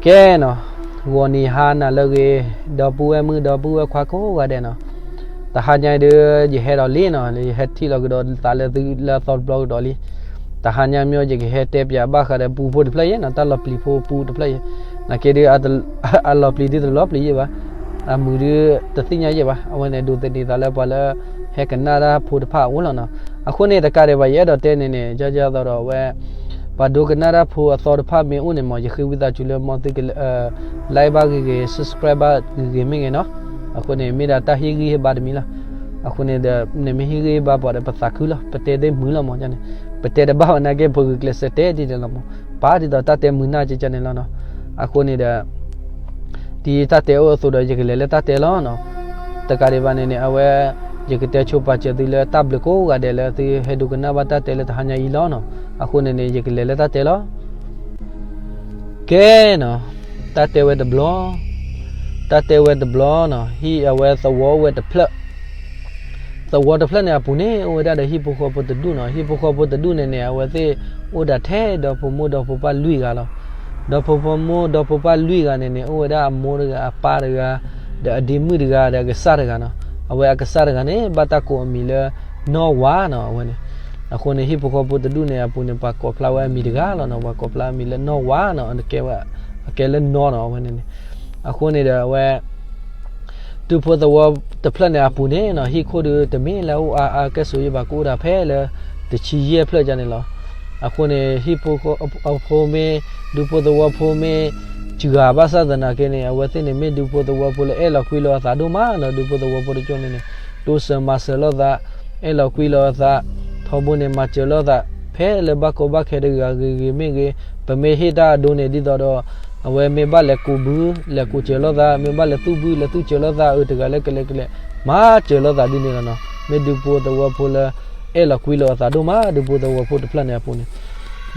ကဲနီၤ, ဂီၤနံၤဟါနၤလၢအဂ့ၤ, ဒီပုၢ်ဝဲၢ်မုၣ် ဒီပုၢ်ဝဲၢ်ခွါကိးဂၤဒဲးနီၤ, တဟါညါအံၤဒုး ယဟဲဒီးလံနီၤ, ယဟဲထံၣ်လီၤကဒီးသးလၢသုလၢအသီတဘျီကဒီးလံ. တဟါညါမ့ၢ်ယကဟဲတဲပၠးဘၣ်ဃးဒီးပူဖိတဖျၢၣ်ယဲနီၤ, တၢ်လီၤပျံၤဖိပူတဖျၢၣ်ယဲ, နာ်က့ဒုး အလီၤပျံၤဒုးတလီၤပျံၤယဲဘၣ်, အမုာ်ဒုးတသ့ၣ်ညါယဲဘၣ်, အဝဲန့ၣ်ဒိးသန့ၤသးလၢပှၤလၢ ဟဲကနၣ်တၢ်ဖိတဖၣ်အအိၣ်လီၤနီၤ. အဃိန့ၣ်တကးဒံးဘၣ် ယအဲၣ်ဒိးတဲန့ၣ်န့ၣ် ယယသိးဒီးအဝဲ ပှၤဒိကနၣ်တၢ်ဖိအသီတဖၣ်မ့ၢ်အိၣ်န့ၣ်မး ယဃ့ဝံသးစူၤလၢမ်သုက like ဘၣ်ဂ့ၤဂ့ၤ subscribe ဘၣ်ဂ့ၤဂ့ၤမ့ၢ်ဂ့ၤနီၤ. အဃိန့ၣ် မ့ၢ်ဒၣ်တၢ်ဟ့ၣ်ဂံၢ်ဟ့ၣ်ဘါတမံၤလီၤ. အဃိန့ၣ်ဒီး နမ့ၢ်ဟ့ၣ်ဂံၢ်ဟ့ၣ်ဘါပှၤဒီး ပသးခုလီၤ, ပတဲသ့မုာ်လီၤမးန့ၣ်, ပတဲတဘၣ်ဝဲနာ်က့ ပဂုာ်ကျဲးစၢးတဲဒ်န့ၣ်လီၤမး, ပာ်ဒ်သိးတၢ်တဲမုာ်နၢ်ကကန့ၣ်လီၤနီၤ. အဃိန့ၣ်ဒီး ဒ်တၢ်တဲအိၣ်အသိးဒီး ယကလဲၤလၢတၢ်တဲလီၤနီၤ. တကးဒံးဘၣ်န့ၣ်န့ၣ် အဝဲ ယကတဲဆိပာ်စၢၤသုလၢတၢ်ဘျုးကိးဂၤဒဲးလၢသုဟဲဒိကနၣ်ဘၣ်တၢ်တဲလၢတဟါညါအံၤလီၤနီၤ. အဃိန့ၣ်န့ၣ် ယကလဲၤလၢတၢ်တဲလီၤ. ကဲနီၤ, တၢ်တဲဝဲတဘျီ, တၢ်တဲဝဲတဘျီနီၤ, ဟံၣ်အဝဲသဝီအိၣ်ဝဲတဖျၢၣ် သဝီတဖျၢၣ်န့ၣ်အပူၤန့ၣ် အိၣ်ဝဲဒၣ်ဒီးဟံၣ်ဖိဃီဖိတဒူၣ်နီၤ. ဟံၣ်ဖိဃီဖိတဒူၣ်န့ၣ်န့ၣ် အဝဲသ့ၣ်အိၣ်ဒၣ်ထဲဒီဖိမိၢ်ဒီဖိပၢ်လွံၢ်ဂၤလီၤ. ဒီဖိမိၢ်ဒီဖိပၢ်လွံၢ်ဂၤန့ၣ်န့ၣ် အိၣ်ဝဲဒၣ်အမိၢ်တဂၤ အပၢ်တဂၤ ဒီးအဒ့မုၣ်တဂၤ ဒီးအကစၢ်တဂၤနီၤ. အဝဲအကစၢ်တဂၤန့ၣ် ဘၣ်တၢ်ကိးအမံၤလၢ နီၢ်ဝါနီၤ အဝဲန့ၣ်. အဃိန့ၣ် ဟံၣ်ဖိဃီဖိတဒူၣ်န့ၣ်အပူၤန့ၣ် ပှၤကိးဖျါဝဲအမံၤတဂၤလီၤနီၤ. ပှၤကိးဖျါအမံၤလၢနီၢ်ဝါနီၤ, အကဲလၢနီၢ်နီၤ အဝဲန့ၣ်န့ၣ်. အဃိန့ၣ်ဒီးအဝဲ ဒူဖိသဝီတဖျၢၣ်န့ၣ်အပူၤန့ၣ်နီၤ, ဟံၣ်ခိၣ်ဒုးတမ့ၢ်လၢအအိၣ်အါအါကဲၣ်ဆိးယံဘၣ်, ကအိၣ်ဒၣ်ဖဲလၢ တဆံယဲၢ်ဖျၢၣ်ဒ်န့ၣ်လီၤ. အဃိန့ၣ် ဟံၣ်ဖိဃီဖိမ့ၢ် ဒူဖိသဝီဖိမ့ၢ် စှၤဘၣ်ဆၣ်သနာ်က့န့ၣ် အဝဲသ့ၣ်န့ၣ်မ့ၢ်ဒူဖိသဝီဖိလၢအဲၣ်လီၤကွံလီၤအသးဒိၣ်မးနီၤ. ဒူဖိသဝီဖိတကၠိန့ၣ်န့ၣ် တိစၢၤမၤစၢၤလိာ်သး, အဲၣ်လီၤကွံလီၤအသး, ထီဘိန့ၣ် မၤစၢၤလိာ်သး ဖဲလၢဘၣ်ကီဘၣ်ခဲတဂၤဂ့ၤဂ့ၤမ့ၢ်ဂ့ၤ, ပမ့ၢ်ဟ့ၣ်တၢ်အဒိန့ၣ် ဒ်သိးဒီး အဝဲမ့ၢ်ဘၣ်လဲၤကူးဘု လဲၤကူးစၢၤလိာ်သး, မ့ၢ်ဘၣ်လဲၤသူၣ်ဘု လဲၤသူၣ်စၢၤလိာ်သး, အတဂၤလၢကလဲၤကလဲၤ မၤစၢၤလိာ်သးဒ်န့ၣ်လီၤနီၤ. မ့ၢ်ဒူဖိသဝီဖိလၢ အဲၣ်လီၤကွံလီၤအသးဒိၣ်မး ဒူဖိသဝီဖိတဖျၢၣ်န့ၣ်အပူၤန့ၣ်.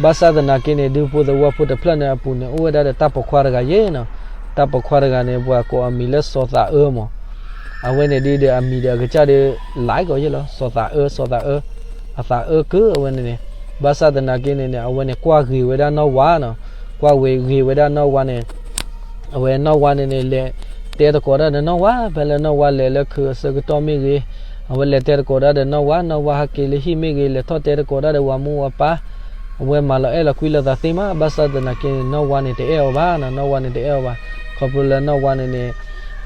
ဘၣ်ဆၣ်သနာ်က့န့ၣ် ဒူဖိသဝီဖိတဖျၢၣ်န့ၣ်အပူၤန့ၣ် အိၣ်ဝဲဒၣ်ဒီးတၢ်ပိာ်ခွါတဂၤယဲနီၤ. တၢ်ပိာ်ခွါတဂၤန့ၣ် ပှၤကိးအမံၤလၢစီၤသးအၢမး. အဝဲန့ၣ်ဒ်ဒီးအမံၤဒီးအကစၢ်ဒီး လၢကီးယဲလီၤ, စီၤသးအၢ, စီၤသးအၢ, အသးအၢကၢအဝဲန့ၣ်န့ၣ်. ဘၣ်ဆၣ်သနာ်က့န့ၣ်န့ၣ် အဝဲန့ၣ်ကွၢ်ဂ့ၤဝဲဒၣ်နီၢ်ဝါနီၤ. ကွၢ်ဂ့ၤဝဲဒၣ်နီၢ်ဝါန့ၣ် အဝဲနီၢ်ဝါန့ၣ်န့ၣ် လဲၤတဲသကိးတၢ်ဒီးနီၢ်ဝါ ဖဲလၢနီၢ်ဝါလဲၤလၢခုးအဆၢကတီၢ်မ့ၢ်ဂ့ၤ, အဝဲလဲၤတဲသကိးတၢ်ဒီးနီၢ်ဝါ, နီၢ်ဝါဟဲက့ၤလၢဟံၣ်မ့ၢ်ဂ့ၤ, လဲၤထီၣ်တဲသကိးတၢ်ဒီးဝၤမူဝၤပၢ်, အဝဲမၤလီၤအဲၣ်လီၤကွံလိာ်သးသ့မး. ဘၣ်ဆၣ်သနာ်က့န့ၣ် နီၢ်ဝါန့ၣ်တအဲၣ်အီၤဘၣ်နီၤ, နီၢ်ဝါန့ၣ်တအဲၣ်အီၤဘၣ်. ခီဖျိလၢနီၢ်ဝါန့ၣ်န့ၣ်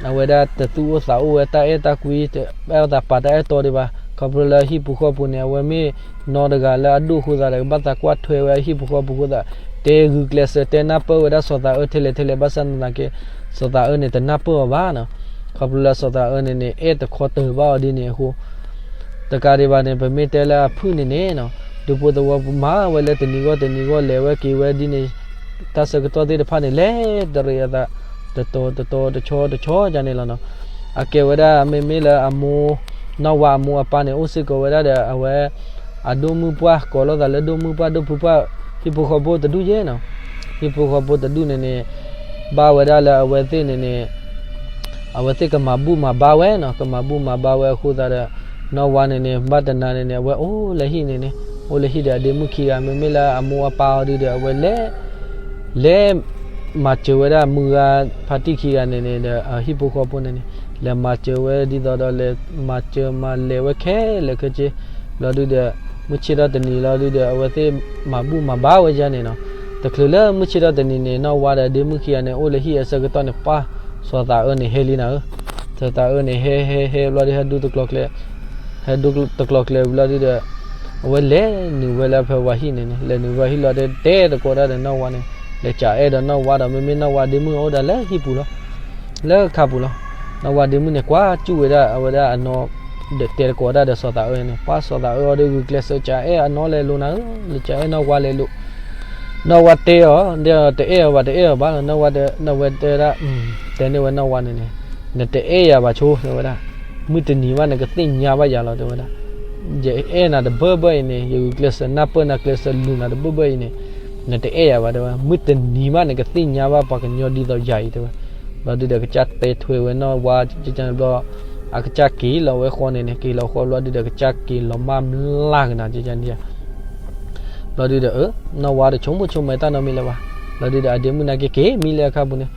အဝဲဒၣ်တသူၣ်အိၣ်သးအိၣ်ဝဲ တၢ်အဲၣ်တၢ်ကွံ တအဲၣ်အသးပာ်တၢ်အဲၣ်တီဒံးဘၣ်. ခီဖျိလၢဟံၣ်ပူၤဃီပူၤန့ၣ် အဝဲမ့ၢ်နီၢ်တဂၤလၢအဒိၣ်အဃိသတးဒီး ကဘၣ်သးကွၢ်ထွဲဝဲဟံၣ်ပူၤဃီပူၤအဃိသတး တဲဂုာ်ကျဲးစၢးတဲနၢ်ပၢၢ်ဝဲဒၣ်စီၤသးအၢထဲလဲၣ်ထဲလဲၣ်. ဘၣ်ဆၣ်သနာ်က့ စီၤသးအၢန့ၣ်တနၢ်ပၢၢ်အီၤဘၣ်နီၤ. ခီဖျိလၢစီၤသးအၢန့ၣ်န့ၣ် အဲၣ်တခီတၢၤဘၣ်အီၤဒ်န့ၣ်အဃိ တကးဒံးဘၣ်န့ၣ် ပမ့ၢ်တဲလၢအဖုၣ်န့ၣ်န့ၣ်နီၤ, ဒူဖိသဝီဖိမၤဝဲလၢတနံၤဂီၢ်တနံၤဂီၢ် လဲၤဝဲက့ၤဝဲဒ်န့ၣ် တၢ်ဆၢကတီၢ်သ့ၣ်တဖၣ်န့ၣ် လဲၤတရံးအသး တတီၤတတီၤတဆီတဆီဒ်န့ၣ်လီၤနီၤ. အကဲဝဲဒၣ်မ့မ့ၢ်လၢအမိၢ် နီၢ်ဝါအမိၢ်အပၢ်န့ၣ် အိၣ်စ့ၢ်ကီးဝဲဒၣ်ဒီး အဝဲ အဒိၣ်မုၣ်ပှၢ် ကိးလိာ်သးလၢဒိၣ်မုၣ်ပှၢ် ဒိၣ်ဖုပှၢ် ဟံၣ်ဖိဃီဖိတဒူၣ်ယဲနီၤ. ဟံၣ်ဖိဃီဖိတဒူၣ်န့ၣ်န့ၣ် ဘၣ်ဝဲဒၣ်လၢအဝဲသ့ၣ်န့ၣ်န့ၣ် အဝဲသ့ၣ်ကမၤဘူၣ်မၤဘါဝဲနီၤ, ကမၤဘူၣ်မၤဘါဝဲအဃိသတးဒီး နီၢ်ဝါန့ၣ်န့ၣ် ဘၣ်တနၤန့ၣ်န့ၣ် အဝဲအိၣ်လၢဟံၣ်န့ၣ်န့ၣ် အိၣ်လၢဟံၣ်ဒီးအဒ့မုၣ်ခံဂၤ မ့မ့ၢ်လၢအမိၢ်အပၢ်အီၤဒုဒီး အဝဲလဲၤ လဲၤမၤစၢၤဝဲဒၣ်မုၢ်ဂၤဖါတံၢ်ခံဂၤန့ၣ်န့ၣ်ဒီး ဟံၣ်ဖိဃီဖိန့ၣ်န့ၣ် လဲၤမၤစၢၤဝဲဒ်သိးဒီး လဲၤမၤစၢၤမၤလဲၤဝဲခဲလၢာ်ခဲဆ့ ဘျီဒုဒီး မုၢ်ဆ့ၣ်ထီၣ်တနံၤလီၤဒုဒီး အဝဲသ့ၣ်မၤဘူၣ်မၤဘါဝဲဒ်န့ၣ်နီၤ. တချုးလၢမုၢ်ဆ့ၣ်ထီၣ်တနံၤန့ၣ် နီၢ်ဝါဒီးဒ့မုၣ်ခံဂၤန့ၣ် အိၣ်လၢဟံၣ်အဆၢကတီၢ်န့ၣ် ပှၢ် စီၤသးအၢန့ၣ်ဟဲလံနၤဧၢ. စီၤသးအၢန့ၣ် ဟဲဟဲဟဲဘျီဒု ဟဲဒူတကျိၤကျဲ ဟဲဒူတကျိၤကျဲဘျီဒုဒီး အဝဲလဲၤနုာ်ဝဲလၢဖဲဝၤဟံၣ်န့ၣ်န့ၣ် လဲၤနုာ်ဝဲဟံၣ်လီၤဒီး တဲသကိးတၢ်ဒီးနီၢ်ဝါန့ၣ် လဲၤကအဲၣ်ဒီးနီၢ်ဝါဒီး မ့မ့ၢ်နီၢ်ဝါဒ့မုၣ်အိၣ်ဒၣ်လၢဟံၣ်ပူၤလီၤ လၢခါပူၤလီၤ. နီၢ်ဝါဒ့မုၣ်န့ၣ် ကွၢ်စူၣ်ဝဲဒၣ်အဝဲဒၣ်အနီၢ် ဒီးတဲသကိးတၢ်ဒီးစီၤသးအၢန့ၣ် ပှၢ်စီၤသးအၢအီၤဒီး ဂုာ်ကျဲးစၢးကအဲၣ်အနီၢ်လဲၤလိၤနၤဧၢ, လဲၤကအဲၣ်နီၢ်ဝါလဲၤလိၤ. နီၢ်ဝါတဲအီၤ တအဲၣ်အီၤဘၣ် တအဲၣ်အီၤဘၣ်လီၤ. နီၢ်ဝါတဲ နီၢ်ဝဲတဲဒၣ် တဲန့ၢ်ဝဲနီၢ်ဝါန့ၣ်န့ၣ် နတအဲၣ်ယၤဘၣ်ဆိ တဲဝဲဒၣ်, မုၢ်တနံၤဘၣ်နကသ့ၣ်ညါဘၣ်ယၤလီၤ တဲဝဲဒၣ်. ယအဲၣ်နၤတဘၢဘၢအံၤန့ၣ် ယဂုာ်ကျဲးစၢးနၢ်ပၢၢ်နၤ ကျဲးစၢးလူၤနၤတဘၢဘၢအံၤန့ၣ် နတအဲၣ်ယၤဘၣ် တဲဝဲ, မုၢ်တနံၤဘၣ်နကသ့ၣ်ညါဘၣ်ပှၤကညီဒ်သိးယၤအံၤ တဲဝဲ. ဘျီဒုဒီးကစၢ်တဲထွဲဝဲနီၢ်ဝါ ကန့ၣ်ဘျီ အကစၢ်က့ၤလီၤဝဲဃီန့ၣ်န့ၣ် က့ၤလီၤဃီဘျီဒုဒီး ကစၢ်က့ၤလီၤမၢ်မျၢ်ကနၤ ကန့ၣ် ဘျီဒုဒီး အၢ နီၢ်ဝါတဆိကမိၣ်ဆိကမးတၢ်နီတမံၤလၢၤဘၣ် ဘျီဒုဒီးအဒ့မုၣ်နာ်က့က့ၤမံလၢအခါပူၤန့ၣ်,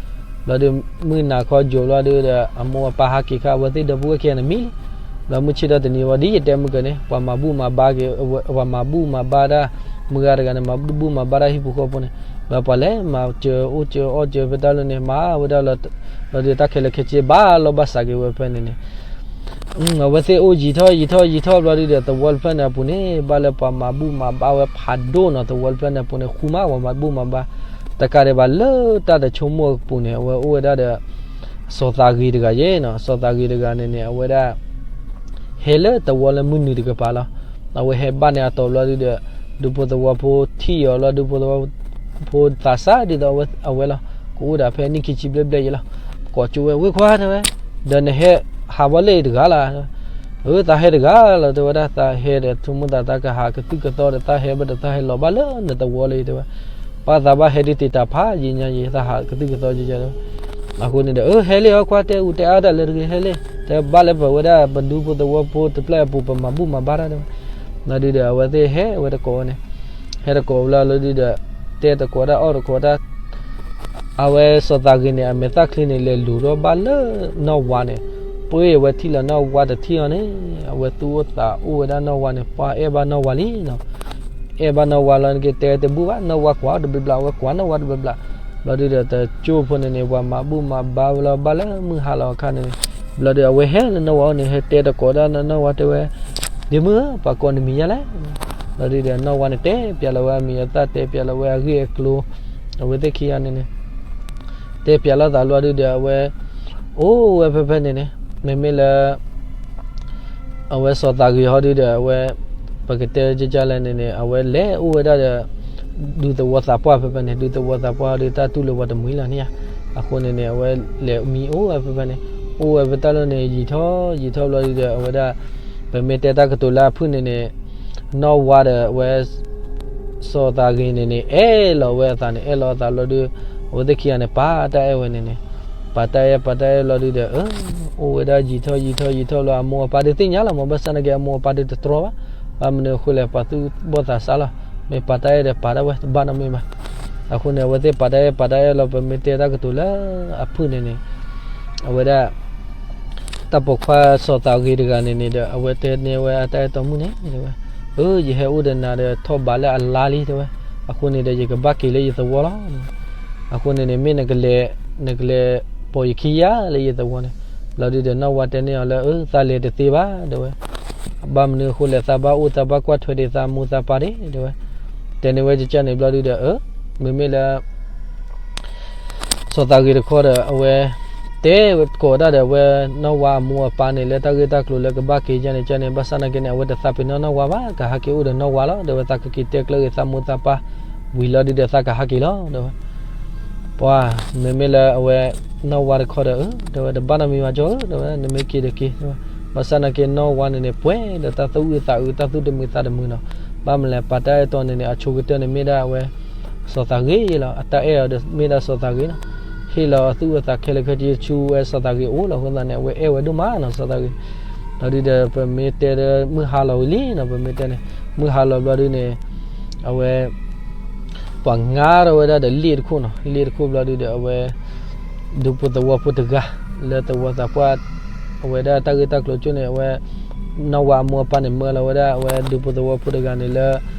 ဘျီဒုမုၢ်နၤခီယိာ်ဘျီဒုဒီး အမိၢ်အပၢ်ဟးက့ၤခါ အဝဲသ့ၣ်ဒီပုၢ်ဝဲၢ်ခံဂၤန့ၣ်မံလံ. ဘျီမုၢ်ဆ့ၣ်ထီၣ်တနံၤဝံၤ ဒ်ယတဲမုၢ်ကၢန့ၣ် ပှၤမၤဘူၣ်မၤဘါက့ၤ, ပှၤမၤဘူၣ်မၤဘါတၢ်, မုၢ်ဂၤတဂၤန့ၣ် မၤဘူၣ်မၤဘါတၢ်ဟံၣ်ဖိဃီဖိန့ၣ်, ဘျီပှၤလဲၤမၤစၢၤအိၣ်စၢၤအီၣ်စၢၤဖဲတၢ်လၢန့ၣ် မၤဝဲဒၣ်လီၤ. ဘျီဒုတၢ်ခဲလၢာ်ခဲဆ့ ဘၣ်လီၢ်ဘၣ်စးက့ၤဝဲဖဲန့ၣ်န့ၣ် အဝဲသ့ၣ်အိၣ်ယံာ်ထီၣ်ယံာ်ထီၣ်ယံာ်ထီၣ်ဘျီဒုဒီး သဝီတဖျၢၣ်န့ၣ်အပူၤန့ၣ် ဘၣ်လၢပှၤမၤဘူၣ်မၤဘါဝဲဖးဒိၣ်နီၤ. သဝီတဖျၢၣ်န့ၣ်အပူၤန့ၣ် ဃူမး ပှၤမၤဘူၣ်မၤဘါ, တကးဒံးဘၣ်လၢတၢ်တဆိကမိၣ်အပူၤန့ၣ် အဝဲအိၣ်ဝဲဒၣ်ဒီး စီၤသးဂ့ၤတဂၤယဲနီၤ. စီၤသးဂ့ၤတဂၤန့ၣ်န့ၣ် အဝဲဒၣ် ဟဲလၢသဝီလၢမုၢ်နုာ်တကပၤလီၤ. အဝဲဟဲဘၣ်န့ၣ်အတီၤဘျီဒုဒီး ဒူဖိသဝီဖိထံၣ်အီၤလီၤ. ဒူဖိသဝီဖိသးစၢ်ဒ်သိးအဝဲလီၤ. ကအိၣ်ဒၣ်ဖဲနံၣ်ခံဆံဘျဲၣ်ဘျဲၣ်ယဲလီၤ. ကိးကၠိဝဲ ဝ့ၢ်ခွါတဲဝဲ, ဒီးနဟဲဟးဘၣ်လၢအံၤတဂၤလၢ်. အၢ သးဟဲတဂၤလီၤ တဲဝဲဒၣ်. သးဟဲဒီး ဆိကမိၣ်သးသးကဟးကသုၣ်ကသီဒီး သးဟဲဘၣ်ဒီး သးဟဲလီၤဘၣ်လၢနသဝီလၢအံၤတဲဝဲ. ပှၤသးဘၣ်ဟဲဒ်တ့ၢ်တၢ်ဖးယံာ်ညါယံာ် သးဟးကသုၣ်ကသီယံာ်ယံာ်တဲဝဲ. အဃိန့ၣ်ဒီး အၢ ဟဲလံ အခွါတဲအူတဲအါတၢ်လၢတဂ့ၤ ဟဲလံ တဲဘၣ်လၢပဝဲဒၣ်ပဒူဖိသဝီဖိတဖျၢၣ်အပူၤ ပမၤဘူၣ်မၤဘါတၢ်တဲဝဲ. လီၤဒုဒီး အဝဲသ့ၣ်ဟဲဝဲတကိးဝဲန့ၣ်, ဟဲတကိးဝဲလီၤလီၤဒုဒီး တဲတကိးတၢ်အီၣ်တကိးတၢ် အဝဲစီၤသးဂ့ၤန့ၣ် အမဲာ်သၣ်ချံန့ၣ် လဲၤလူၤထီၣ်ဘၣ်လၢနီၢ်ဝါန့ၣ်, ပှ့ၤအဝဲထံၣ်လီၤနီၢ်ဝါတထံၣ်အီၤန့ၣ် အဝဲသူၣ်အိၣ်သးအိၣ်ဝဲဒၣ်နီၢ်ဝါန့ၣ် ပှၤအဲၣ်ဘၣ်နီၢ်ဝါလံနီၤ. အဲၣ်ဘၣ်နီၢ်ဝါလီၤန့ၣ်က့ၤ တဲတဘူၣ်ဘၣ် နီၢ်ဝါကွၢ်အီၤတဘျီဘျီ အဝဲကွၢ်နီၢ်ဝါတဘျီဘျီ, ဘျီဒုဒီးတကၠိဖိန့ၣ်န့ၣ် ပှၤမၤဘူၣ်မၤဘါဝဲလီၤ ဘၣ်လၢမုၢ်ဟါလီၤအခါန့ၣ်, ဘျီဒုအဝဲဟဲလၢနီၢ်ဝါအအိၣ်န့ၣ် ဟဲတဲတကိးဒၣ်နီၢ်ဝါတဲဝဲ, ဒ့မုၣ်ဧၢ ပှၤကိးနမံၤယါလဲၣ်. ဘျီဒုဒီးနီၢ်ဝါန့ၣ် တဲပျးလီၤဝဲအမံၤအသၣ် တဲပျးလီၤဝဲအဂ့ၢ်အကျိၤ, အဝဲသ့ၣ်ခံဂၤန့ၣ်န့ၣ် တဲပျးလိာ်သးလီၤဒုဒီး အဝဲ အိၣ်ဝဲဖဲဖဲန့ၣ်န့ၣ် မ့မ့ၢ်လၢ အဝဲစီၤသးဂ့ၤဟီဒုဒီး အဝဲ ပကတဲကကလဲၣ်န့ၣ်န့ၣ် အဝဲလဲၤအိၣ်ဝဲဒၣ်ဒီး ဒူသဝီသးပှၢ်ဖဲဖဲန့ၣ်, ဒူသဝီသးပှၢ်ဟီဒု တၢ်တူၢ်လိာ်ပှၤတမှံၤလီၤန့ၣ်ဧါ. အဃိန့ၣ်န့ၣ် အဝဲလဲၤမံအိၣ်ဝဲဖဲဖဲန့ၣ်, အိၣ်ဝဲဖဲတၢ်လီၢ်န့ၣ် ယံာ်ထီၣ်ယံာ်ထီၣ်ဘျီဒုဒီး အဝဲဒၣ် ပမ့ၢ်တဲတၢ်ကတိၤလၢအဖုၣ်န့ၣ်န့ၣ် နီၢ်ဝါဒီးအဝဲ စီၤသးဂ့ၤန့ၣ်န့ၣ် အဲၣ်လီၤဝဲအသးန့ၣ် အဲၣ်လီၤအသးဘျီဒု အဝဲသ့ၣ်ခံဂၤန့ၣ် ပာ်တၢ်အဲၣ်ဝဲန့ၣ်န့ၣ်, ပာ်တၢ်အဲၣ် ပာ်တၢ်အဲၣ်ဘျီဒုဒီး အၢ အိၣ်ဝဲဒၣ်ယံာ်ထီၣ်ယံာ်ထီၣ်ယံာ်ထီၣ်လီၤ အမိၢ်အပၢ်ဒုးသ့ၣ်ညါလီၤမး ဘၣ်ဆၣ်နာ်က့ အမိၢ်အပၢ်ဒုးတတြီဘၣ်, ဘၣ်မနုၤအဃိလဲၣ် ပှၤသူၣ်ဘီၣ်သးစၢ်လီၤ, မ့ၢ်ပာ်တၢ်အဲၣ်ဒီးပာ်ဒၣ်ဝဲတဘၣ်နီတမံၤဘၣ်. အဃိန့ၣ် အဝဲသ့ၣ်ပာ်တၢ်အဲၣ် ပာ်တၢ်အဲၣ်လီၤ ပမ့ၢ်တဲတၢ်ကတိၤလၢအဖုၣ်န့ၣ်န့ၣ် အဝဲဒၣ် တၢ်ပိာ်ခွါစီၤသးဂ့ၤတဂၤန့ၣ်န့ၣ်ဒီး အဝဲတဲန့ၢ်ဝဲအတၢ်အဲၣ်တီမုၣ်န့ၣ် တဲဝဲ, အၢ ယဟဲအိၣ်ဒီးနၤဒီးထီၣ်ဘးလၢအလါလံ တဲဝဲ, အဃိန့ၣ်ဒီး ယကဘၣ်က့ၤလၢယသဝီလီၤ. အဃိန့ၣ်န့ၣ် မ့ၢ်နကလဲၤ နကလဲၤပိာ်ယခံယါလၢယသဝီန့ၣ်, ဘျီဒုဒီး နီၢ်ဝါတဲန့ၢ်အီၤလၢ အၢ သးလဲၤတသ့ဘၣ် တဲဝဲ, ဘၣ်မနုၤအဃိလဲၣ် သးဘၣ်အိၣ်သးဘၣ်ကွၢ်ထွဲဒံးသးမိၢ်သးပၢ်ဒံး တဲဝဲ, တဲန့ၢ်ဝဲကကန့ၣ် ဘျီဒုဒီး အၢ မ့မ့ၢ်လၢ စီၤသးဂ့ၤတခီဒီး အဝဲ တဲကိးဒၣ်ဒီး အဝဲနီၢ်ဝါအမိၢ်အပၢ်န့ၣ် လၢတၢ်ဂ့ၢ်တၢ်ကျိၤလၢကဘၣ်က့ၤယါန့ၣ် ကန့ၣ် ဘၣ်ဆၣ်နာ်က့န့ၣ် အဝဲတသးပ့ၤနီၣ်နီၢ်ဝါဘၣ် ကဟးက့ၤအိၣ်ဒီးနီၢ်ဝါလီၤ တဲဝဲ, သးကက့ၤတဲကျၢၤဂ့ၤသးမိၢ်သးပၢ် ဝံၤလီၤဒုဒီး သးကဟးက့ၤလီၤ တဲဝဲ. ပှၤ မ့မ့ၢ်လၢအဝဲ နီၢ်ဝါတခီဒီး အၢ တဲဝဲ တဘၣ်နီတမံၤဘၣ်ကၠီဧၢ တဲဝဲ နမ့ၢ်က့ၤဒီးက့ၤ တဲဝဲ. ဘၣ်ဆၣ်နာ်က့နီၢ်ဝါန့ၣ်န့ၣ် ပှဲၤဒီးတၢ်သူၣ်အုးသးအုး တၢ်သူၣ်တမုာ်သးတမုာ်နီၤ, ဘၣ်မနုၤလဲၣ် ပာ်တၢ်အဲၣ်တီန့ၣ်န့ၣ် အဆိကတၢၢ်န့ၣ်မ့ၢ်ဒၣ်အဝဲ စီၤသးဂ့ၤလီၤ, အတၢ်အဲၣ်အီၤဒီးမ့ၢ်ဒၣ်စီၤသးဂ့ၤနီၤ, ဟ့ၣ်လီၤအသူၣ်အသးခဲလၢာ်ခဲဆ့ဆူဝဲစီၤသးဂ့ၤအအိၣ်လီၤ. အဃိသတးန့ၣ် အဝဲအဲၣ်ဝဲဒိၣ်မးနီၤ စီၤသးဂ့ၤ. လီၤဒုဒီး ပမ့ၢ်တဲဒီးမုၢ်ဟါလီၤဝံၤလံနီၤ ပမ့ၢ်တဲန့ၣ် မုၢ်ဟါလီၤဘျီဒုန့ၣ် အဝဲ ပှၤငါထီၣ်ဝဲဒၣ်ဒီးလ့ၣ်တခိၣ်နီၤ, လ့ၣ်တခိၣ်ဘျီဒုဒီး အဝဲ ဒူဖိသဝီဖိတဂၤ လၢသဝီသးပှၢ် အဝဲဒၣ်တၢ်ဂ့ၢ်တၢ်ကျိၤကၠိန့ၣ် အဝဲ နီၢ်ဝါအမိၢ်အပၢ်န့ၣ် မၢလီၤဝဲဒၣ် အဝဲဒူဖိသဝီဖိတဂၤန့ၣ်လၢ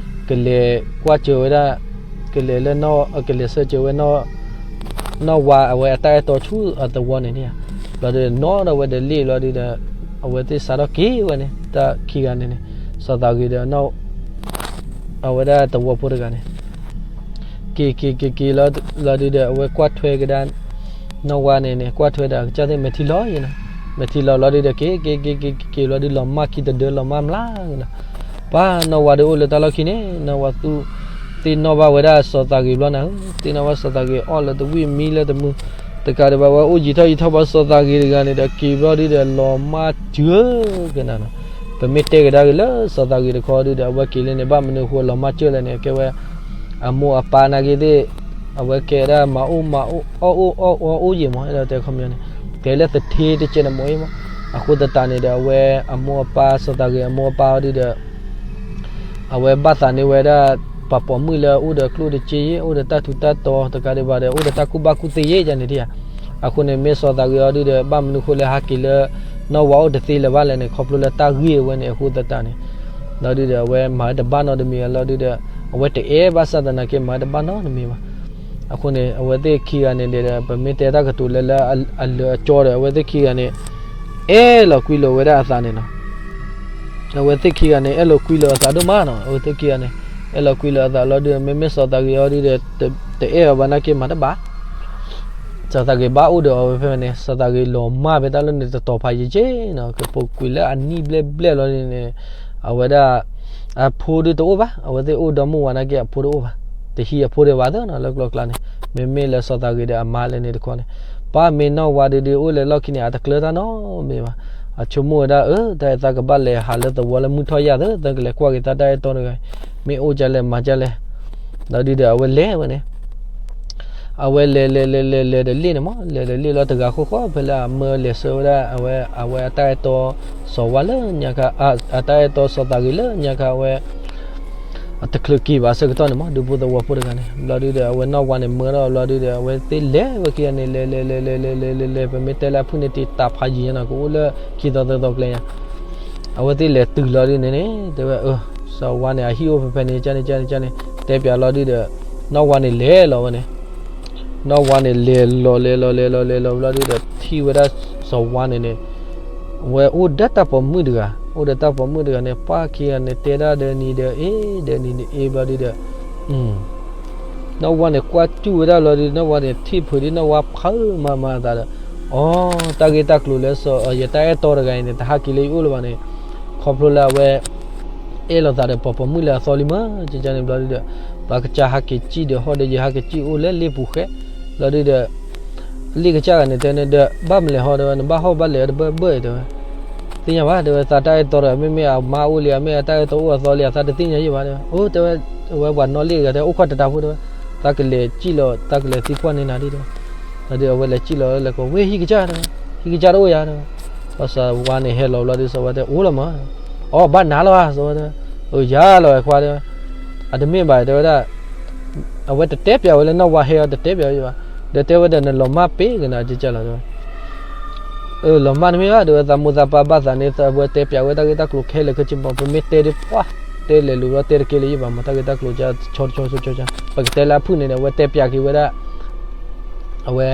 ကလဲၤကွၢ်စၢၤဝဲဒၣ် ကလဲၤလၢ ကလဲၤဆှၢစၢၤဝဲ နီၢ်ဝါအဝဲအတၢ်အဲၣ်တီဆူအသဝီန့ၣ်န့ၣ်ဧါ. ဘျီဒုဒီး နီၣ်ထီၣ်ဝဲဒီးလ့ၣ်ဘျီဒုဒီး အဝဲသ့ၣ်စးထီၣ်က့ၤဝဲန့ၣ် တၢ်ခံဂၤန့ၣ်န့ၣ် စီၤသးဂ့ၤဒီး အဝဲဒၣ်သဝီဖိတဂၤန့ၣ် က့ၤက့ၤက့ၤက့ၤလီၤဒုဒီး အဝဲကွၢ်ထွဲကဒါ နီၢ်ဝါန့ၣ်န့ၣ် ကွၢ်ထွဲဒီး ကစၢ်သ့ၣ်မဲာ်ထံလီၤယဲနီၤ, မဲာ်ထံလီၤဘျီဒုဒီး က့ၤက့ၤက့ၤက့ၤက့ၤဘျီဒု လီၤမၢ်ခံတဒၢ လီၤမၢ်မျးကဒီး ပှၤနီၢ်ဝါဒီးအိၣ်လၢတၢ်လီၢ်ခံန့ၣ် နီၢ်ဝါသူၣ် သ့ၣ်နီၣ်ဘၣ်ဝဲဒၣ်စီၤသးဂ့ၤဘျီနၤဧၢ, သ့ၣ်နီၣ်ဘၣ်စီၤသးဂ့ၤအီၣ်လၢတဝံၣ်မံလၢတမုာ်, တကးဒံးဘၣ်ဝဲအိၣ်ယံာ်ထီၣ်ယံာ်ထီၣ်ဘၣ်စီၤသးဂ့ၤတဂၤန့ၣ်ဒီး က့ၤဘျီဒုဒီး လီၤမၢ်စၢၤကနၤနီၤ, ပမ့ၢ်တဲကဒါက့ၤလၢစီၤသးဂ့ၤတခီဒုဒီး အဝဲက့ၤလၢန့ၣ် ဘၣ်မနုၤအဃိလီၤမၢ်စၢၤလဲၣ်န့ၣ် ကဲဝဲ အမိၢ်အပၢ်နာ်က့သ့ၣ် အဝဲကဲဒၣ်မၤအိၣ်မၤအီၣ်အိၣ်အီၣ်အီၣ်အီၣ်ယံာ်မး အဲၣ်ဒိးတဲခီပညီန့ၣ် ကဲလၢသထ့တကဲန့ၣ်မ့ၢ်အံၤမး, အဃိသတးန့ၣ်ဒီး အဝဲအမိၢ်အပၢ် စီၤသးဂ့ၤအမိၢ်အပၢ်အီၤဒုဒီး အဝဲဘၣ်သးန့ၢ်ဝဲဒၣ် ပှၤပိာ်မုၣ်လၢအိၣ်ဒီးကျိၣ်ဒီးစ့ယ့ၣ် အိၣ်ဒီးတၢ်ထူးတၢ်တီၤတကးဒံးဘၣ်ဒီး အိၣ်ဒီးတၢ်ကူၣ်ဘၣ်ကူၣ်သ့ယ့ၣ်ယန့ၣ်ဒံးဧါ. အဃိန့ၣ် မ့ၢ်စီၤသးဂ့ၤအီၤဒုဒီး ဘၣ်မနုၤဃိလၢဟဲက့ၤလၢ နီၢ်ဝါအိၣ်တသ့လၢၤဘၣ်လဲၣ်န့ၣ် ခီဖျိလၢတၢ်ဂ့ၢ်အဝဲန့ၣ်အဃိသတးန့ၣ် လီၤဒုဒီး အဝဲမၤဝဲတဘၣ်နီတမံၤလီၤဒုဒီး အဝဲတအဲၣ်ဘၣ်ဆၣ်သနာ်က့ မၤဝဲတဘၣ်နီတမံၤဘၣ်. အဃိန့ၣ် အဝဲသ့ၣ်ခံဂၤန့ၣ်ဒီး ပမ့ၢ်တဲတၢ်ကတိၤလၢလၢအလၢာ်အကၠီဒီး အဝဲသ့ၣ်ခံဂၤန့ၣ် အဲၣ်လီၤကွံလိာ်ဝဲဒၣ်အသးန့ၣ်လီၤ. အဝဲသ့ၣ်ခံဂၤန့ၣ် အဲၣ်လီၤကွံလိာ်အသးဒိၣ်မးနီၤ. အဝဲသ့ၣ်ခံဂၤန့ၣ် အဲၣ်လီၤကွံလိာ်အသးလီၤဒုဒီး မ့မ့ၢ်စီၤသးဂ့ၤအီၤဒုဒီး တအဲၣ်အီၤဘၣ်နာ်က့မၤတဘၣ်. စီၤသးဂ့ၤဘၣ်အိၣ်ဒီးအီၤဝဲဖဲန့ၣ် စီၤသးဂ့ၤလီၤမၢ်ဖဲတၢ်လီၢ်န့ၣ် တတီၤဖးယံာ်က့နီၤ ကပိာ်ကွံာ်လၢအနံၣ်ဘျဲၣ်ဘျဲၣ်လီၤန့ၣ် အဝဲဒၣ် အဖိဒုတအိၣ်ဘၣ်. အဝဲသ့ၣ်အိၣ်ဒီမုၢ်ဝါနာ်က့အဖိတအိၣ်ဘၣ်. တဟံးအဖိဒံးဘၣ်သ့နီၤ လၢကျီကျါန့ၣ် မ့မ့ၢ်လၢစီၤသးဂ့ၤဒီးအမါလဲၣ်န့ၣ်တခီန့ၣ် ပၢ်မ့ၢ်နီၢ်ဝါဒုဒုအိၣ်လဲၤလီၢ်ခံန့ၣ် အတကျၢၤတၢ်နီတမံၤဘၣ်. အဆိကမိၣ်ဝဲဒၣ် အၢ တၢ်အသးကဘၣ်လဲၤဟးလၢသဝီလၢမုၢ်ထီၣ်ယၢ်သၢ သၢကလဲၤကွၢ်က့ၤတၢ်တၢ်အဲၣ်တီတဂၤ မ့ၢ်အိၣ်ကလဲၣ်မၤကလဲၣ် လီၤဒုဒီးအဝဲလဲၤဝဲန့ၣ် အဝဲလဲၤလဲၤလဲၤလဲၤလဲၤဒီးလ့ၣ်န့ၣ်မး လဲၤဒီးလ့ၣ်လီၤတဂၤဃီဃီ ဖဲလၢအမၢလဲၤဆှၢဝဲဒၣ် အဝဲ အဝဲအတၢ်အဲၣ်တီ စီၤဝါလၢညါခါ အတၢ်အဲၣ်တီစီၤသးဂ့ၤလၢညါခါ အဝဲ အတချုးက့ၤဘၣ်ဆၢကတီၢ်န့ၣ်မး ဒူဖိသဝီဖိတဂၤန့ၣ် ဘျီဒုဒီး အဝဲနီၢ်ဝါန့ၣ်မၢထီၣ်ဘျီဒုဒီး အဝဲသ့ၣ်လဲၤဝဲခံဂၤန့ၣ် လဲၤလဲၤလဲၤလဲၤလဲၤလဲၤလဲၤ ပမ့ၢ်တဲလၢအဖုၣ်န့ၣ် တ့တးဖးယံၤညါနီၤ ကအိၣ်လၢခံသီသၢသီကျဲညါ အဝဲသ့ၣ်လဲၤတုၤလီၤဒုန့ၣ်န့ၣ် တဲဝဲ အၢ စီၤဝါန့ၣ် အဟံၣ်အိၣ်ဖဲဖဲန့ၣ်ကန့ၣ်ကန့ၣ်ကန့ၣ် တဲပၠးလီၤဒုဒီး နီၢ်ဝါန့ၣ်လဲၤလီၤဝဲန့ၣ် နီၢ်ဝါန့ၣ်လဲၤလီၤလဲၤလီၤလဲၤလီၤလဲၤလီၤဘျီဒုဒီး ထံၣ်ဝဲဒၣ်စီၤဝါန့ၣ်န့ၣ် ဝဲအိၣ်ဒီးတၢ်ပိာ်မုၣ်တဂၤ အိၣ်ဒီးတၢ်ပိာ်မုၣ်တဂၤန့ၣ် ပှၢ်ခံဂၤန့ၣ် တဲဒၣ်ဒီးနံၤဒီးအ့ ဒီးနံၤဒီးအ့ဘျီဒုဒီး နီၢ်ဝါန့ၣ် ကွၢ်စူၣ်ဝဲဒၣ်လီၤဒု နီၢ်ဝါန့ၣ်ထံၣ်ဖုးဒ်နီၢ်ဝါဖးမၤမၤအသးဒီး အိ တၢ်ဂ့ၢ်တၢ်ကျိၤလၢစီၤ ယတၢ်အဲၣ်တီတဂၤအံၤန့ၣ် တဟးက့ၤလၢယအိၣ်လၢၤဘၣ်န့ၣ် ခီဖျိလၢအဝဲ အဲၣ်လိာ်သးဒီးပိာ်ပိာ်မုၣ်လၢအသီလံမး ကန့ၣ်ဘျီဒုဒီး ပှၤကစၢ်ဟးက့ၤစံၣ်ဒီးဟီၣ်ဒီးယဟးက့ၤစံၣ်အိၣ်လၢလ့ပူၤဃဲ ဘျီဒုဒီး လ့ၣ်ကစၢ်ဂၤန့ၣ်တဲန့ၣ်ဒီး ဘၣ်မလဲၤဟီဒီးဝဲ နဘၣ်ဟီၣ်ဘၣ်လဲၤတဘၢဘၢတဲဝဲ သ့ၣ်ညါဘၣ်တဲဝဲ သးတၢ်အဲၣ်တီဒီး မ့မ့ၢ်အမါအိၣ်လံ မ့ၢ်အတၢ်အဲၣ်တီအိၣ်အသီလံ အသးတသ့ၣ်ညါယံၣ်ဘၣ်တဲဝဲ အိ တဲဝဲ အဝဲပှၤနီၣ်လ့ၣ်တဂၤတဲ အိၣ်ခိးတတးဖိတဲဝဲ သးကလဲၤစံၣ်လီၤ သးကလဲၤသံကွၢ်န့ၢ်နၤဒ်တဲဝဲ ဒီးအဝဲလဲၤစံၣ်လီၤလဲၤကိးဝဲဟံၣ်ကစၢ်တဲဝဲ ဟံၣ်ကစၢ်တအိၣ်ယၤတဲဝဲ စီၤဝါန့ၣ်ဟဲလီၤဘျီဒုစီၤဝါတဲ အိၣ်လီၤမး အိ ဘၣ်နၤလီၤဧါ စီၤဝါတဲ အိ ယၤလီၤဝဲခွါတဲဝဲ အတမ့ၢ်ဘၣ်တဲဝဲဒၣ် အဝဲတတဲပၠးဝဲလၢနီၢ်ဝါဟဲအီၤတတဲပၠးဝဲဘၣ် ဒီးတဲဝဲဒီးနလီၤမၢ်ပ့ၤကနၤကကၢ်လီၤတဲဝဲ အၢ လီၤမၢ်တမ့ၢ်ဘၣ်တဲဝဲ သးမိၢ်သးပၢ်ဘၣ်သးန့ၣ် သးဝဲတဲပၠးဝဲတၢ်ဂ့ၢ်တၢ်ကျိၤခဲလၢာ်ခဲဆ့မး ပမ့ၢ်တဲဒ်ပှၢ် တဲလဲၤလိၤလီၤတဲတကဲလၢၤယံၣ်ဘၣ်မး တၢ်ဂ့ၢ်တၢ်ကျိၤကဆီတဆီဆီဆီဆီ ပကတဲလၢအဖုၣ်န့ၣ်ဒီး အဝဲတဲပၠးက့ၤဝဲဒၣ် အဝဲ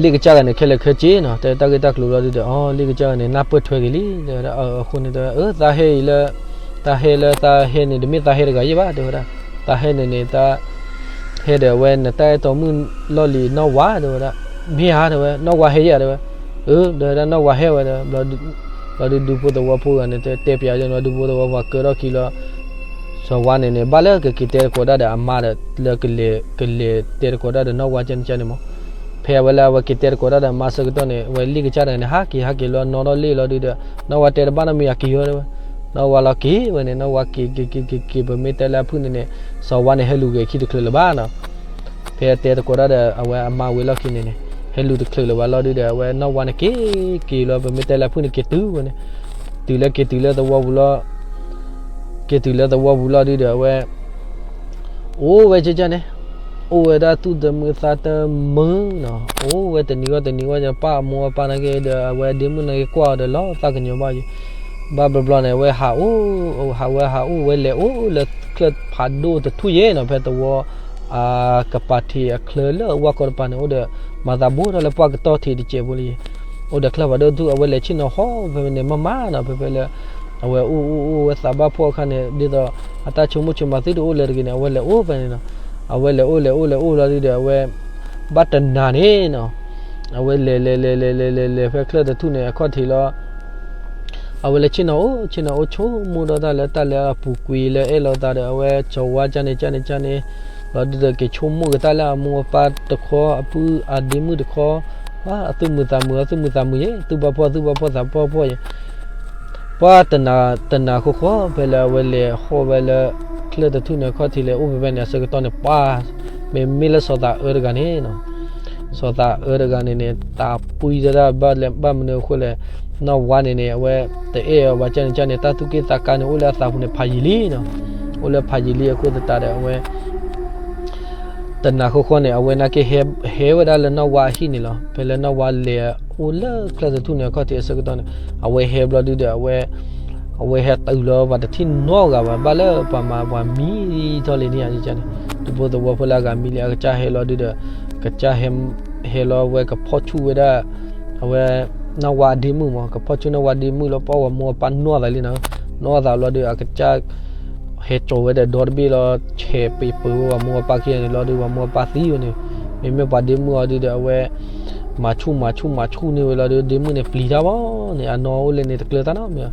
လ့ၣ်ကစၢ်ဂၤန့ၣ် ခဲလၢာ်ခဲဆ့နီၤ တဲတၢ်ဂ့ၢ်တၢ်ကျိၤဘျီဒုဒီး အီ လ့ၣ်ကစၢ်ဂၤန့ၣ် နၢ်ပၢၢ်ထွဲက့ၤလံ တဲဝဲဒၣ် အဃိန့ၣ်တဲဝဲ အၢ သးဟဲအံၤလၢ တၢ်ဟဲလၢသးဟဲန့ၣ် တမ့ၢ်သးဟဲတဂၤယံၣ်ဘၣ် တဲဝဲဒၣ် သးဟဲန့ၣ်န့ၣ် သး ဟဲဒီးအဝဲနတၢ်အဲၣ်တီမုၣ်လီၢ်လံၤနီၢ်ဝါ တဲဝဲဒၣ် မ့ၢ်ဧါ တဲဝဲ နီၢ်ဝါဟဲယၤ တဲဝဲ အၢ တဲဝဲဒၣ် နီၢ်ဝါဟဲဝဲဒီး ဘျီဒုဒူဖိသဝီဖိဂၤန့ၣ် တဲပၠးယၤ ဒူဖိသဝီဖိကၢထီၣ်ခံလီၤ စီၤဝါန့ၣ်န့ၣ် ဘၣ်လၢကက့ၤတဲသကိးတၢ်ဒီးအမါဒီး လၢကလဲၤ ကလဲၤတဲသကိးတၢ်ဒီးနီၢ်ဝါကန့ၣ်ကန့ၣ်မး ဖဲအဝဲလၢအဝဲက့ၤတဲသကိးတၢ်ဒီးအမါဆၢကတီၢ်န့ၣ် အဝဲလ့ၣ်ကစၢ်တဂၤန့ၣ် ဟးက့ၤဟးက့ၤလီၤနီၣ်ထီၣ်လ့ၣ်လီၤဒုဒီး နီၢ်ဝါတဲတဘၣ်နီတမံၤ အက့ၤဝဲ တဲဝဲ နီၢ်ဝါလီၤက့ၤဝဲန့ၣ် နီၢ်ဝါက့ၤက့ၤက့ၤက့ၤက့ၤ ပမ့ၢ်တဲလၢအဖုၣ်န့ၣ်န့ၣ် စီၤဝါန့ၣ် ဟဲလူၤက့ၤခံတချုးလၢၤဘၣ်နီၤ ဖဲတဲသကိးတၢ်ဒီး အဝဲအမါဝံၤလီၢ်ခံန့ၣ်န့ၣ် ဟဲလူၤတချုးလၢၤဘၣ်လီၤဒုဒီး အဝဲနီၢ်ဝါန့ၣ်က့ၤက့ၤလီၤ ပမ့ၢ်တဲလၢအဖုၣ်န့ၣ်က့ၤတုၤဝဲန့ၣ် တုၤလၢက့ၤတုၤလၢသဝီပူၤလီၤ က့ၤတုၤလၢသဝီပူၤလီၤဒုဒီး အဝဲ အိၣ်ဝဲကန့ၣ် အိၣ်ဝဲဒၣ်သူၣ်တမုာ်သးတမုာ်နီၤ အိၣ်ဝဲတနံၤဂီၢ်တနံၤဂီၢ် ပၢ်အမိၢ်အပၢ်နာ်က့ဒီး အဝဲဒ့မုၣ်နာ်က့ကွၢ်အီၤဒီးလီၤသးကညီၤဘၣ်ယံၤ ဘၣ်ဘျီဘျီန့ၣ် အဝဲဟးအိၣ် ဟးဝဲဟးအိၣ်ဝဲလဲၤအိၣ်လၢချၢၣ်ဖးဒိၣ်တထူၣ်ယဲနီၤ ဖဲသဝီ ကပၤထံးအချၢလၢဝၢ်ကီၢ်တပၤန့ၣ် အိၣ်ဒီး မၤသးဘိထီၣ်လၢပှၢ်ကတီၢ်ထံးတစဲးဖိလံ အိၣ်ဒီးချၢၣ်ဖးဒိၣ်တထူၣ် အဝဲလဲၤဆ့ၣ်နီၤဟီၣ်ဖဲဖဲန့ၣ် မးမးနီၤ ဖဲဖဲလၢ အဝဲအိၣ်အိၣ်အိၣ်ဝဲသးဘၣ်ဖှီၣ်အခါန့ၣ် ဒ်သိး အတၢ်ဆိကမိၣ်ဆိကမးသုတအိၣ်လၢၤတဂ့ၤန့ၣ် အဝဲလဲၤအိၣ်ဖဲန့ၣ်နီၤ အဝဲလဲၤအိၣ်လဲၤအိၣ်လဲၤအိၣ်လီၤဒုဒီး အဝဲ ဘၣ်တနၤန့ၣ်နီၤ အဝဲလဲၤလဲၤလဲၤလဲၤလဲၤလဲၤလဲၤဖဲချၢၣ်တထူၣ်န့ၣ် အခီၣ်ထံးလီၤ အဝဲလဲၤဆ့ၣ်နီၤအိၣ် ဆ့ၣ်နီၤအိၣ်ဆိကမိၣ်ဒီးတၢ်လၢတၢ်လၢအပူၤကွံာ်လၢ အဲၣ်လိာ်သးဒီး အဝဲစီၤဝါကန့ၣ်ကန့ၣ်ကန့ၣ် လီၤဒုဒီးက့ၤဆိကမိၣ်က့ၤတၢ်လၢအမိၢ်အပၢ်တခီ အပုၢ်အဒ့မုၣ်တခီ အသုမုာ်သးမုာ် အသုမုာ်သးမုာ်ယဲ သုဘၣ်ဖှီၣ် သုဘၣ်ဖှီၣ်သးဖှီၣ်ဖှီၣ်ယဲ ပှၢ်တနၤဃီဃီ ဖဲလၢအဝဲလဲၤဟီၣ်ဝဲလၢ ချၢၣ်တထူၣ်န့ၣ် အခီၣ်ထံးလဲၤအိၣ်ဖဲဖဲန့ၣ် အဆၢကတီၢ်န့ၣ် ပှၢ် မ့မ့ၢ်လၢစီၤသးအၢတဂၤန့ၣ်နီၤ စီၤသးအၢတဂၤန့ၣ်န့ၣ် သးပှံတၢ်ဒၣ်ဘၣ်လဲၣ် ဘၣ်မနုၤအဃိလဲၣ် နီၢ်ဝါန့ၣ်န့ၣ် အဝဲတအဲၣ်အီၤဘၣ်ကန့ၣ်ကန့ၣ် တၢ်သူၣ်က့ၣ်သးကါန့ၣ် အိၣ်လၢအသးပူၤန့ၣ် ဖးယံၤလံနီၤ အိၣ်လၢဖးယံာ်လံအဃိသတးဒီး အဝဲ တနၤဃီဃီန့ၣ် အဝဲနာ်က့ဟဲဝဲဒၣ်လၢနီၢ်ဝါအဟံၣ်န့ၣ်လီၤ. ဖဲလၢနီၢ်ဝါလဲၤအိၣ်လၢချၢၣ်သထူၣ်န့ၣ် အခီၣ်ထံးအဆၢကတီၢ်န့ၣ် အဝဲဟဲဘျီဒုဒီး အဝဲ အဝဲဟဲတုၤလီၤ ပှၤတထံၣ်နီတဂၤဘၣ်, ဘၣ်လၢပှၤမၤပှၤမံထီၣ်လံန့ၣ်န့ၣ်, ဒူဖိသဝီဖိလၢအဂၤမံလံ အကစၢ်ဟဲလီၤဒုဒီး ကစၢ်ဟဲ ဟဲလီၤဝဲကဖီၣ်ဆူၣ်ဝဲဒၣ် အဝဲ နီၢ်ဝါအဒ့မုၣ်မး ကဖီၣ်ဆူၣ်နီၢ်ဝါဒ့မုၣ်လီၤ ပှၤဝၤမိၢ်အပၢ်နီၢ်သးလံနီၤ, နီၢ်သးဘျီဒုအကစၢ် ဟဲကၠီၤဝဲဒီးဒီတဘ့ၣ်လီၤ ဆဲးပ့ၤပၢၤဝဲဝၤမိၢ်အပၢ်ခံဂၤန့ၣ်လီၤဒု ဝၤမိၢ်အပၢ်သံဝဲန့ၣ်, မ့မ့ၢ်ပှၤဒ့မုၣ်အီၤဒုဒီး အဝဲ မၤဆူၣ်မၤဆူၣ်မၤဆူၣ်န့ၢ်ဝဲလီၤဒု ဒ့မုၣ်န့ၣ်ပျံၤတၢ်ဘၣ်န့ၣ် အနီၢ်အိၣ်လၢန့ၣ်တကျၢၤတၢ်နီတမံၤ,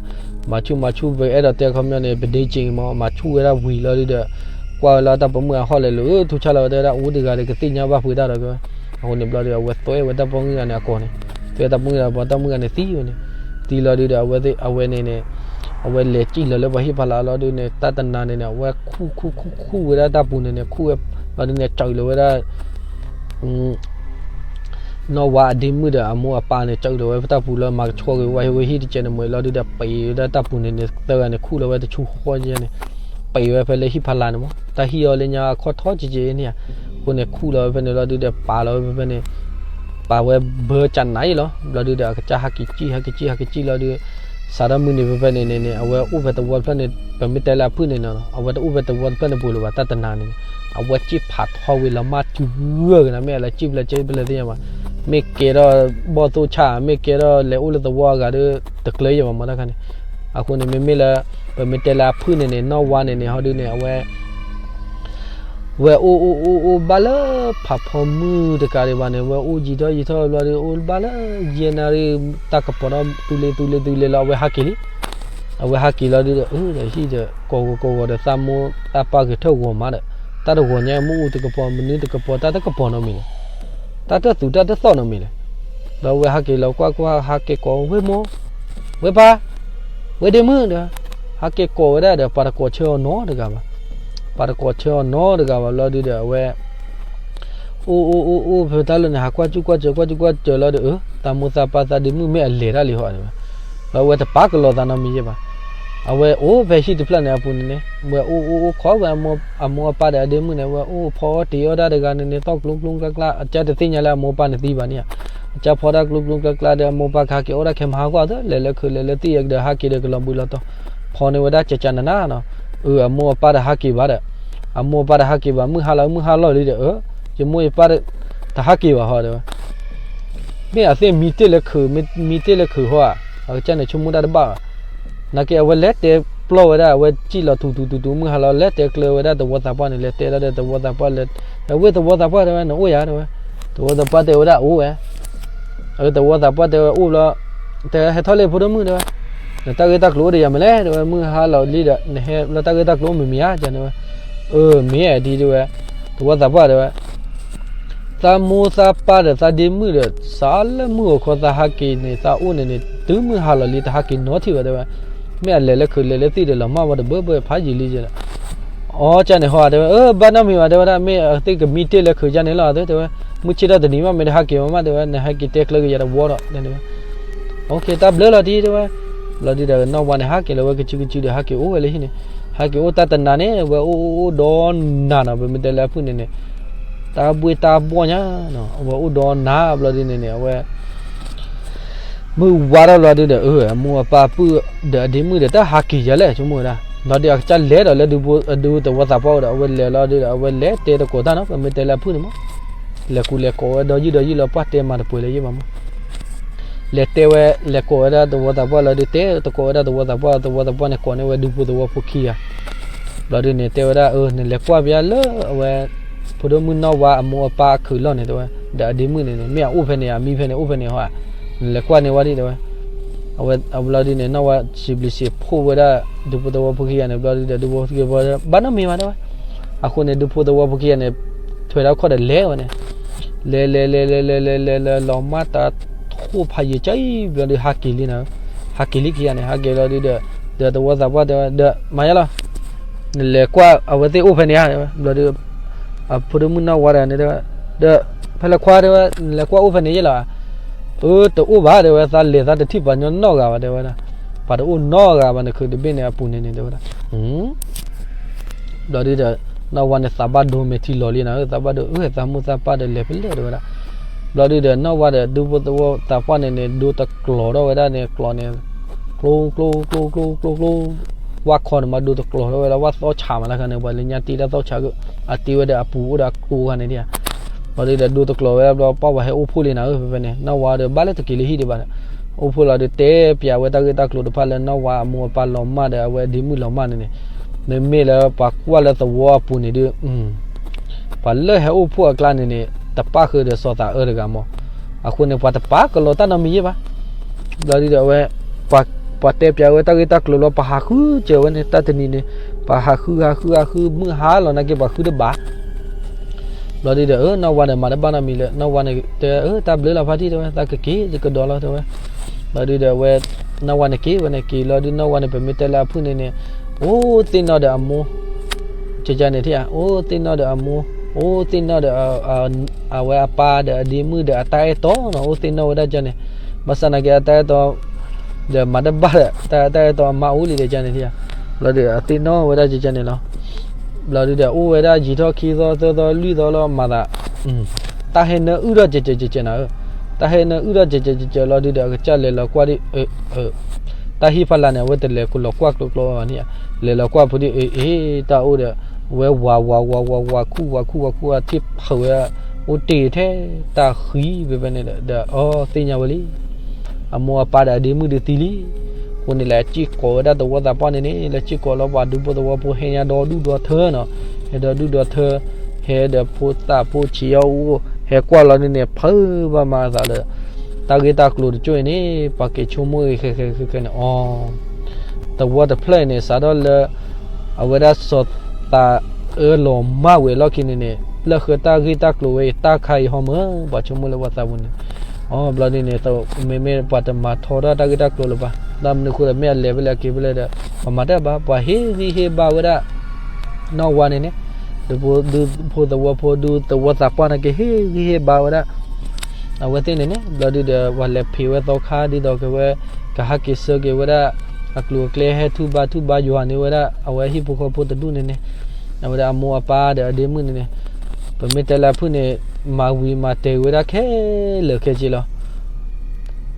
မၤဆူၣ်မၤဆူၣ် ပအဲၣ်ဒိးတဲခီပညီန့ၣ် ပဒ့က့ၤမး မၤဆူၣ်ဝဲဒၣ်ဝံၤလီၤဒုဒီး ကွၢ်ဝဲလၢတၢ်ပိာ်မုၣ်အဟီၣ်လဲၤလိာ် ထူဆါလီၤဝဲတဲဝဲဒၣ် အိၣ်တဂၤဒီးကသ့ၣ်ညါဘၣ်ပှၤဒၣ်ဒီးကဲဝဲ, အဃိန့ၣ်ဘျီဒု အဝဲသွဲဝဲတၢ်ပိာ်မုၣ်ဂၤန့ၣ်အကိာ်န့ၣ်, သွဲတၢ်ပိာ်မုၣ်ဂၤန့ၣ် ပှၤတၢ်မုၣ်ဂၤန့ၣ်သံဝဲန့ၣ်, သံလီၤဒုဒီး အဝဲသ့ၣ် အဝဲန့ၣ်န့ၣ် အဝဲလဲၤစံၣ်လီၤလၢပှၤဟံၣ်ဖီလာ်လီၤဒုန့ၣ် တၢ်တနၤန့ၣ်န့ၣ် အဝဲခူၣ်ခူၣ်ခူၣ်ခူၣ်ဝဲဒၣ်တၢ်ပူၤန့ၣ်န့ၣ် ခူၣ်ဝဲလီၤဒုန့ၣ် စၢးလီၤဝဲဒၣ် နီၢ်ဝါအဒ့မုၣ်ဒီးအမိၢ်အပၢ်န့ၣ် စၢးလီၤဝဲတၢ်ပူၤလၢမၤကဆှီက့ၤဝဲဟံၣ်ဝဲဟံၣ်တကဲးန့ၣ် မ့ၢ်လီၤဒုဒီး ပံၤဝဲဒၣ်တၢ်ပူၤန့ၣ်န့ၣ် သၢဂၤန့ၣ် ခူၣ်လီၤဝဲတဆူဃီန့ၣ်, ပံၤဝဲဖဲလၢဟံၣ်ဖီလာ်န့ၣ်မး တၢ်ဟံၣ်အီၤလၢညါအခီၣ်ထီၣ်ကဲကဲန့ၣ်ဧါ, အဃိန့ၣ် ခူၣ်လီၤဝဲဖဲန့ၣ်လီၤဒုဒီး ပာ်လီၤဝဲဖဲဖဲန့ၣ်, ပာ်ဝဲဘၢကနၤအံၤလီၤ, ဘျီဒုဒီး အကစၢ်ဟးက့ၤကံၣ် ဟးက့ၤကံၣ် ဟးက့ၤကံၣ်လီၤဒု စးထီၣ်မုၢ်နံၤဖဲဖဲန့ၣ်န့ၣ်န့ၣ် အဝဲအိၣ်ဖဲသဝီတဖျၢၣ်န့ၣ် ပမ့ၢ်တဲလၢအဖုၣ်န့ၣ်နီၤ အဝဲတအိၣ်ဖဲသဝီတဖျၢၣ်န့ၣ်ပူၤလၢၤဘၣ် တၢ်တနၤန့ၣ်န့ၣ်, အဝဲစံၣ်ဖးထီဝံၤလီၤမၢ်စုဂၢၢ်က့ၤနၤ မ့ၢ်အလၢစံၣ်ဖဲလဲၣ်စံၣ်ဖဲလဲၣ်သ့ၣ်ညါဘၣ်, မ့ၢ်ကဲထီၣ်ဘီၣ်သိၣ်ဆၣ် မ့ၢ်ကဲထီၣ်လဲၤအိၣ်လၢသဝီအဂၤဒီး တကျၢၤယဲၢ်ဘၣ်မးတၢ်ခါန့ၣ်, အဃိန့ၣ် မ့မ့ၢ်လၢ ပမ့ၢ်တဲလၢအဖုၣ်န့ၣ်န့ၣ် နီၢ်ဝါန့ၣ်န့ၣ် ဟီဒုန့ၣ် အဝဲ ဝဲအိၣ်အိၣ်အိၣ်အိၣ်ဘၣ်လၢဖးဖီမုၢ်တကးဒံးဘၣ်န့ၣ် ဝဲအိၣ်ယံာ်ထီၣ်ယံာ်ထီၣ်ဘျီဒီး အိၣ်ဘၣ်လၢယဲၢ်နၣ်ရံၣ် တၢ်ကပီၤဒီး သူလ့ၤသူလ့ၤသူလ့ၤလီၤ အဝဲဟးက့ၤလံ, အဝဲဟးက့ၤလီၤဒုဒီး အၢ ဒီးဟံၣ်ဒီး ကိးဂီၤကိးဂီၤဒီး သးမိၢ်သးပၢ်ဂဲၤထၢၣ်ဂီၤမးဒီး တၢ်တဂီၤညါ မ့ၣ်အူတကပီၤ မနုၤတကပီၤ တၢ်တကပီၤနီတမံၤလဲၣ်, တၢ်တသူၣ်တၢ်တသီၣ်နီတမံၤလဲၣ်, ဒီးအဝဲဟးက့ၤလီၤကွၢ်ကွၢ် ဟးက့ၤကိးဝဲၢ်မိၢ် ဝဲၢ်ပၢ် ဝဲၢ်ဒ့မုၣ်ဒီး ဟးက့ၤကိးဝဲဒၣ်ဒီး ပှၤတကိးဆၢအီၤနီတဂၤဘၣ်, ပှၤတကိးဆၢအီၤနီတဂၤဘၣ်ဘျီဒုဒီး အဝဲ အိၣ်အိၣ်အိၣ်အိၣ်ဖဲတၢ်လၢန့ၣ် ဟးကွၢ်ကူၣ်ကွၢ်စၢၤ ကွၢ်ကူၣ်ကွၢ်စၢၤလီၤဒီး အၢ သးမိၢ်သးပၢ်သးဒ့မုၣ်မ့ၢ်အလဲၤတၢ်လံဟီဒဝဲ, ဒီးအဝဲတပာ်ကလီၤသးနီတမံၤယဲၢ်ဘၣ်, အဝဲအိၣ်ဖဲဟံၣ်တဖျၢၣ်န့ၣ်အပူၤန့ၣ်န့ၣ် ဝဲအိၣ်အိၣ်အိၣ်ခိးဝဲ အမိၢ်အပၢ်ဒီးအဒ့မုၣ်န့ၣ် ဝဲအိၣ်ဖီအီၣ်တ့ၤအီၣ်တၢ်တဂၤန့ၣ်န့ၣ် သီၣ်ကျူကျူကျါကျါ အကစၢ်တသ့ၣ်ညါလၢအမိၢ်အပၢ်န့ၣ်သံဘၣ်န့ၣ်ဧါ, အကစၢ်ဖီတၢ်ကျူကျူကျါကျါဒီး အမိၢ်အပၢ်ကဟးက့ၤအိၣ်ဒၣ်ခဲမဟါဂီၢ်သၢ လဲၤလၢခုးလဲၤလၢသံၣ်ဒီးဟးက့ၤဒီးကလီၤဘှံးလီၤတီၤ, ဖီန့ၢ်ဝဲဒၣ်ကကနနၤနီၤ, အၢ အမိၢ်အပၢ်တဟးက့ၤဘၣ်ဒီး အမိၢ်အပၢ်တဟးက့ၤဘၣ် မုၢ်ဟါလီၤ မုၢ်ဟါလီၤလံဒီး အၢ ယမိၢ်ယပၢ် တဟးက့ၤဘၣ်ဟီဒဝဲ, မ့ၢ်အသ့ၣ်မံတ့ၢ်လၢခုး မံတ့ၢ်လၢခုးဟီဧါ, အကစၢ်န့ၣ်ဆိကမိၣ်တၢ်တဘၣ်ဘၣ်, နာ်က့အဝဲလဲၤတဲပျီၢ်ဝဲဒၣ် အဝဲစံၣ်လီၤထူထူထူထူ မုၢ်ဟါလီၤ လဲၤတဲကျၢၤဝဲဒၣ်သဝီသးပှၢ်န့ၣ် လဲၤတဲလီၤဒီးသဝီသးပှၢ်လဲၤ, အဝဲသဝီသးပှၢ်တဲဝဲ နအိၣ်ယၤတဲဝဲ, သဝီသးပှၢ်တဲဝဲဒၣ်အိၣ်ဝဲ အသဝီသးပှၢ်တဲဝဲအိၣ်ဘျီ, တဲဟဲထီၣ်လံဖိဒိၣ်မုၣ်တဲဝဲ, နတၢ်ဂ့ၢ်တၢ်ကျိၤအိၣ်ဒီးယၤမ့ၢ်လဲၣ်တဲဝဲ မုၢ်ဟါလီၤလံဒီး နဟဲလၢတၢ်ဂ့ၢ်တၢ်ကျိၤအိၣ်မ့ၢ်မ့ၢ်ဧါတဲဝဲ, အၢ မ့ၢ်ဒ်တဲဝဲ, သဝီသးပှၢ်တဲဝဲ, သးမိၢ်သးပၢ်ဒီးသးဒ့မုၣ်ဒီး စးလၢမုၢ်ဂီၤခီသးဟးက့ၤန့ၣ် သးအိၣ်န့ၣ်န့ၣ် တုၤမုၢ်ဟါလီၤလံတဟးက့ၤနီထံၣ်ဘၣ်တဲဝဲ, မ့ၢ်အလဲၤလၢခုးလဲၤလၢသံၣ်ဒီးလီၤမၢ်ဝဲတဘၢဘၢဖးယံာ်လံယဲလီၤ အကစၢ်န့ၣ်ဟီတဲဝဲ အၢ ဘၣ်နီတမံၤဘၣ်တဲဝဲဒၣ် မ့ၢ်အသ့ၣ်ကမံတ့ၢ်လၢခုးကန့ၣ်လီၤတဲဝဲ, မုၢ်ဆ့ၣ်ထီၣ်တနံၤမး မ့ၢ်တဟးက့ၤမးမးတဲဝဲ နဟဲက့ၤတဲကျၢၤကယၤတဝီဒီးတဲဝဲ, တၢ်ဘျၢလီၤတံၢ်တဲဝဲ, ဘျီဒုဒီးနီၢ်ဝါန့ၣ် ဟးက့ၤလီၤဝဲကစုကစုဒီး ဟးက့ၤအိၣ်ဝဲလၢဟံၣ်န့ၣ်, ဟးက့ၤအိၣ်တၢ်တနၤန့ၣ် ဝဲအိၣ်အိၣ်အိၣ်ဒီးနၤနီၤ ပမ့ၢ်တဲလၢအဖုၣ်န့ၣ်န့ၣ်, တၢ်ဘှ့ၣ်တၢ်ဘှီၣ်ညါ, အဝဲအိၣ်ဒီးနၤဘျီဒုန့ၣ်န့ၣ် အဝဲ မုၢ်ဝါထီၣ်လီၤဒုဒီး အၢ အမိၢ်အပၢ်ပုၢ်ဒီးအဒ့မုၣ်ဒီး တၢ်ဟးက့ၤယၤလဲၣ် ဆိကမိၣ်ဝဲဒၣ်, ဘျီဒုအကစၢ်လဲၤဒီးလၢဒူသဝီသးပှၢ်ဝဲဒီး အဝဲလဲၤလီၤဒုဒီး အဝဲလဲၤတဲသကိးတၢ်နီၤ ပမ့ၢ်တဲလၢအဖုၣ်န့ၣ်မး, လဲၤကူလဲၤကိးဝဲဒီးယုၢ်ဒီးယုၢ်လီၤ ပှၢ်တဲမၤတပှဲၤလၢၤယဲၢ်ဘၣ်မး, လဲၤတဲဝဲ လဲၤကိးဝဲဒၣ်သဝီသးပှၢ်လီၤဒု တဲသကိးဝဲဒၣ်သဝီသးပှၢ် သဝီသးပှၢ်န့ၣ် ကိးန့ၢ်ဝဲဒူဖိသဝီဖိခံဂၤ, ဘျီဒုန့ၣ် တဲဝဲဒၣ် အၢ နလဲၤကွၢ်ပယါလၢအဝဲ ဖိဒိၣ်မုၣ်နီၢ်ဝါအမိၢ်အပၢ်အခုးလီၢ်န့ၣ်တဲဝဲ, ဒီးအဒ့မုၣ်န့ၣ်န့ၣ် မ့ၢ်အအိၣ်ဖဲန့ၣ် အမံဖဲန့ၣ် အိၣ်ဖဲန့ၣ်ဟီဧါ, နလဲၤကွၢ်န့ၢ်ဝဲဒၣ်တဲဝဲ, အဝဲဘျီဒုန့ၣ် နီၢ်ဝါစံးဘျုးစံးဖှိၣ်ဝဲဒၣ် ဒူဖိသဝီဖိခံဂၤန့ၣ် ဘျီဒုဒီး ဒူဖိသဝီဖိခံဂၤ ဘၣ်နီတမံၤဘၣ်တဲဝဲ, အဃိန့ၣ် ဒူဖိသဝီဖိခံဂၤန့ၣ် ထွဲဒၣ်ခီၣ်ဒီးလဲၤဝဲန့ၣ်, လဲၤလဲၤလဲၤလဲၤလဲၤလဲၤလဲၤလဲၤ လီၤမၢ်တၢ်ထိၣ်ဖးယံာ်ကၢအံၤ ဘျီဒုဟးက့ၤလံနီၤ, ဟးက့ၤလံခံဂၤန့ၣ် ဟးက့ၤလီၤဒုဒီး ဒီးသဝီသးပှၢ်တဲဝဲ ဒီးမၤယါလီၤ နလဲၤကွၢ်အဝဲသ့ၣ်အိၣ်ဖဲန့ၣ်ဧါတဲဝဲ, ဘျီဒု အဖိဒိၣ်မုၣ်နီၢ်ဝါတဂၤန့ၣ်တဲဝဲ, ဒီး ဖဲလဲၤကွၢ်တဲဝဲ နလဲၤကွၢ်အိၣ်ဖဲန့ၣ်ယဲၢ်လီၤဧါ, အၢ တအိၣ်ဘၣ်တဲဝဲ သးလဲၤသးတထံၣ်ပှၤညီနီတဂၤဘၣ်တဲဝဲဒၣ်, ပှၤတအိၣ်နီတဂၤဘၣ် နခုးတဘ့ၣ်န့ၣ်အပူၤန့ၣ်န့ၣ်တဲဝဲဒၣ်, ဘျီဒုဒီး နီၢ်ဝါန့ၣ်သးဘၣ်ဒိမဲာ်ထံလီၤလံနီၤ, သးဘၣ်ဒိ အၢ သးမိၢ်သးပၢ်ဒီးလဲၤဖဲလဲၣ်တဲဝဲဒၣ်. ဘျီဒုဒီး နီၢ်ဝါဒီးဒူဖိသဝီသးပှၢ်န့ၣ်န့ၣ် ဒိတကျိၤထီၣ်ဝဲဒၣ်န့ၣ် ကျိၤန့ၣ် ကျိ ကျိ ကျိ ကျိ ကျိ ကျိ ဝၣ်ခီန့ၣ်မး ဒိတကျိၤထီၣ်ဝဲဒၣ် ဝၣ်သီၣ်ဆးမးတခါန့ၣ် ပှၤလၢညါတ့တၢ်သီၣ်ဆးက့ အတ့ဝဲဒီးအပူၤအိၣ်ဒီးအကျိဂၤန့ၣ်ဒၣ်. ဘျီဒုဒီးဒိတကျိၤဝဲဒၣ် ဘျီပှၢ်ဝဲဟဲအိၣ်ဖှိၣ်လံနီၤ ဖဲဖဲန့ၣ် နီၢ်ဝါဒီးဘၣ်လၢတက့ၤလၢဟံၣ်ဒံးဘၣ်ဒီး အိၣ်ဖှိၣ်လီၤဒီးတဲပၠးဝဲတၢ်ဂ့ၢ်တၢ်ကျိၤတဖၣ်လၢနီၢ်ဝါအမိၢ်အပၢ်လီၤမၢ်ဒီး အဝဲအဒ့မုၣ်လီၤမၢ်န့ၣ်န့ၣ်, မ့မ့ၢ်လၢပှၤကွၢ်လၢသဝီအပူၤန့ၣ်ဒုး ပှၤလၢဟဲအိၣ်ဖှိၣ်အကျါန့ၣ်န့ၣ် တပၣ်ဃုာ်ဒီးစီၤသးအၢတဂၤမး, အဃိန့ၣ် ပှၤတပာ်ကလီတၢ်နီတမံၤယဲၢ်ဘၣ်. ဘျီဒုဒီးအဝဲ ပှၤတဲပၠးဝဲတၢ်ဂ့ၢ်တၢ်ကျိၤလီၤ ပှၤဟးဃုစၢၤဝဲန့ၣ် တၢ်တနံၤန့ၣ် ပှၤဟးဃုဟးဃုဟးဃု မုၢ်ဟါလီၤနာ်က့ ပှၤဃုတဘၣ် ဘျီဒုဒီး အၢ နီၢ်ဝါဒီး မၤတဘၣ်နီတမံၤလၢ နီၢ်ဝါန့ၣ်တဲ အၢ တၢ်ဘျုးလီၤဖါတံၢ်တဲဝဲ သးကက့ၤကဒီးလီၤတဲဝဲ. ဘျီဒုဒီးအဝဲ နီၢ်ဝါန့ၣ်က့ၤဝဲန့ၣ်က့ၤလီၤဒု နီၢ်ဝါန့ၣ် ပမ့ၢ်တဲလၢအဖုၣ်န့ၣ်န့ၣ် အိၣ်သ့ၣ်နီၣ်ဒီးအမိၢ် ကကန့ၣ်ထံၣ်ဧါ အိၣ်သ့ၣ်နီၣ်ဒီးအမိၢ် အိၣ်သ့ၣ်နီၣ်ဒီး အဝဲအပၢ်ဒီးအဒ့မုၣ်ဒီးအတၢ်အဲၣ်တီနီၤ အိၣ်သ့ၣ်နီၣ်ဝဲဒၣ်ကန့ၣ် ဘၣ်ဆၣ်နာ်က့အတၢ်အဲၣ်တီ ဒီးမၤတဘၣ်ဒီး တၢ်တၢ်အဲၣ်တီအမါအိၣ်လံဒီးကန့ၣ်ထံၣ်ဧါ ဘျီဒုဒီးအသ့ၣ်နီၣ်ဝဲဒၣ်ကကန့ၣ်လီၤ. ဘျီဒုဒီးအိၣ်ဝဲဒၣ်ယံာ်ထီၣ်ခံသီသၢသီလွံၢ်သီလီၤမၤသး တၢ်ဟဲနၢအုၣ်ထီၣ်ကဲးကဲးကဲးကဲးနၤဧၢ, တၢ်ဟဲနၢအုၣ်ထီၣ်ကဲးကဲးကဲးကဲးလီၤဒုဒီး အကစၢ်လဲၤလီၤကွၢ်ဒ် တၢ်ဟံၣ်ဖီလာ်န့ၣ် အဝဲတလဲၤကလီၤကွၢ်ကျိကျိဘၣ်န့ၣ်ဧါ, လဲၤလီၤကွၢ်ဖိဒ်အ့ၣ် တၢ်အိၣ်ဒီး ဝဲဝးဝးဝးဝးဝးခူၣ်ဝးခူၣ်ဝးခူၣ်အထံၣ်ဖုးဝဲ အိၣ်တ့ၢ်ထဲတၢ်ဃံဖဲဖဲန့ၣ်ဒီး ဒီးအီသ့ၣ်ညါဝဲလံ အမိၢ်အပၢ်ဒီးအဒ့မုၣ်ဒုးသံလံ. အဃိန့ၣ် လဲၤစ့ၢ်ကီးဝဲဒၣ်သဝီသးပှၢ်န့ၣ်န့ၣ် လဲၤစ့ၢ်ကီးလီၤပှၤဒူဖိသဝီဖိဟဲညါဒီဒူၣ်ဒီထၢနီၤ, ဟဲဒီဒူၣ်ဒီထၢ ဟဲဒီးဖိသၣ်ဖိဆံးအီၣ်အူ ဟဲကွၢ်လီၤန့ၣ်န့ၣ် ဖုးဘၣ်မၤအသးဒီး တၢ်ဂ့ၢ်တၢ်ကျိၤတကၠိၢ်အံၤန့ၣ် ပှၤက့ၤဆိကမိၣ်ဂ့ၤဃဲဃဲဃဲဃဲန့ၣ်အီၤ သဝီတဖျၢၣ်အံၤန့ၣ် စးထီၣ်လၢ အဝဲဒၣ်စီၤသးအၢလီၤမၢ်ဝဲအလီၢ်ခံန့ၣ်န့ၣ် ပျၢၢ်ဃၢတၢ်ဂ့ၢ်တၢ်ကျိၤဝဲအံၤ တၢ်ခါအံၤဟီမၢ် ပှၤဆိကမိၣ်လၢပှၤသးပူၤန့ၣ် အီၤဘျီဒ်န့ၣ် မ့မ့ၢ်ပှၤတမၤထီထီၣ်တၢ်ဂ့ၢ်တၢ်ကျိၤလၢၤဘၣ်, ဘၣ်မနုၤအဃိဒီး မ့ၢ်အလဲၤဖဲလဲၣ်အက့ၤဖဲလဲၣ်ဒီး ပှၤမၤတၢ်ဘၣ် ပှၤဟ့ၣ်ဂံၢ်ဟ့ၣ်ဘါဝဲဒၣ် နီၢ်ဝါန့ၣ်န့ၣ် ဒူဖိသဝီဖိ ဒူသဝီသးပှၢ်န့ၣ်က့ၤ ဟ့ၣ်ဂံၢ်ဟ့ၣ်ဘါဝဲဒၣ် အဝဲသ့ၣ်န့ၣ်န့ၣ် ဘျီဒုဒီး ပှၤလဲၤဖံးဝဲသီခါဒ်သိးက့ၤဝဲ ကဟးက့ၤဆၢက့ၤဝဲဒၣ် အကျိၤအကျဲဟဲထူၣ်ဘါထူၣ်ဘါယွၤန့ၢ်ဝဲဒၣ် အဝဲဟံၣ်ဖိဃီဖိတဒူၣ်န့ၣ်န့ၣ် အဝဲဒၣ်အမိၢ်အပၢ်ဒီးအဒ့မုၣ်န့ၣ်န့ၣ် ပမ့ၢ်တဲလၢအဖုၣ်န့ၣ် မၤဝံၤမၤတဲာ်ဝဲဒၣ်ခဲလၢာ်ခဲဆ့လီၤ.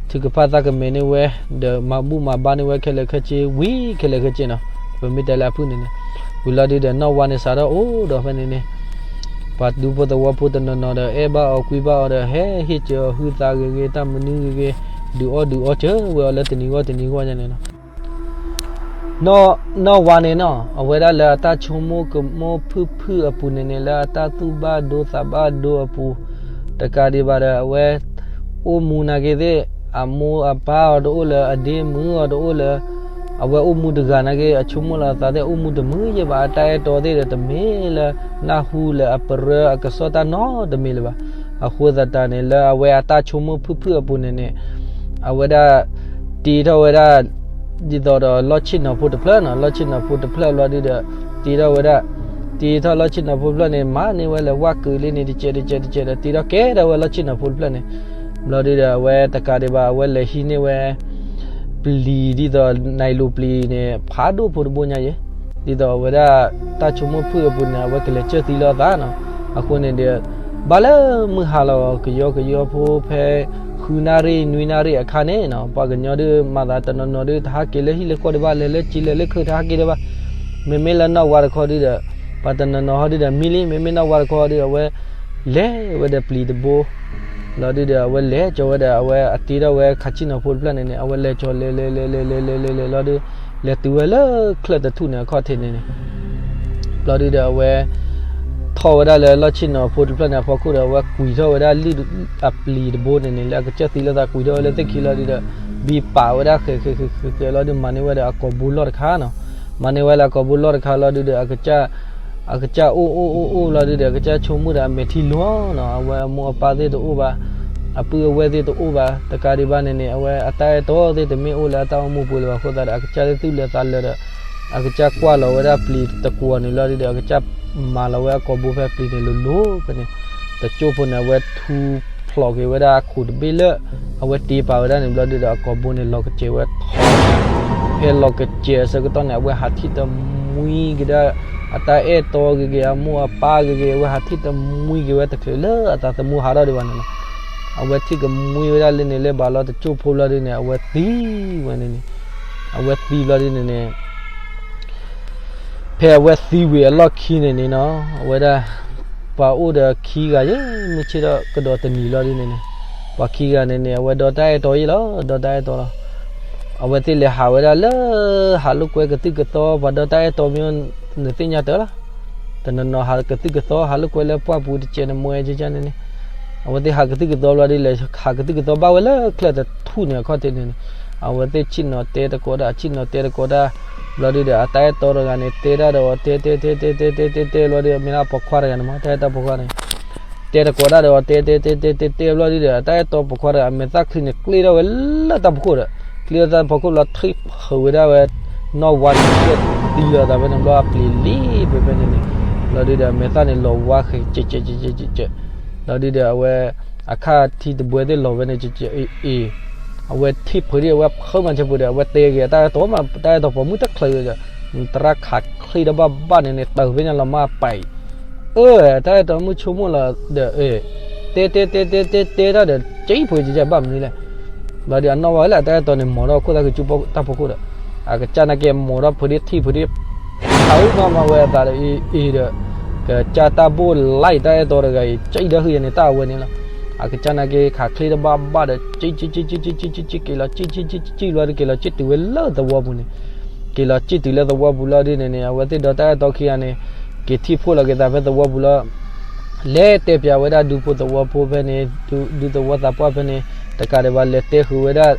ထုကဖၣ်သးကမဲာ်န့ၢ်ဝဲ ဒီးမၤဘူၣ်မၤဘါန့ၢ်ဝဲခဲလၢာ်ခဲဆ့ ဝံၤခဲလၢာ်ခဲဆ့နီၤ ပမ့ၢ်တဲလၢအဖုၣ်န့ၣ်န့ၣ် ဝံၤလီၤဒုဒီး နီၢ်ဝါန့ၣ်စးထီၣ်အိၣ်ဒီးဖဲန့ၣ်န့ၣ် ပှၤဒူဖိသဝီဖိတနီၤနီၤဒီး အဲၣ်ဘၣ်အီၤကွံဘၣ်အီၤဒီး ဟဲဟ့ၣ်စၢၤအီၤဟုသးဂ့ၤဂ့ၤ တၢ်မနုၤဂ့ၤဂ့ၤ ဒုးအီၣ်ဒုးအီစၢၤဝဲအီၤလၢတနံၤဂီၢ်တနံၤဂီၢ်ညါန့ၣ်နီၤ နီၢ်ဝါန့ၣ်နီၤ အဝဲဒၣ်လၢအတၢ်ဆိကမိၣ်ကမိၣ်ဖုၣ်ဖုၣ်အပူၤန့ၣ်န့ၣ် လၢအတၢ်သူၣ်ဘၣ်ဒိသးဘၣ်ဒိအပူၤ တကးဒံးဘၣ်ဒီး အဝဲ အိၣ်မူနာ်က့သ့ၣ် အမိၢ်အပၢ်အီၤတအိၣ်လၢၤ အဒ့မုၣ်အီၤတအိၣ်လၢၤ အဝဲအိၣ်မူတဂၤနာ်က့ အဆိကမိၣ်လီၤအသးသ့ၣ် အိၣ်မူတမုာ်ယဲၢ်ဘၣ် အတၢ်အဲၣ်တီသ့ၣ်ဒီးတမ့ၢ်လၢ နၢ်ဟူလၢအပရၢအကစီၣ်တၢ်နီတမံၤလၢၤဘၣ်. အဃိသတးန့ၣ် လၢအဝဲအတၢ်ဆိကမိၣ်ဖုၣ်ဖုၣ်အပူၤန့ၣ်န့ၣ် အဝဲဒၣ် တ့ထီၣ်ဝဲဒၣ် ဒ်သိးဒီးလီၢ်ဆ့ၣ်နီၤဖိတဖျၢၣ်နီၤ လီၢ်ဆ့ၣ်နီၤဖိတဖျၢၣ်ဘျီဒုဒီး တ့ထီၣ်ဝဲဒၣ် တ့ထီၣ်လီၢ်ဆ့ၣ်နီၤဖိတဖျၢၣ်န့ၣ် မၤန့ၢ်ဝဲလၢဝၣ်ကုာ်လံန့ၣ် တကဲးတကဲးတကဲးဒီး တ့ထီၣ်ကဲထီၣ်ဝဲလီၢ်ဆ့ၣ်နီၤဖိတဖျၢၣ်န့ၣ် ဘျီဒုဒီး အဝဲတကးဒံးဘၣ် အဝဲလဲၤဟံးန့ၢ်ဝဲ ပျံၤဒ်သိး နၢ်လိၤပျံၤန့ၣ် ဖးဒိၣ်ဖိတဘိညါယဲၢ် ဒ်သိးအဝဲဒၣ် တၢ်ဆိကမိၣ်ဖုၣ်အပူၤန့ၣ် အဝဲကလဲၤကၢၢ်သံလီၤအသးနီၤ အဃိန့ၣ်ဒီး ဘၣ်လၢမုၢ်ဟါလီၤ ကယီကယီဖိဖဲ ဃုနၣ်ရံၣ် နွံနၣ်ရံၣ်အခါန့ၣ်နီၤ ပှၤကညီဒုး မၤသးတနီၤနီၤဒုး တဟးက့ၤလၢဟံၣ်လၢဃီဒံးဘၣ် လဲၤလၢကံလဲၤလၢခုး တဟးက့ၤဒံးဘၣ်. မ့မ့ၢ်လၢနီၢ်ဝါတခီဒုဒီး ပှၤတနီၤနီၤဟီဒုဒီး မံလံ မ့မ့ၢ်နီၢ်ဝါတခီဒုဒီး အဝဲ လဲၤဝဲဒီးပျံၤတဘိ လီၤဒုဒီး အဝဲလဲၤကၠီၤဝဲဒီး အဝဲအတ့ထီၣ်ဝဲခးဆ့ၣ်နီၤဖိတဖျၢၣ်န့ၣ်န့ၣ် အဝဲလဲၤကၠီၤလဲၤလဲၤလဲၤလဲၤလဲၤလဲၤလဲၤလီၤဒု လဲၤတုၤဝဲလၢချၢၣ်တထူၣ်န့ၣ် အခီၣ်ထံးန့ၣ်န့ၣ် ဘျီဒုဒီး အဝဲ ထီၣ်ဝဲဒၣ်လၢလီၢ်ဆ့ၣ်နီၤဖိတဖျၢၣ်န့ၣ် အဖီခိၣ်ဒီး အဝဲကွံာ်ထီၣ်ဝဲဒၣ်လၢအပျံၤတဘိန့ၣ်န့ၣ် လၢအကစၢ်သံလၢသးကွံာ်ထီၣ်ဝဲလၢသ့ၣ်ခံလီၤဒုဒီး ဘံပာ်ဝဲဒၣ်ဃဲးဃဲးဃဲးဃဲးဃဲးလီၤဒု မၤန့ၢ်ဝဲဒီးအကိာ်ဘိလီၢ်တခါနီၤ မၤန့ၢ်ဝဲလၢအကိာ်ဘိလီၢ်တခါလီၤဒုဒီး အကစၢ်အိၣ်အိၣ်အိၣ်အိၣ်လီၤဒုဒီး အကစၢ်ဆိကမိၣ်ဒီးအမဲာ်ထံလီၤနီၤ အဝဲအမိၢ်အပၢ်သ့ၣ်တအိၣ်ဘၣ် အပုၢ်အဝဲၢ်သ့ၣ်တအိၣ်ဘၣ် တကးဒံးဘၣ်န့ၣ်န့ၣ် အဝဲအတၢ်အဲၣ်တီသ့ၣ်တမ့ၢ်အိၣ်လၢအတၢ်အိၣ်မူပူၤလၢၤဘၣ်အဃိသတးဒီး အကစၢ်သ့ၣ်သူၣ်လၢာ်သးလၢာ်ဒီး အကစၢ်ကွၢ်လီၤဝဲဒၣ်ပျံၤတကိးန့ၣ်လီၤဒုဒီး အကစၢ်မၤလီၤဝဲအကိာ်ဘိဖဲပျံၤန့ၣ်လိၤလိၤဖဲန့ၣ် တကၠိၢ်ဖိန့ၣ် အဝဲထူဖျိးက့ၤဝဲဒၣ်အခိၣ်တဘ့ၣ်လၢ အဝဲတ့ပာ်ဝဲဒၣ်န့ၣ်ဘျီဒုဒီး အကိာ်ဘိန့ၣ်လီၤကစဲးဝဲထီ ဖဲလီၤကစဲးအဆၢကတီၢ်န့ၣ် အဝဲဟးထံၣ်တမှံကဒါ အတၢ်အဲၣ်တီဂ့ၤဂ့ၤ အမိၢ်အပၢ်ဂ့ၤဂ့ၤ အဝဲဟးထံၣ်တမှံဂ့ၤဝဲတချုးလၢအသးသမူဟးထီၣ်ဒံးဘၣ်န့ၣ်လီၤ. အဝဲထံၣ်ကမှံဝဲဒၣ်လၢန့ၣ်လၢဘၣ်လီၤတကၠိၢ်ဖိဘျီဒုန့ၣ် အဝဲသံဝဲန့ၣ်န့ၣ်, အဝဲသံဘျီဒုန့ၣ်န့ၣ် ဖဲအဝဲသံဝံၤအလီၢ်ခံန့ၣ်န့ၣ်နီၤ အဝဲဒၣ် ပှၤအိၣ်ဒီးခံဂၤယဲ မုၢ်ဆ့ၣ်ထီၣ်ကဒီးတနံၤလီၤဒုန့ၣ်န့ၣ်, ပှၤခံဂၤန့ၣ်န့ၣ် အဝဲဒီတၢ်အဲၣ်တီယဲလီၤ ဒီတၢ်အဲၣ်တီလီၤ. အဝဲသ့ၣ်လဲၤဟးဝဲဒၣ်လၢ ဟးလိာ်ကွဲကသုၣ်ကသီ ပှၤဒီတၢ်အဲၣ်တီမ့ၢ် နသ့ၣ်ညါတၢ်လီၤ. တနီၤနီၤဟးကသုၣ်ကသီ ဟးလိာ်ကွဲလၢပှၢ်ပူၤတစဲးန့ၣ် မွဲကန့ၣ်န့ၣ်, အဝဲသ့ၣ်ဟးကသုၣ်ကသီဘျီဒုလဲၤ ဟးကသုၣ်ကသီဘၣ်ဝဲလၢချၢၣ်တထူၣ်န့ၣ်အခီၣ်ထံးန့ၣ်န့ၣ်, အဝဲသ့ၣ်ဆ့ၣ်နီၤတဲတကိးတၢ် ဆ့ၣ်နီၤတဲတကိးတၢ်, ဘျီဒုဒီး အတၢ်အဲၣ်တီတဂၤန့ၣ် တဲတၢ်ဒီးအီၤ တဲတဲတဲတဲတဲတဲတဲတဲ ဘျီဒု မ့ၢ်ဒၣ်ပိာ်ခွါတဂၤန့ၣ်မး တၢ်အဲၣ်တီပိာ်ခွါန့ၣ် တဲတကိးတၢ်ဒီးအီၤ တဲတဲတဲတဲတဲ ဘျီဒုဒီး အတၢ်အဲၣ်တီပိာ်ခွါတဂၤ အမဲာ်သၣ်ချံန့ၣ် ကျ့ထီၣ်ဝဲလၢတၢ်ဖီခိၣ်ဒီး ကျ့ထီၣ်တၢ်ဖီခိၣ်လီၤ ထံၣ်ဖုးဝဲဒၣ်ဝဲ နီၢ်ဝါန့ၣ် ကသံလီၤသးဖဲန့ၣ်ဘျီ အပျံၤလံဖဲဖဲန့ၣ်န့ၣ်, ဘျီဒုဒီး အမဲာ်သၣ်န့ၣ်လီၤဝါဃဲၤ ကဲးကဲးကဲးကဲးကဲးကဲး, ဘျီဒုဒီး အဝဲ အခါထံတဘှဲသ့ၣ်လီၤဝဲန့ၣ် အ့ၣ် အဝဲထံၣ်ဖုးဒ် အဝဲဖုးမၤဆၢဖုးဒီး အဝဲတဲဂ့ၤ တၢ်အဲၣ်တီမး တၢ်အဲၣ်တီပိာ်မုၣ်တချုးဒီး သရၣ်ခးချ့ဒီးဘၣ်ဘၣ်န့ၣ်န့ၣ် တၢ်ဖဲညါလီၤမၢ်ပာ်အံၤ, အၢ တၢ်အဲၣ်တီမုၣ်ဆိကမိၣ်လီၤဒီး တဲတဲတဲတဲတဲတဲတၢ်ဒီး ကဲဖုးကဲးကဲးဘၣ်မနုၤလဲၣ်. ဘျီဒုအနီၢ်ဝါလၢအတၢ်အဲၣ်တီန့ၣ် မိာ်ထီၣ်ခိၣ်သၣ်ကၠူတၢ်ဖီခိၣ်ဒီး အကစၢ်နာ်က့မိာ်ထီၣ်ဖုးဒ်ထံၣ်ဖုးဒ် ဖုးမးမၤဝဲအသးဒီး အ့ၣ်အ့ၣ်ဒီး ကစၢ်တၢ်ဘိၣ်လါအံၤ တၢ်အဲၣ်တီတဂၤအံၤ ကၠံၣ်ဒီးဟုယၤန့ၣ် တၢ်အဝဲန့ၣ်လီၤ. အကစၢ်နာ်က့ခးချ့တဘၣ်ဘၣ်ဒီး ကၠံၣ်ကၠံၣ်ကၠံၣ်ကၠံၣ်ကၠံၣ်ကၠံၣ်ကၠံၣ်ကၠံၣ်က့ၤလီၤ ကၠံၣ်ကၠံၣ်ကၠံၣ်ကၠံၣ်လီၤဒီး က့ၤလီၤကၠံၣ်တုၤဝဲလၢသဝီပူၤန့ၣ်, က့ၤလီၤကၠံၣ်တုၤလၢသဝီပူၤလီၤဒုန့ၣ်န့ၣ် အဝဲသ့ၣ်ဒီတၢ်အဲၣ်တီခံဂၤန့ၣ် က့ၤထံၣ်ဖှိၣ်လီၤက့ၤသးဖဲသဝီပူၤလီၤ. လဲၤတဲပျးဝဲဒၣ်ဒူဖိသဝီဖိဖဲန့ၣ် ဒူသဝီသးပှၢ်ဖဲန့ၣ် တကးဒံးဘၣ် လဲၤတဲဃုာ်ဝဲဒၣ်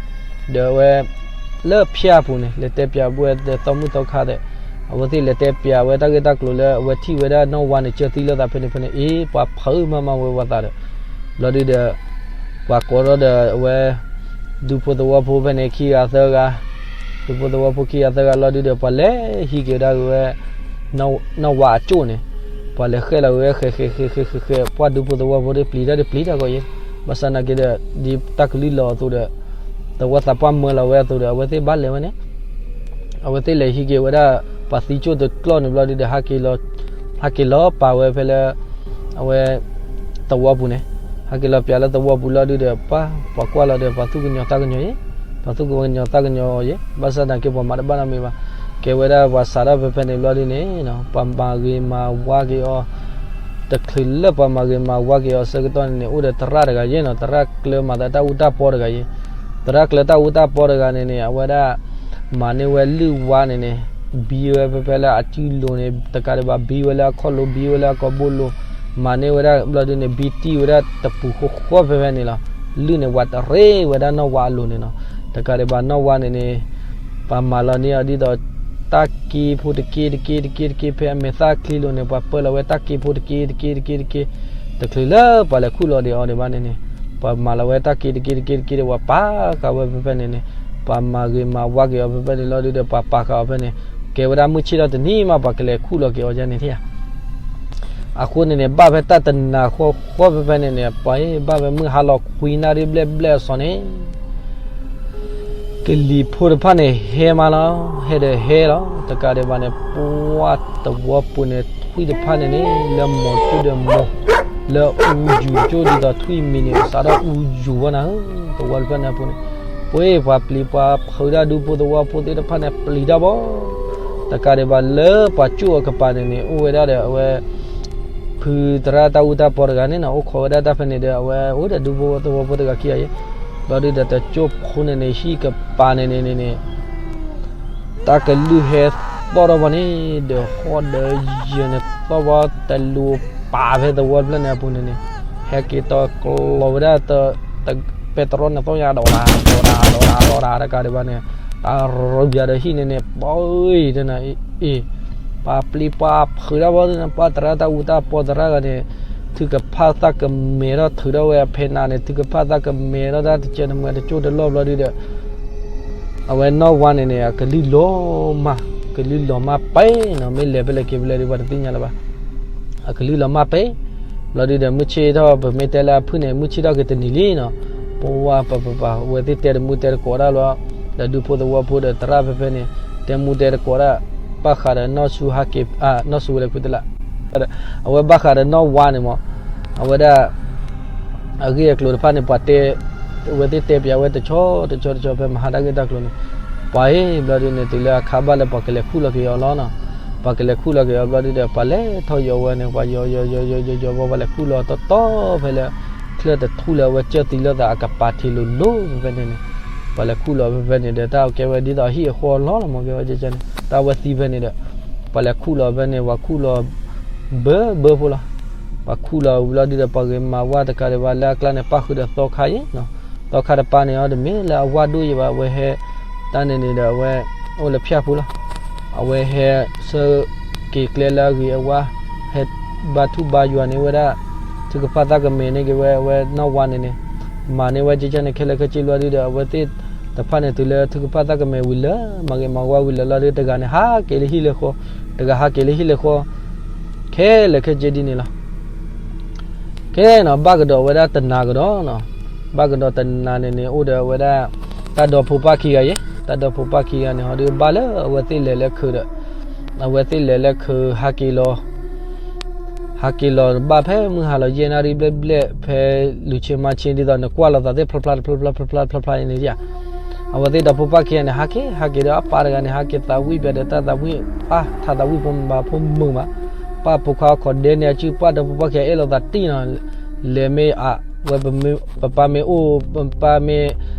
ဒီးအဝဲ လၢဖၠၣ်ပူၤန့ၣ် လဲၤတဲပျးဝဲဒီးသီမုၣ်သီခါဒီး အဝဲသ့ၣ်လဲၤတဲပျးဝဲတၢ်ဂ့ၢ်တၢ်ကျိၤလၢအဝဲထံၣ်ဝဲဒၣ်နီၢ်ဝါန့ၣ် ကၢသံလိာ်သးဖဲန့ၣ်ဖဲန့ၣ် အ့ၣ် ပှၤဖုးမးမၤဝဲပှၤသးဒီး ဘျီဒုဒီး ပှၤကိးထီၣ်ဒီးအဝဲ ဒူဖိသဝီဖိဖဲန့ၣ် ခံဂၤသၢဂၤ, ဒူဖိသဝီဖိခံဂၤသၢဂၤလီၤဒုဒီး ပှၤလဲၤဟံးက့ၤဝဲဒၣ်ဝဲ နီၢ်ဝါအကၠိၣ်န့ၣ်, ပှၤလဲၤဃဲလီၤဝဲဃဲဃဲဃဲဃဲဃဲဃဲ ပှၤဒူဖိသဝီဖိဒီးပျံၤတၢ်ဒီးပျံၤတၢ်ကီးယဲ, ဘၣ်ဆၣ်နာ်က့ဒီး ဒ်တၢ်ကလုၢ်လီၤအသိးဒီး သဝီသးပှၢ်မၢလီၤဝဲအသိးဒီး အဝဲသ့ၣ်ဘၣ်လဲၤဝဲန့ၣ် အဝဲသ့ၣ်လဲၤဟံးက့ၤဝဲဒၣ် ပှၤသံကၠိၣ်တကျီၢ်န့ၣ်ဘျီဒုဒီး ဟးက့ၤလီၤ ဟးက့ၤလီၤပာ်ဝဲဖဲလၢ အဝဲ သဝီပူၤန့ၣ်, ဟဲက့ၤလီၤပျးလၢသဝီပူၤလီၤဒုဒီး ပှၤ ပှၤကွၢ်လီၤဒီး ပှၤသူၣ်ကညီၤသးကညီၤယဲ, ပှၤသူၣ်ကညီၤသးကညီၤယဲ, ဘၣ်ဆၣ်သနာ်က့ပှၤမၤတဘၣ်နီတမံၤဘၣ်. ကဲဝဲဒၣ်ပှၤစးထီၣ်ဖဲဖဲန့ၣ်ဘျီဒုန့ၣ် ပှၤမၤဂ့ၤမၤဝါက့ၤအီၤ, တချုးလၢပှၤမၤဂ့ၤမၤဝါက့ၤအီၤဆၢကတီၢ်န့ၣ်န့ၣ် အိၣ်ဒီးသရၣ်တဂၤယဲနီၤ, သရၣ်ကျၢၤမၤသးတၢ်အူတၢ်ပီတဂၤယဲ, သရၣ်ကျၢၤတၢ်အူတၢ်ပီတဂၤန့ၣ်န့ၣ် အဝဲဒၣ် မၤန့ၢ်ဝဲလုၢ်ဝါန့ၣ်န့ၣ် ဘံဝဲဖဲဖဲလၢအစုလိၤန့ၣ် တကးဒံးဘၣ် ဘံဝဲလၢအခီၣ်လိၤ ဘံဝဲလၢအကိာ်ဘိလိၤ, မၤန့ၢ်ဝဲဒၣ်ဘျီဒုန့ၣ် ဘံတံၢ်ဝဲဒၣ်တပူၤဃီဃီဖဲဖဲန့ၣ်လီၤ. လုၢ်န့ၣ် ဝးတရ့ဝဲဒၣ်နီၢ်ဝါအလိၤန့ၣ်နီၤ. တကးဒံးဘၣ်နီၢ်ဝါန့ၣ်န့ၣ် ပှၤမၤလီၤန့ၢ်အီၤဒ်သိး တၢ်က့ဖိတက့တက့တက့တက့ ဖဲအမဲာ်သၣ်ချံလိၤန့ၣ် ပှၤပၢလီၤဝဲတၢ်က့ဖိတက့တက့တက့တက့, တချုးလၢပှၤလဲၤခူၣ်လီၤဒံးအီၤဒံးဘၣ်န့ၣ်န့ၣ် ပှၤမၤလီၤဝဲတၢ်က့တက့တက့တက့ဒီး ပှၤပာ်ဃာ်ဝဲဖဲဖဲန့ၣ်န့ၣ်, ပှၤမၤဂ့ၤမၤဝါက့ၤအီၤဖဲဖဲန့ၣ်လီၤဒုဒီး ပှၤပာ်ဃာ်အီၤဖဲန့ၣ်, ကဲဝဲဒၣ်မုၢ်ဆ့ၣ်ထီၣ်တနံၤမး ပှၤကလဲၤခူၣ်လီၤက့ၤအီၤယဲန့ၣ်ဧါ. အဃိန့ၣ်န့ၣ် ဘၣ်ဖဲတၢ်တနၤဃီဃီဖဲဖဲန့ၣ်န့ၣ် ပှၤဘၣ်ဖဲမုၢ်ဟါလီၤခွံနၣ်ရံၣ်ဘျဲၣ်ဘျဲၣ်အစီၤန့ၣ် ကလံၤဖိတဖၣ်န့ၣ် ဟဲမးလီၤ, ဟဲဒီးဟဲလီၤ, တကးဒံးဘၣ်န့ၣ် ပှၤသဝီပူၤန့ၣ် ထွံၣ်တဖၣ်န့ၣ်န့ၣ် လၢမိၤကၠိၣ်ဒီးမိၤ, လၢအူယူၤကၠိၣ်ဒ်သိးထွံၣ်မံၤန့ၣ် စးထီၣ်အူယူၤဝဲနၤဧၢ, သဝီတဖျၢၣ်န့ၣ်အပူၤန့ၣ်, ပှၤပျံၤပှၤဖုးဒၣ်ဒူဖိသဝီဖိသ့ၣ်တဖၣ်န့ၣ် ပျံၤတၢ်ဘၣ် တကးဒံးဘၣ်လၢပှၤကၠိၣ်အကပၤန့ၣ်န့ၣ် အိၣ်ဝဲဒၣ်ဒီးအဝဲ ဖုသရၣ်တၢ်အူတၢ်ပီတဂၤန့ၣ်နီၤ, အိၣ်ခိးဝဲဒၣ်တၢ်ဖဲန့ၣ်ဒီး အဝဲအိၣ်ဒီးဒူဖိသဝီဖိတဂၤခံဂၤယဲ, ဘျီဒုဒီးတကၠိၣ်ဖိန့ၣ်န့ၣ် ဟံၣ်ကပၤန့ၣ်န့ၣ်န့ၣ်န့ၣ် တၢ်ကလုၢ်ဟဲသီၣ်ထီၣ်ဘၣ်န့ၣ် ဒီးဟီၣ်ဒီးယၢၤန့ၣ် သီၣ်ဘၣ်တလူၤပာ်ဖဲသဝီတဖျၢၣ်န့ၣ်အပူၤန့ၣ်န့ၣ်, ဟဲက့ၤတီၤကျီၤဝဲဒၣ် ပဲတြီန့ၣ်သီၣ်ညါ ဒီးဒၣ်ဒီးဒၣ်ဒီးဒၣ်ဒီးဒၣ်တကးဒံးဘၣ်န့ၣ်, တၢ်ရူဘၣ်ဒီးဟံၣ်န့ၣ်န့ၣ် ပှၤအံၤတနၤအံၤ ပှၤပျံၤပှၤဖုးတၢ်ဘၣ်န့ၣ် ပှၤသရၣ်တၢ်အူတၢ်ပီသရၣ်ဂၤန့ၣ် ထုကဖၣ်သၣ်ကမဲထီၣ်ထုးထီၣ်ဝဲအဖဲနၤန့ၣ် ထုကဖၣ်သၣ်ကမဲထီၣ်တၢ်တကဲးတမှဲၤတကၠိၣ်တလီၢ်ဘျီဒုဒီး အဝဲနီၢ်ဝါန့ၣ်န့ၣ် အကလုၢ်လီၤမၢ်, ကလုၢ်လီၤမၢ်ပဲနီၤ, မ့ၢ်လဲၤဖဲလဲၣ်က့ၤဖဲလဲၣ်ဒ်ပှၤတသ့ၣ်ညါလၢၤဘၣ်. အကလုၢ်လီၤမၢ်ပဲ, ဘျီဒုဒီး မုၢ်ဆ့ၣ်ထီၣ် ပမ့ၢ်တဲလၢအဖုၣ်န့ၣ် မုၢ်ဆ့ၣ်ထီၣ်က့ၤတနံၤလံနီၤ, ပဝါပပပာ် အဝဲသ့ၣ်တဲတမူတဲတကိးတၢ်လီၤ, ဒီးဒူဖိသဝီဖိဒီးသရၣ်ဖဲဖဲန့ၣ် တဲမူတဲတကိးတၢ် ဘၣ်ဃးဒီးနီၢ်ဆူဟဲက့ၤ နီၢ်ဆူဝဲလဲၤဖုတလး အဝဲဘၣ်ဃးဒီးနီၢ်ဝါန့ၣ်မး အဝဲဒၣ် အဂ့ၢ်အကျိၤတဖၣ်န့ၣ် ပှၤတဲ အဝဲသ့ၣ်တဲပျးဝဲတဆီတဆီတဆီ ဖဲမဟါတၢ်ဂ့ၢ်တၢ်ကျိၤန့ၣ် ပှၤအံၤဘျီဒုန့ၣ် တုၤလၢအခါဘၣ်လၢပှၤကလဲၤခူၣ်လီၤက့ၤအီၤလီၤနီၤ. ပှၤကလဲၤခူၣ်လီၤက့ၤအီၤဘျီဒုဒီး ပှၤလဲၤထီၣ်ယီၤဝဲန့ၣ် ပှၤယီၤယီၤယီၤယီၤယီၤယီၤ ပှၤလဲၤခူၣ်လီၤတီတီဖဲလၢ ချၢၣ်တထူၣ်လၢအဝဲကၢၢ်သံလိာ်သးအကပၤထံးလိၤလိၤဖဲဖဲန့ၣ်န့ၣ် ပှၤလဲၤခူၣ်လီၤဖဲဖဲန့ၣ်ဒီး တၢ်ကဲဝဲဒ်သိးအဟံၣ်အဃီလီၤလီၤမး ကဲဝဲကဲန့ၣ် တၢ်ဝဲသံဖဲန့ၣ်ဒီး ပှၤလဲၤခူၣ်လီၤဖဲန့ၣ် ပှၤခူၣ်လီၤ ဘၢဘၢဖိလီၤ. ပှၤခူၣ်လီၤဝံၤလီၤဒုဒီး ပှၤဂ့ၤမၤဝဲတကးဒံးဘၣ် လၢအကျါန့ၣ် ပၣ်ဃုာ်ဒီးသီခါအံၤနီၤ. သီခါတပၤန့ၣ်အီၤ တမ့ၢ်လၢအဝါဒိၣ်ယံၤဘၣ် အဝဲဟဲ တၢ်န့ၣ်န့ၣ်ဒီး အဝဲ အိၣ်လၢဖၠၣ်ဖိလီၤ. အဝဲဟဲဆၢက့ၤကျဲလၢအဂ့ၤအဝါ ဟဲဘါထုဘါယွၤန့ၢ်ဝဲဒၣ် ထုကဖၣ်သၣ်ကမဲာ်န့ၣ်က့ၤဝဲ အဝဲနီၢ်ဝါန့ၣ်န့ၣ် မၤန့ၢ်ဝဲကဲကဲန့ၣ် ခဲလၢာ်ခဲဆ့လီၤဒုဒီး အဝဲသ့ၣ်တဖၣ်န့ၣ် တုၤလၢထုကဖၣ်သၣ်ကမဲာ်ဝံၤလၢ မၤဂ့ၤမၤဝါဝံၤလၢလီၤဒု တဂၤန့ၣ်ဟးက့ၤလၢဟံၣ်လၢဃီ, တဂၤဟးက့ၤလၢဟံၣ်လၢဃီ, ခဲလၢာ်ခဲဆ့ဒ်န့ၣ်လီၤ. ကဲနီၤ ဘၣ်ကဒီးဝဲဒၣ်တနၤကဒီးနီၤ, ဘၣ်ကဒီးတနၤန့ၣ်န့ၣ် အိၣ်ဒီးဝဲဒၣ် တၢ်ဒီဖိပၢ်ခံဂၤအံၤ, တၢ်ဒီဖိပၢ်ခံဂၤန့ၣ် ဟီဒုဘၣ်လၢအဝဲသ့ၣ်လဲၤလၢခုးဒီး အဝဲသ့ၣ်လဲၤလၢခုးဟးက့ၤလီၤ ဟးက့ၤလီၤဘၣ်ဖဲမုၢ်ဟါလီၤယဲၢ်နၣ်ရံၣ်ဘျဲၣ်ဘျဲၣ် ဖဲလူၤဆ့မါဆ့ဒ်သိးန့ၣ် ကွၢ်လိာ်သးသ့ၣ်ဖျါဖျါတဖျါဖျါဖျါဖျါဖျါအံၤန့ၣ်ဧါ, အဝဲသ့ၣ်ဒီဖိပၢ်ခံဂၤန့ၣ် ဟးက့ၤ ဟးက့ၤဒီးအပၢ်တဂၤန့ၣ် ဟးက့ၤသးဝံၣ်ဘၣ်ဒီးတၢ်သးဝံၣ် ပၢ်ထးသးဝံၣ်ဖိမုၣ်ဘၣ်ဖိမုၣ်ဘၣ်, ပၢ်ဖိခွါခီၣ်ဒဲန့ၣ်အစု ပၢ်ဒီဖိပၢ်ခံဂၤအဲၣ်လိာ်သးတံၢ်နီၤ, လဲၤမ့ၢ်အဝဲ ပပၢ်မ့ၢ်အိၣ် ပပၢ်မ့ၢ်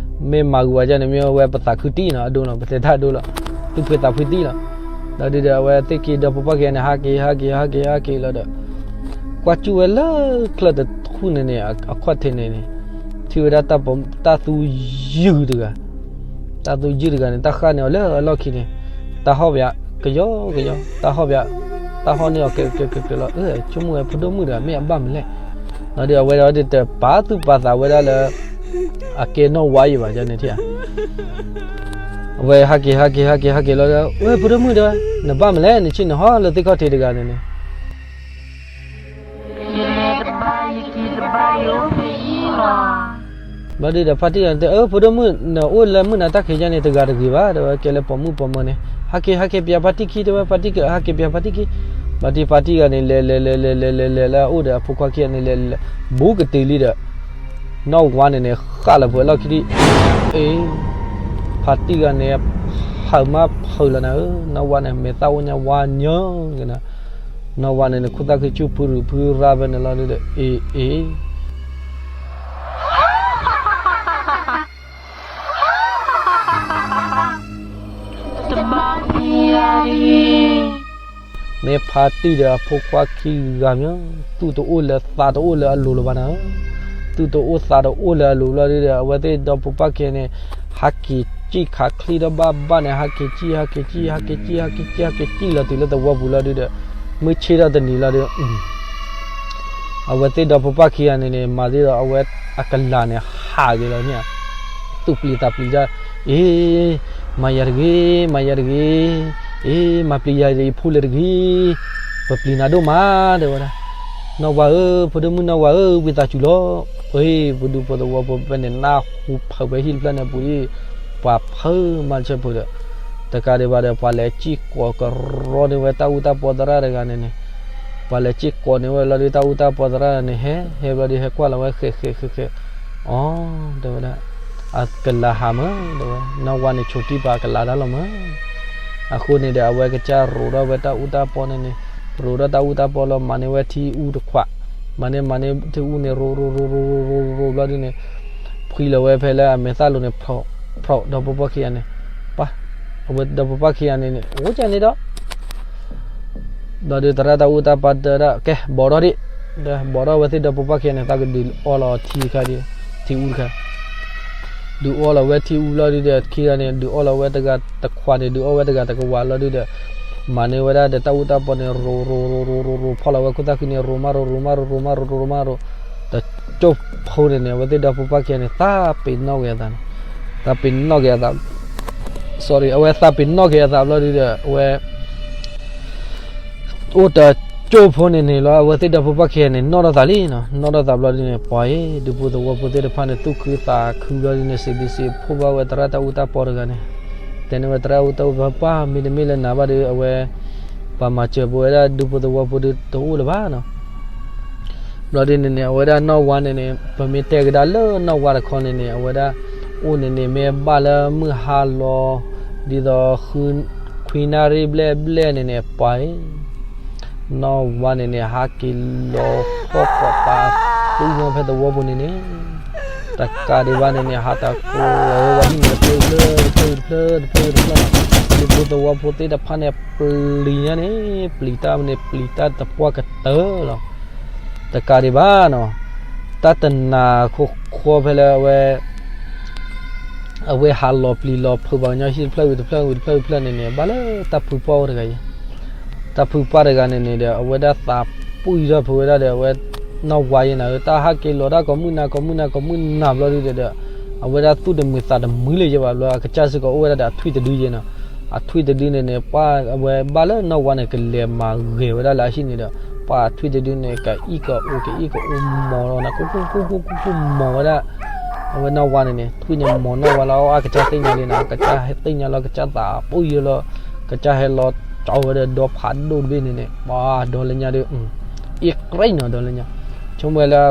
မ့ၢ်မၤဂ့ၤဝဲဒ်န့ၣ် မ့ၢ်ဝဲပသးခုတံၢ်နီၤ အဒိနီၤ ပတဲတၢ်အဒိလီၤ, သူၣ်ဖှံသးဖှံတံၢ်လီၤ. ဒီးဒုဒီးအဝဲသ့ၣ်ခံဒီဖိပၢ်ခံဂၤန့ၣ် ဟးက့ၤ ဟးက့ၤ ဟးက့ၤ ဟးက့ၤလီၤဒီး ကွၢ်စူၣ်ဝဲလၢချၢၣ်တထူၣ်န့ၣ်န့ၣ် အခီၣ်ထံးန့ၣ်န့ၣ် ထံၣ်ဝဲဒၣ်တၢ်သူယုၢ်တဂၤ, တၢ်သူယုၢ်တဂၤန့ၣ် တၢ်ဃၣ်န့ၢ်အီၤလၢအလီၢ်ခံန့ၣ် တၢ်ဟီၣ်ပယး ကယီကယီ တၢ်ဟီၣ်ပယး တၢ်ဟီၣ်န့ၢ်အီၤကဲကဲကဲကဲလီၤ, ဆိကမိၣ်ဝဲဖိဒိၣ်မုၣ်တဂၤ မ့ၢ်အဘၣ်မလဲၣ်, ဒီးဒုးအဝဲဒီးတပာ်သူၣ်ပာ်သးဝဲဒၣ်လၢ အကဲနီၢ်ဝါယံၤဘၣ်န့ၣ်ထံၣ်ဧါ, အဝဲဟးက့ၤ ဟးက့ၤ ဟးက့ၤ ဟးက့ၤလီၤဒီး ဝဲဖိဒိၣ်မုၣ်တဲဝဲ နဘၣ်မလဲၣ် နဆ့ၣ်နဟီၣ်လၢသ့ၣ်ခီၣ်ထံးတဂၤန့ၣ်န့ၣ် ဘျီဒုဒီးဖါတံၢ်ဂၤန့ၣ်တဲ အၢ ဖိဒိၣ်မုၣ် နအိၣ်လၢမုၢ်နၤတၢ်ခံးယါန့ၣ် တဂၤတဂ့ၤဘၣ် တဲဝဲ ကဲလၢပိာ်မုၣ်ပိာ်မၢၤန့ၣ် ဟးက့ၤ ဟးက့ၤ ပျးဖါတံၢ်ခံ တဲဝဲ ဖါတံၢ်ကဟးက့ၤပျးဖါတံၢ်ခံ, ဘျီဒုဖါတံၢ်ဂၤန့ၣ် လဲၤလဲၤလဲၤလဲၤလဲၤလဲၤလဲၤလၢအအိၣ်ဒီးအဖိခွါခံဂၤန့ၣ် လဲၤလဲၤလဲၤ ဘူးကတ့ၤလံဒီး နီၢ်ဝါန့ၣ်န့ၣ် ဃၣ်လီၤပှဲၤလီၢ်ခံဒံး, အ့ ဖါတံၢ်ဂၤန့ၣ် ဖုးမးဖုးလီၤနၤဧၢ, နီၢ်ဝါန့ၣ် မဲာ်သၣ်အိၣ်ညါဝါညီက့ၤနၤ, နီၢ်ဝါန့ၣ်န့ၣ် ခိၣ်သၣ်ခုဆူၣ်ဖုရူၢ်ဖုရၢ်ဖဲန့ၣ်လီၤဒုဒီး အ့ အ့ မ့ၢ်ဖါတံၢ်ဒီးအဖိခွါခံဂၤမ့ၢ် သူၣ်တအိၣ်လၢသးတအိၣ်လၢအလိၤလၢၤဘၣ်နၤဧၢ, သူၣ်တအိၣ်သးတအိၣ်လၢအလိၤဘျီဒုဒီး အဝဲသ့ၣ်ဒီဖိပၢ်ခံဂၤန့ၣ် ဟးက့ၤစံၣ်ခးချံဒီးဘၣ်ဘၣ်န့ၣ် ဟးက့ၤစံၣ် ဟးက့ၤစံၣ် ဟးက့ၤစံၣ် ဟးက့ၤစံၣ် ဟးက့ၤစံၣ်လီၤတုၤလၢသဝီပူၤလီၤဒုဒီး မုၢ်ဆ့ၣ်ထီၣ်တနံၤလီၤဒု အဝဲသ့ၣ်ဒီဖိပၢ်ခံဂၤန့ၣ်န့ၣ် မၤသ့ဒီးအဝဲအကလၤန့ၣ် ဟးက့ၤလီၤန့ၣ်, သူၣ်ပျံၤသးပျံၤတၢ်, အ့ မၤယၤတဂ့ၤ, မၤယၤတဂ့ၤ, အ့ မၤပျံၤယၤယဖိလဲၣ်တဂ့ၤ, ပပျံၤနၤဒိၣ်မး တဲဝဲဒၣ်, နီၢ်ဝါဧၢ, ဖိဒိၣ်မုၣ်နီၢ်ဝါဧၢ, ဝံသးစူၤလီၤ, အ့ ပဒူဖိသဝီဖိဖဲန့ၣ် နၢ်ဟူဖုးဖဲဟံၣ်တဖျၢၣ်န့ၣ်ပူၤအံၤ, ပှၤဖုးမၤဆၢဖုးဒီး တကးဒံးဘၣ်ဒီး ပှၤလဲၤစံၣ်ကိးကရီန့ၢ်ဝဲတၢ်အူတၢ်ပီသရၣ်တဂၤန့ၣ်န့ၣ်, ပှၤလဲၤစံၣ်ကိးန့ၢ်ဝဲလီၤဒုတၢ်အူတၢ်ပီသရၣ်န့ၣ် ဟဲ ဟဲဘျီဒုဟဲကွၢ်လီၤဝဲဃဲးဃဲးဃဲးဃဲး, အီ တဲဝဲဒၣ်, အကလၤဟးမး တဲဝဲ, နီၢ်ဝါန့ၣ် ဆိးတံၢ်ပာ်ကလၤတၢ်လီၤမး, အဃိန့ၣ်ဒီး အဝဲကစၢ်ရိးထီၣ်ဝဲတၢ်အူတၢ်ပီန့ၣ်န့ၣ်, ရိးထီၣ်တၢ်အူတၢ်ပီလီၤ မၤန့ၢ်ဝဲထံအူတခွး, မၤန့ၢ် မၤန့ၢ်ထံအူန့ၣ် ရိးရိးရိးရိးရိးရိးရိးဘျီဒုန့ၣ် ဖှံလီၤဝဲဖဲလၢအမဲာ်သၣ်လိၤန့ၣ် ဖျိး ဖျိးဒီဖိပၢ်ခံဂၤန့ၣ်, ပှၤ အဝဲဒီဖိပၢ်ခံဂၤန့ၣ်န့ၣ် အိၣ်ကန့ၣ်ဒီး ဘျီဒုသရၣ်တၢ်အူတၢ်ပီတဲဒၣ် ကဲ ဘီးထီၣ်ဒံး, ဘီးထီၣ်ဝဲသ့ၣ်ဒီဖိပၢ်ခံဂၤန့ၣ် သးကဒုးအီလီၤထံတခါဒံး, ထံအူတခါ, ဒုးအီလီၤဝဲထံအူဘျီဒုဒီး ခံဂၤန့ၣ် ဒုးအီလီၤဝဲတဂၤတခွးန့ၣ် ဒုးအီဝဲတဂၤတကဝးလီၤဒုဒီး မၤန့ၢ်ဝဲဒၣ်ဒီးတၢ်အူတၢ်ပီန့ၣ် ရိးရိးရိးရိးရိးရိး ဖီၣ်လီၤဝဲခိၣ်သၣ်ခုန့ၣ် ရိးမးရိး ရိးမးရိး ရိးမးရိး တကၠိၢ်ဖိန့ၣ်န့ၣ် အဝဲသ့ၣ်ဒီဖိပၢ်ခံဂၤန့ၣ် သးပ့ၤနီၣ်က့ၤအသးန့ၣ်, သးပ့ၤနီၣ်က့ၤအသး, sorry အဝဲသးပ့ၤနီၣ်က့ၤအသးဘျီဒုဒီး အဝဲ အိၣ်တကၠိၢ်ဖိန့ၣ်န့ၣ်လီၤ အဝဲသ့ၣ်ဒီဖိပၢ်ခံဂၤန့ၣ် နီၣ်ထီၣ်သးလံနီၤ, နီၣ်ထီၣ်သးဘျီဒုန့ၣ် ပှၤအံၤ ဒူဖိသဝီဖိသ့ၣ်တဖၣ်န့ၣ် သူၣ်ခုသးခုဘျီဒုန့ၣ် စံးဘျုးစံးဖှိၣ်ဘၣ်ဝဲသရၣ်တၢ်အူတၢ်ပီတဂၤန့ၣ်, တဲန့ၢ်ဝဲတရၣ်အူတၢ်အူဖၢပၢ် မ့တမ့ၢ်လၢနၤဘၣ်ဒီး အဝဲ ပှၤမၤစၢၤပဝဲဒၣ်ဒူဖိသဝီဖိဒီးတအိၣ်လၢၤဘၣ်နီၤ. ဘျီဒ်န့ၣ်န့ၣ် အဝဲဒၣ်နီၢ်ဝါန့ၣ်န့ၣ် ပမ့ၢ်တဲကဒါလၢနီၢ်ဝါတခီန့ၣ်န့ၣ် အဝဲဒၣ်အိၣ်န့ၣ်န့ၣ် မ့ၢ်ဘၣ်လၢမုၢ်ဟါလီၤ ဒ်သိး ခွံနၣ်ရံၣ်ဘျဲၣ်ဘျဲၣ်န့ၣ်န့ၣ် ပှၤ နီၢ်ဝါန့ၣ်န့ၣ် ဟးက့ၤလီၤဟီၣ်ခိးပာ်သူမီၤဖဲသဝီပူၤန့ၣ်န့ၣ် တကးဒံးဘၣ်န့ၣ်န့ၣ် ဟးတၢ်ကိးဝဲဒ်န့ၣ် တဖျၢၣ်တဖျၢၣ်တဖျၢၣ်တဖျၢၣ်တဖျၢၣ်တဖျၢၣ်နီၤ ဒူဖိသဝီဖိသ့ၣ်တဖၣ်န့ၣ် ပျံၤညါန့ၣ် ပျံၤတၢ်န့ၣ် ပျံၤတၢ်တပှၢ်ကတၢၢ်လီၤ. တကးဒံးဘၣ်နီၤ တၢ်တနၤခိၣ်ဃီဖဲလၢအဝဲ အဝဲဟးလီၤပျံၤလီၤဖုးပှၤကညီဟံၣ်တဖျၢၣ်ဝံၤတဖျၢၣ်ဝံၤတဖျၢၣ်ဝံၤတဖျၢၣ်န့ၣ်န့ၣ် ဘၣ်လၢတၢ်ဖုပှၢ်အိၣ်တဂၤအံၤ တၢ်ဖုပှၢ်တဂၤန့ၣ်န့ၣ်ဒီး အဝဲဒၣ်သးပှံၢ်ထီၣ်ဖုးဝဲဒၣ်ဒီး အဝဲနီၢ်ဝါယဲနၤဧၢ တၢ်ဟးက့ၤလီၤတၢ်ကိးမုၢ်နၤကိးမုၢ်နၤကိးမုၢ်နၤဘျီဒုဒီး အဝဲဒၣ်သူၣ်တမုာ်သးတမုာ်လၢၤယဲဘၣ်ဘျီ အကစၢ်စ့ၢ်ကီးအိၣ်ဝဲဒၣ်ဒီးအထွံၣ်တဒုယဲနီၤ အထွံၣ်တဒုန့ၣ်န့ၣ် ပှၤအဝဲဘၣ်လၢနီၢ်ဝါန့ၣ် ကလဲၤမၤဂဲၤဝဲဒၣ်လၢအဟံၣ်န့ၣ်ဒီး ပှၤအထွံၣ်တဒုန့ၣ် ကအံၣ်ကအိ ကအံၣ်ကအိမီၤလီၤ နကူကူကူကူကူမီၤဝဲဒၣ် အဝဲနီၢ်ဝါန့ၣ်န့ၣ် ထွံၣ်န့ၣ်မီၤနီၢ်ဝါလီၤ အကစၢ်သ့ၣ်ညါလံနီၤ ကစၢ်ဟဲသ့ၣ်ညါလီၤ ကစၢ်သးပှံၢ်ယဲလီၤ ကစၢ်ဟဲလီၤကၠီဝဲဒီးဒီဖးဒိၣ်တဘ့ၣ်န့ၣ်န့ၣ် ပှၤဒီလၢညါဒီး အ့ၣ်ကြဲနီၤဒီလၢညါ ဆိကမိၣ်ဝဲလၢ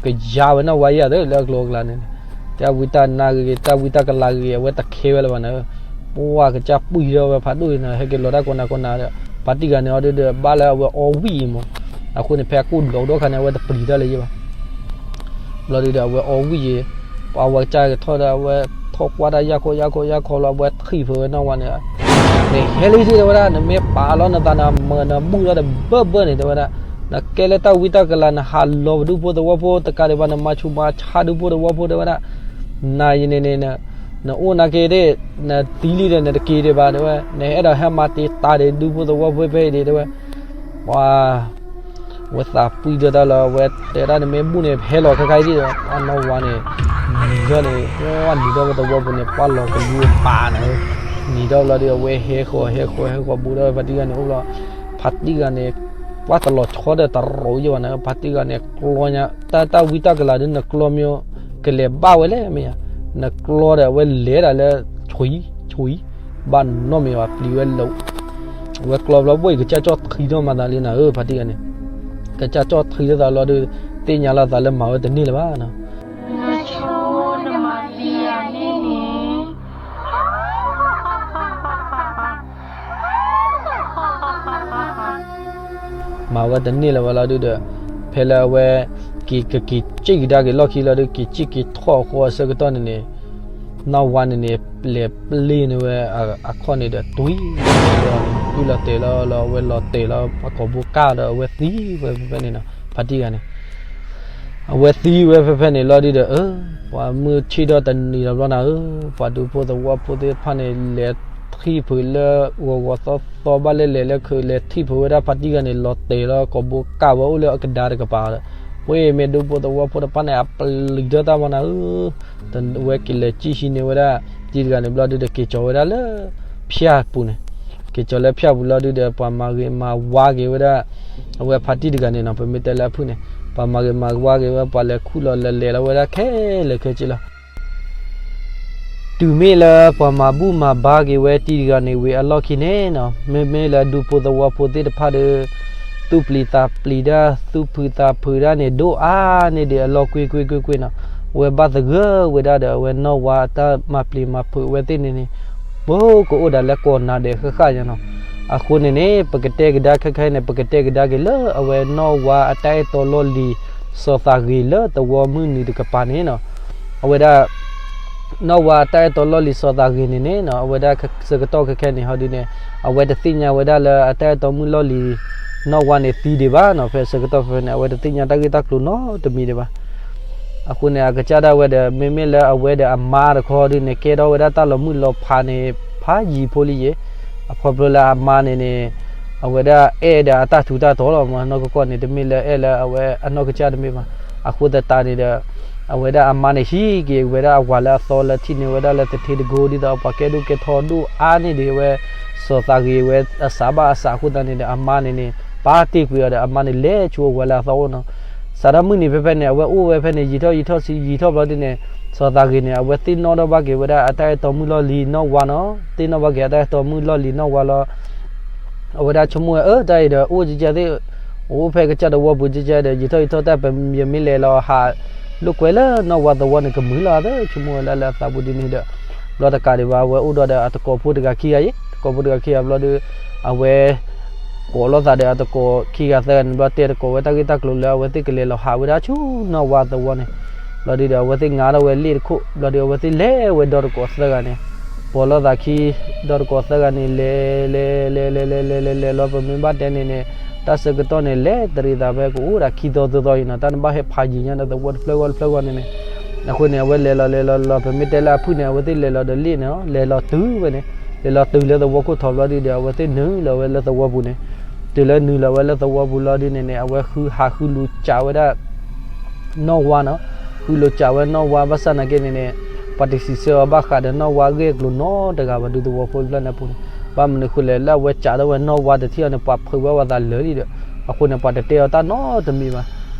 ကယါဝဲနီၢ်ဝါယဲသ့လၢအကျိၤအကျဲန့ၣ်န့ၣ် တၢ်ဝံတၢ်နါဂ့ၤ တၢ်ဝံတၢ်ကလၤဂ့ၤ အဝဲတခဲဝဲလၢၤဘၣ်န့ၣ် ပှၤကစၢ်ပှံၢ်ထီၣ်ဝဲဖးဒိၣ်န့ၣ် ဟဲက့ၤလီၤတၢ်ကိးနၤကိးနၤဒီး ဖါတံၢ်ဂၤန့ၣ်အီၤဒုဒီး ဘၣ်လၢအဝဲအီဝံၣ်အံၤမး အဃိန့ၣ် ဖဲအကိၣ်ဒိးဒိၣ်ခါန့ၣ် အဝဲတပျံၤတၢ်လၢၤယဲဘၣ် ဘျီဒုဒီး အဝဲအီဝံၣ်ယဲ ပှၤဝဲကစၢ်ကထီၣ်ဒီး အဝဲထီၣ်ကွၢ်တၢ်ယၢ်ခိၣ်ယၢ်ခိၣ်ယၢ်ခိၣ်လီၤ အဝဲထံၣ်ဖုးဝဲနီၢ်ဝါန့ၣ် နဟဲလံဒၣ်တဲဝဲဒၣ် နမ့ၢ်ပာ်လီၤနသးနမၤနဘူၣ်လီၤတဘၢဘၢန့ၣ်တဲဝဲဒၣ် နကဲလၢတၢ်ဝံတၢ်ကလၤ နဟးလီၤပဒူဖိသဝီဖိ တကးဒံးဘၣ် နမၤဆူးမၤဆါဒူဖိသဝီဖိတဲဝဲဒၣ် နယန့ၣ်န့ၣ် နအိၣ်နာ်က့ၤဒၣ် နသံလံဒီး နတက့ၤဒံးဘၣ်တဲဝဲ နအဲၣ်ဒိးဟဲမၤတ့ၢ်တၢ်ဒီးဒူဖိသဝီဖိဖဲအံၤဒံးတဲဝဲ ပှၤ ဝဲသးပှံၢ်ဒီးတၢ်လီၤ အဝဲတဲဒၣ် နမ့ၢ်ဘူၣ်န့ၣ် ဟဲလီၤခဲခါအံၤဒံးဒီး ပှၤနီၢ်ဝါန့ၣ် နံၤထီၣ်န့ၣ် ပှၤနံၤထီၣ်ဝဲသဝီပူၤန့ၣ် ပှၤလီၤကလူၤပာ်န့ၣ် နံၤထီၣ်ဘျီဒီး အဝဲဟဲဃီၤဟဲဃီၤဟဲဃီၤဘူးဒီး ဖါတံၢ်ဂၤန့ၣ်အိၣ်ဘျီ ဖါတံၢ်ဂၤန့ၣ် ပှၤတလီၤဆီဒီးတရိးယဲဘၣ်န့ၣ် ဖါတံၢ်ဂၤန့ၣ် ကျီညါ တၢ်တၢ်ဝံတၢ်ကလၤဒု နကျီမ့ၢ် ကလဲၤဘၣ်ဝဲလဲၣ်မ့ၢ်ဧါ နကျီဒီးအဝဲလဲၤဒၣ်လၢ ဆွံ ဆွံ ဘၣ်နီတမံၤဘၣ် ပျံၤဝဲလီၤ အဝဲကျီဘျီဘိၣ်အံၤ ကစၢ်ကၠီၣ်ထံထီၣ်မၤသးလံနၤဧၢ ဖါတံၢ်ဂၤန့ၣ် ကစၢ်ကၠီၣ်ထံထီၣ်သးလီၤဒီး သ့ၣ်ညါလီၤသးလၢမၤဝဲတန့ၢ်လၢၤဘၣ်နီၤ နဆိနမၤဒံယၤန့ၣ်န့ၣ် မၤဝဲတန့ၢ်လၢၤဘၣ်လီၤဒုဒီး ဖဲလၢအဝဲ က့ၤကက့ၤစံၣ်ကဒါက့ၤလီၢ်ခံလီၤဒု က့ၤစံၣ်က့ၤထီၣ်အဃိအဆၢကတီၢ်န့ၣ်န့ၣ် နီၢ်ဝါန့ၣ်န့ၣ် လဲၤပျ့ၤန့ၢ်ဝဲအခီၣ်န့ၣ်ဒီး တွံၢ်လီၤတဲာ်လီၤလီၤ အဝဲလီၤတဲာ်လီၤ ပှၤကိာ်ဘိကၢ်ဒီး အဝဲသံဝဲဖဲဖဲန့ၣ်နီၤ ဖါတံၢ်ဂၤန့ၣ် အဝဲသံဝဲဖဲဖဲန့ၣ်လီၤဒုဒီး အၢ ပှၤမုၢ်ဆ့ၣ်ထီၣ်တနံၤလီၤဘျီနၤဧၢ ပှၤဒူဖိသဝီဖိသ့ၣ်တဖၣ်န့ၣ် လဲၤထံၣ်ဖုးလၢဂီၤဂီၤသီသီဘၣ်လဲၣ်လဲၣ်လၢခုး လဲၤထံၣ်ဖုးဝဲဒၣ်ဖါတံၢ်ဂၤန့ၣ် လီၤတဲာ်လီၤကိာ်ဘိကၢ်ဝဲအိၣ်လၢအကဒါတကပၤဒီး ပှ့ၤမ့ၢ်ဒူဖိသဝီဖိတဖၣ်န့ၣ် အပျံၤထီၣ်တၢ်ဘျီနၤဧၢ ဝဲက့ၤလဲၤစံၣ်ဟံးန့ၢ်ဝဲဒၣ် တံၢ်တဂၤန့ၣ်ဘျီဒုဒီး က့ၤကၠီၤဝဲဒၣ်လၢ ဖၠၣ်ပူၤန့ၣ် က့ၤကၠီၤလၢဖၠၣ်ပူၤလီၤဒုဒီး ပှၤမၤဂ့ၤမၤဝါက့ၤဝဲဒၣ် အဝဲဖါတံၢ်တဂၤန့ၣ်နီၤ ပမ့ၢ်တဲလၢအဖုၣ်န့ၣ် ပှၤမၤဂ့ၤမၤဝါက့ၤဝဲ ပှၤလဲၤခူၣ်လီၤလဲၤလဲၤလီၤဝဲဒၣ်ခဲလၢာ်ခဲဆ့လီၤ တုၤမ့ၢ်လၢပှၤမၤဘူၣ်မၤဘါက့ၤဝဲတံၢ်တဂၤန့ၣ်ဝံၤအလီၢ်ခံန့ၣ်နီၤ မ့မ့ၢ်လၢဒူဖိသဝီဖိသ့ၣ်တဖၣ်ဒီး သူၣ်ပျံၤသးပျံၤဒၣ် သူၣ်ဖုးသးဖုးဒၣ်န့ၣ် ဒိၣ်အါန့ၢ်ဒံးအလီၢ်ကွ့ၢ်ကွ့ၢ်ကွ့ၢ်ကွ့ၢ်နီၤ အဝဲဘၣ်သဂၢၢ်ဝဲဒၣ်ဒီး အဝဲနီၢ်ဝါအတၢ်မၤပျံၤမၤဖုးအဝဲသ့ၣ်န့ၣ်န့ၣ် ပကအိၣ်ဒၣ်လၢကိးနၤဒဲးဃၣ်ဃၣ်ညါနီၤ အဃိန့ၣ်န့ၣ် ပကတဲကဒါခဲခဲအံၤန့ၣ် ပကတဲကဒါက့ၤလၢအဝဲနီၢ်ဝါအတၢ်အဲၣ်တီလီၢ်လံၤ စီၤသးဂ့ၤလၢသဝီမုၢ်နုာ်တကပၤန့ၣ်နီၤ အဝဲဒၣ် နီၢ်ဝါအတၢ်အဲၣ်တီလီၢ်လံၤစီၤသးဂ့ၤန့ၣ်န့ၣ်နီၤ အဝဲဒၣ်ဆၢကတီၢ်ခဲခဲန့ၣ် ဟီဒုန့ၣ် အဝဲတသ့ၣ်ညါဝဲဒၣ်လၢအတၢ်အဲၣ်တီမုၣ်လီၢ်လံၤ နီၢ်ဝါန့ၣ်သံဒံးဘၣ်နီၤ ဖဲဆၢကတီၢ်ဖဲန့ၣ် အဝဲတသ့ၣ်ညါတၢ်ဂ့ၢ်တၢ်ကျိၤနီတမံၤဒံးဘၣ် အဃိန့ၣ် အကစၢ်ဒၣ်ဝဲဒီး မ့မ့ၢ်လၢအဝဲဒီးအမါတခီဒုန့ၣ် ကဲထီၣ်ဝဲဒၣ်တၢ်လီၤမုၢ်လီၤဖးန့ၣ် ဖးယံၤဖိလံယဲၢ် အခီဖျိလၢအမါန့ၣ်န့ၣ် အဝဲဒၣ်အဲၣ်ဒီးအတၢ်ထူးတၢ်တီၤလီၤ မနီၢ်ကီၢ်ကီၢ်န့ၣ် တမ့ၢ်လၢအဲၣ်လၢအဝဲအနီၢ်ကစၢ်တမ့ၢ်ဘၣ် အဃိသတးန့ၣ်ဒီး အဝဲဒၣ်အမါန့ၣ်ဟံးက့ၤဝဲဒၣ်အဝၤလၢအသီလၢထံၣ်န့ၢ်ဝဲဒၣ်လၢသထ့တကိ ဒ်သိးပှၤကဲဒိၣ်ကဲထီဒိၣ်အါန့ၢ်ဒံးဝဲ စီၤသးဂ့ၤဝဲအစးဘၣ်အစးအဃိသတးန့ၣ်ဒီး အမါန့ၣ်န့ၣ် ပာ်တ့ၢ်ကွံာ်အီၤဒီး အမါန့ၣ်လဲၤဆူအဝၤလၢအသီအိၣ်နီၤ စးထီၣ်မုၢ်နံၤဖဲဖဲန့ၣ် အဝဲအိၣ်ဝဲဖဲန့ၣ် ယံာ်ထီၣ်ယံာ်ထီၣ်ဆံယံာ်ထီၣ်ဘျီဒုန့ၣ် စီၤသးဂ့ၤန့ၣ် အဝဲသ့ၣ်နီၣ်ထီၣ်ဘၣ်က့ၤဝဲဒၣ်အတၢ်အဲၣ်တီမုၣ်လီၢ်လံၤနီၢ်ဝါနီၤ, သ့ၣ်နီၣ်ဘၣ်က့ၤအတၢ်အဲၣ်တီမုၣ်လီၢ်လံၤနီၢ်ဝါလီၤ. အဝဲဒၣ်ဆိကမိၣ်ဝဲ အၢ တၢ်အံၤဒီး အိၣ်ကကသ့ၣ်, အိၣ်ဖဲကစၢ်တဝီပူၤကကဒီး ယံာ်ထီၣ်ယံာ်ထီၣ်တၢ် ပယမ့ၢ်လဲၤလီၤဟးလိာ်ကွဲလၢနီၢ်ဝါသဝီန့ၣ် ကမုာ်လီၤသ့ ဆိကမိၣ်ဝဲဒၣ်လၢအသးပူၤဒ်န့ၣ်ဒီး, ဘျီတကးဒံးဘၣ် အဝဲအိၣ်ဒီးဒီးအသကိးဖိတဂၤခံဂၤယ့ၣ်, သကိးဖိတဂၤခံဂၤဘျီဒီး အဝဲ ကိးလိာ်သးဒီးအသကိးခံဂၤသၢဂၤန့ၣ် ဘျီတဲသကိးဝဲတၢ်ဂ့ၢ်တၢ်ကျိၤလၢအဝဲသ့ၣ်ကလဲၤလီၤဟးဝဲဒၣ်ဆူနီၢ်ဝါသဝီန့ၣ်, ဘျီဒုဒီး အဝဲသ့ၣ်ငါထီၣ်ဝဲလ့ၣ်တခိၣ် ဘျီဒုဒီး အဝဲသ့ၣ်လဲၤဝဲဒီတကိးသၢဂၤန့ၣ်, ပိာ်လိာ်သးခံ ဒီတကိးသၢဂၤန့ၣ် လဲၤလဲၤလဲၤလဲၤလဲၤလဲၤလဲၤလီၤ ပမ့ၢ်ဘၣ်တဲန့ၣ်န့ၣ် တၢ်ဆၢကတီၢ်န့ၣ် လဲၤတရံးသးဖဲကအိၣ်ဒၣ်ခံသီသၢသီအံၤနီၤ, တၢ်နဘၣ်ဟဲဖးယံၤညါဒီးသဝီတဖျၢၣ်ဂီၢ်တဖျၢၣ်ဂီၢ်န့ၣ်န့ၣ်, အဃိန့ၣ် အဝဲလဲၤလီၤလဲၤလီၤလီၤ ပမ့ၢ်တဲလၢအဖုၣ်န့ၣ် အဝဲသ့ၣ်လဲၤလီၤဒီးလ့ၣ်န့ၣ် လဲၤလီၤတုၤဝဲန့ၣ်, လဲၤလီၤတုၤလၢသဝီခိၣ်ထီဘျီဒုဒီး အဝဲသ့ၣ်နုာ်လီၤဝဲလၢသဝီပူၤန့ၣ်, တုၤလၢနုာ်လီၤဝဲလၢသဝီပူၤလီၤဒုန့ၣ်န့ၣ် အဝဲဃုဟးဃုလူၤကးဝဲဒၣ် နီၢ်ဝါနီၤ, ဃုလိၤကးဝဲနီၢ်ဝါဘၣ်ဆၣ်နာ်က့န့ၣ်န့ၣ်, ပှၤတစံးဆၢအီၤဘၣ်ဃးဒီးနီၢ်ဝါအဂ့ၢ်အကျိၤနီတဂၤဘၣ်ဒုသဝီဖိတဖျၢၣ်န့ၣ်အပူၤန့ၣ်, ဘၣ်မနုၤဃိလဲၣ် လၢအဝဲကးထီၣ်ဝဲနီၢ်ဝါတထံၣ်အီၤန့ၣ် ပှၤဖုးဝဲအသးလၢာ်လံဒီး, အဃိန့ၣ် ပှၤတတဲအီၤတၢ်နီတမံၤဘၣ်.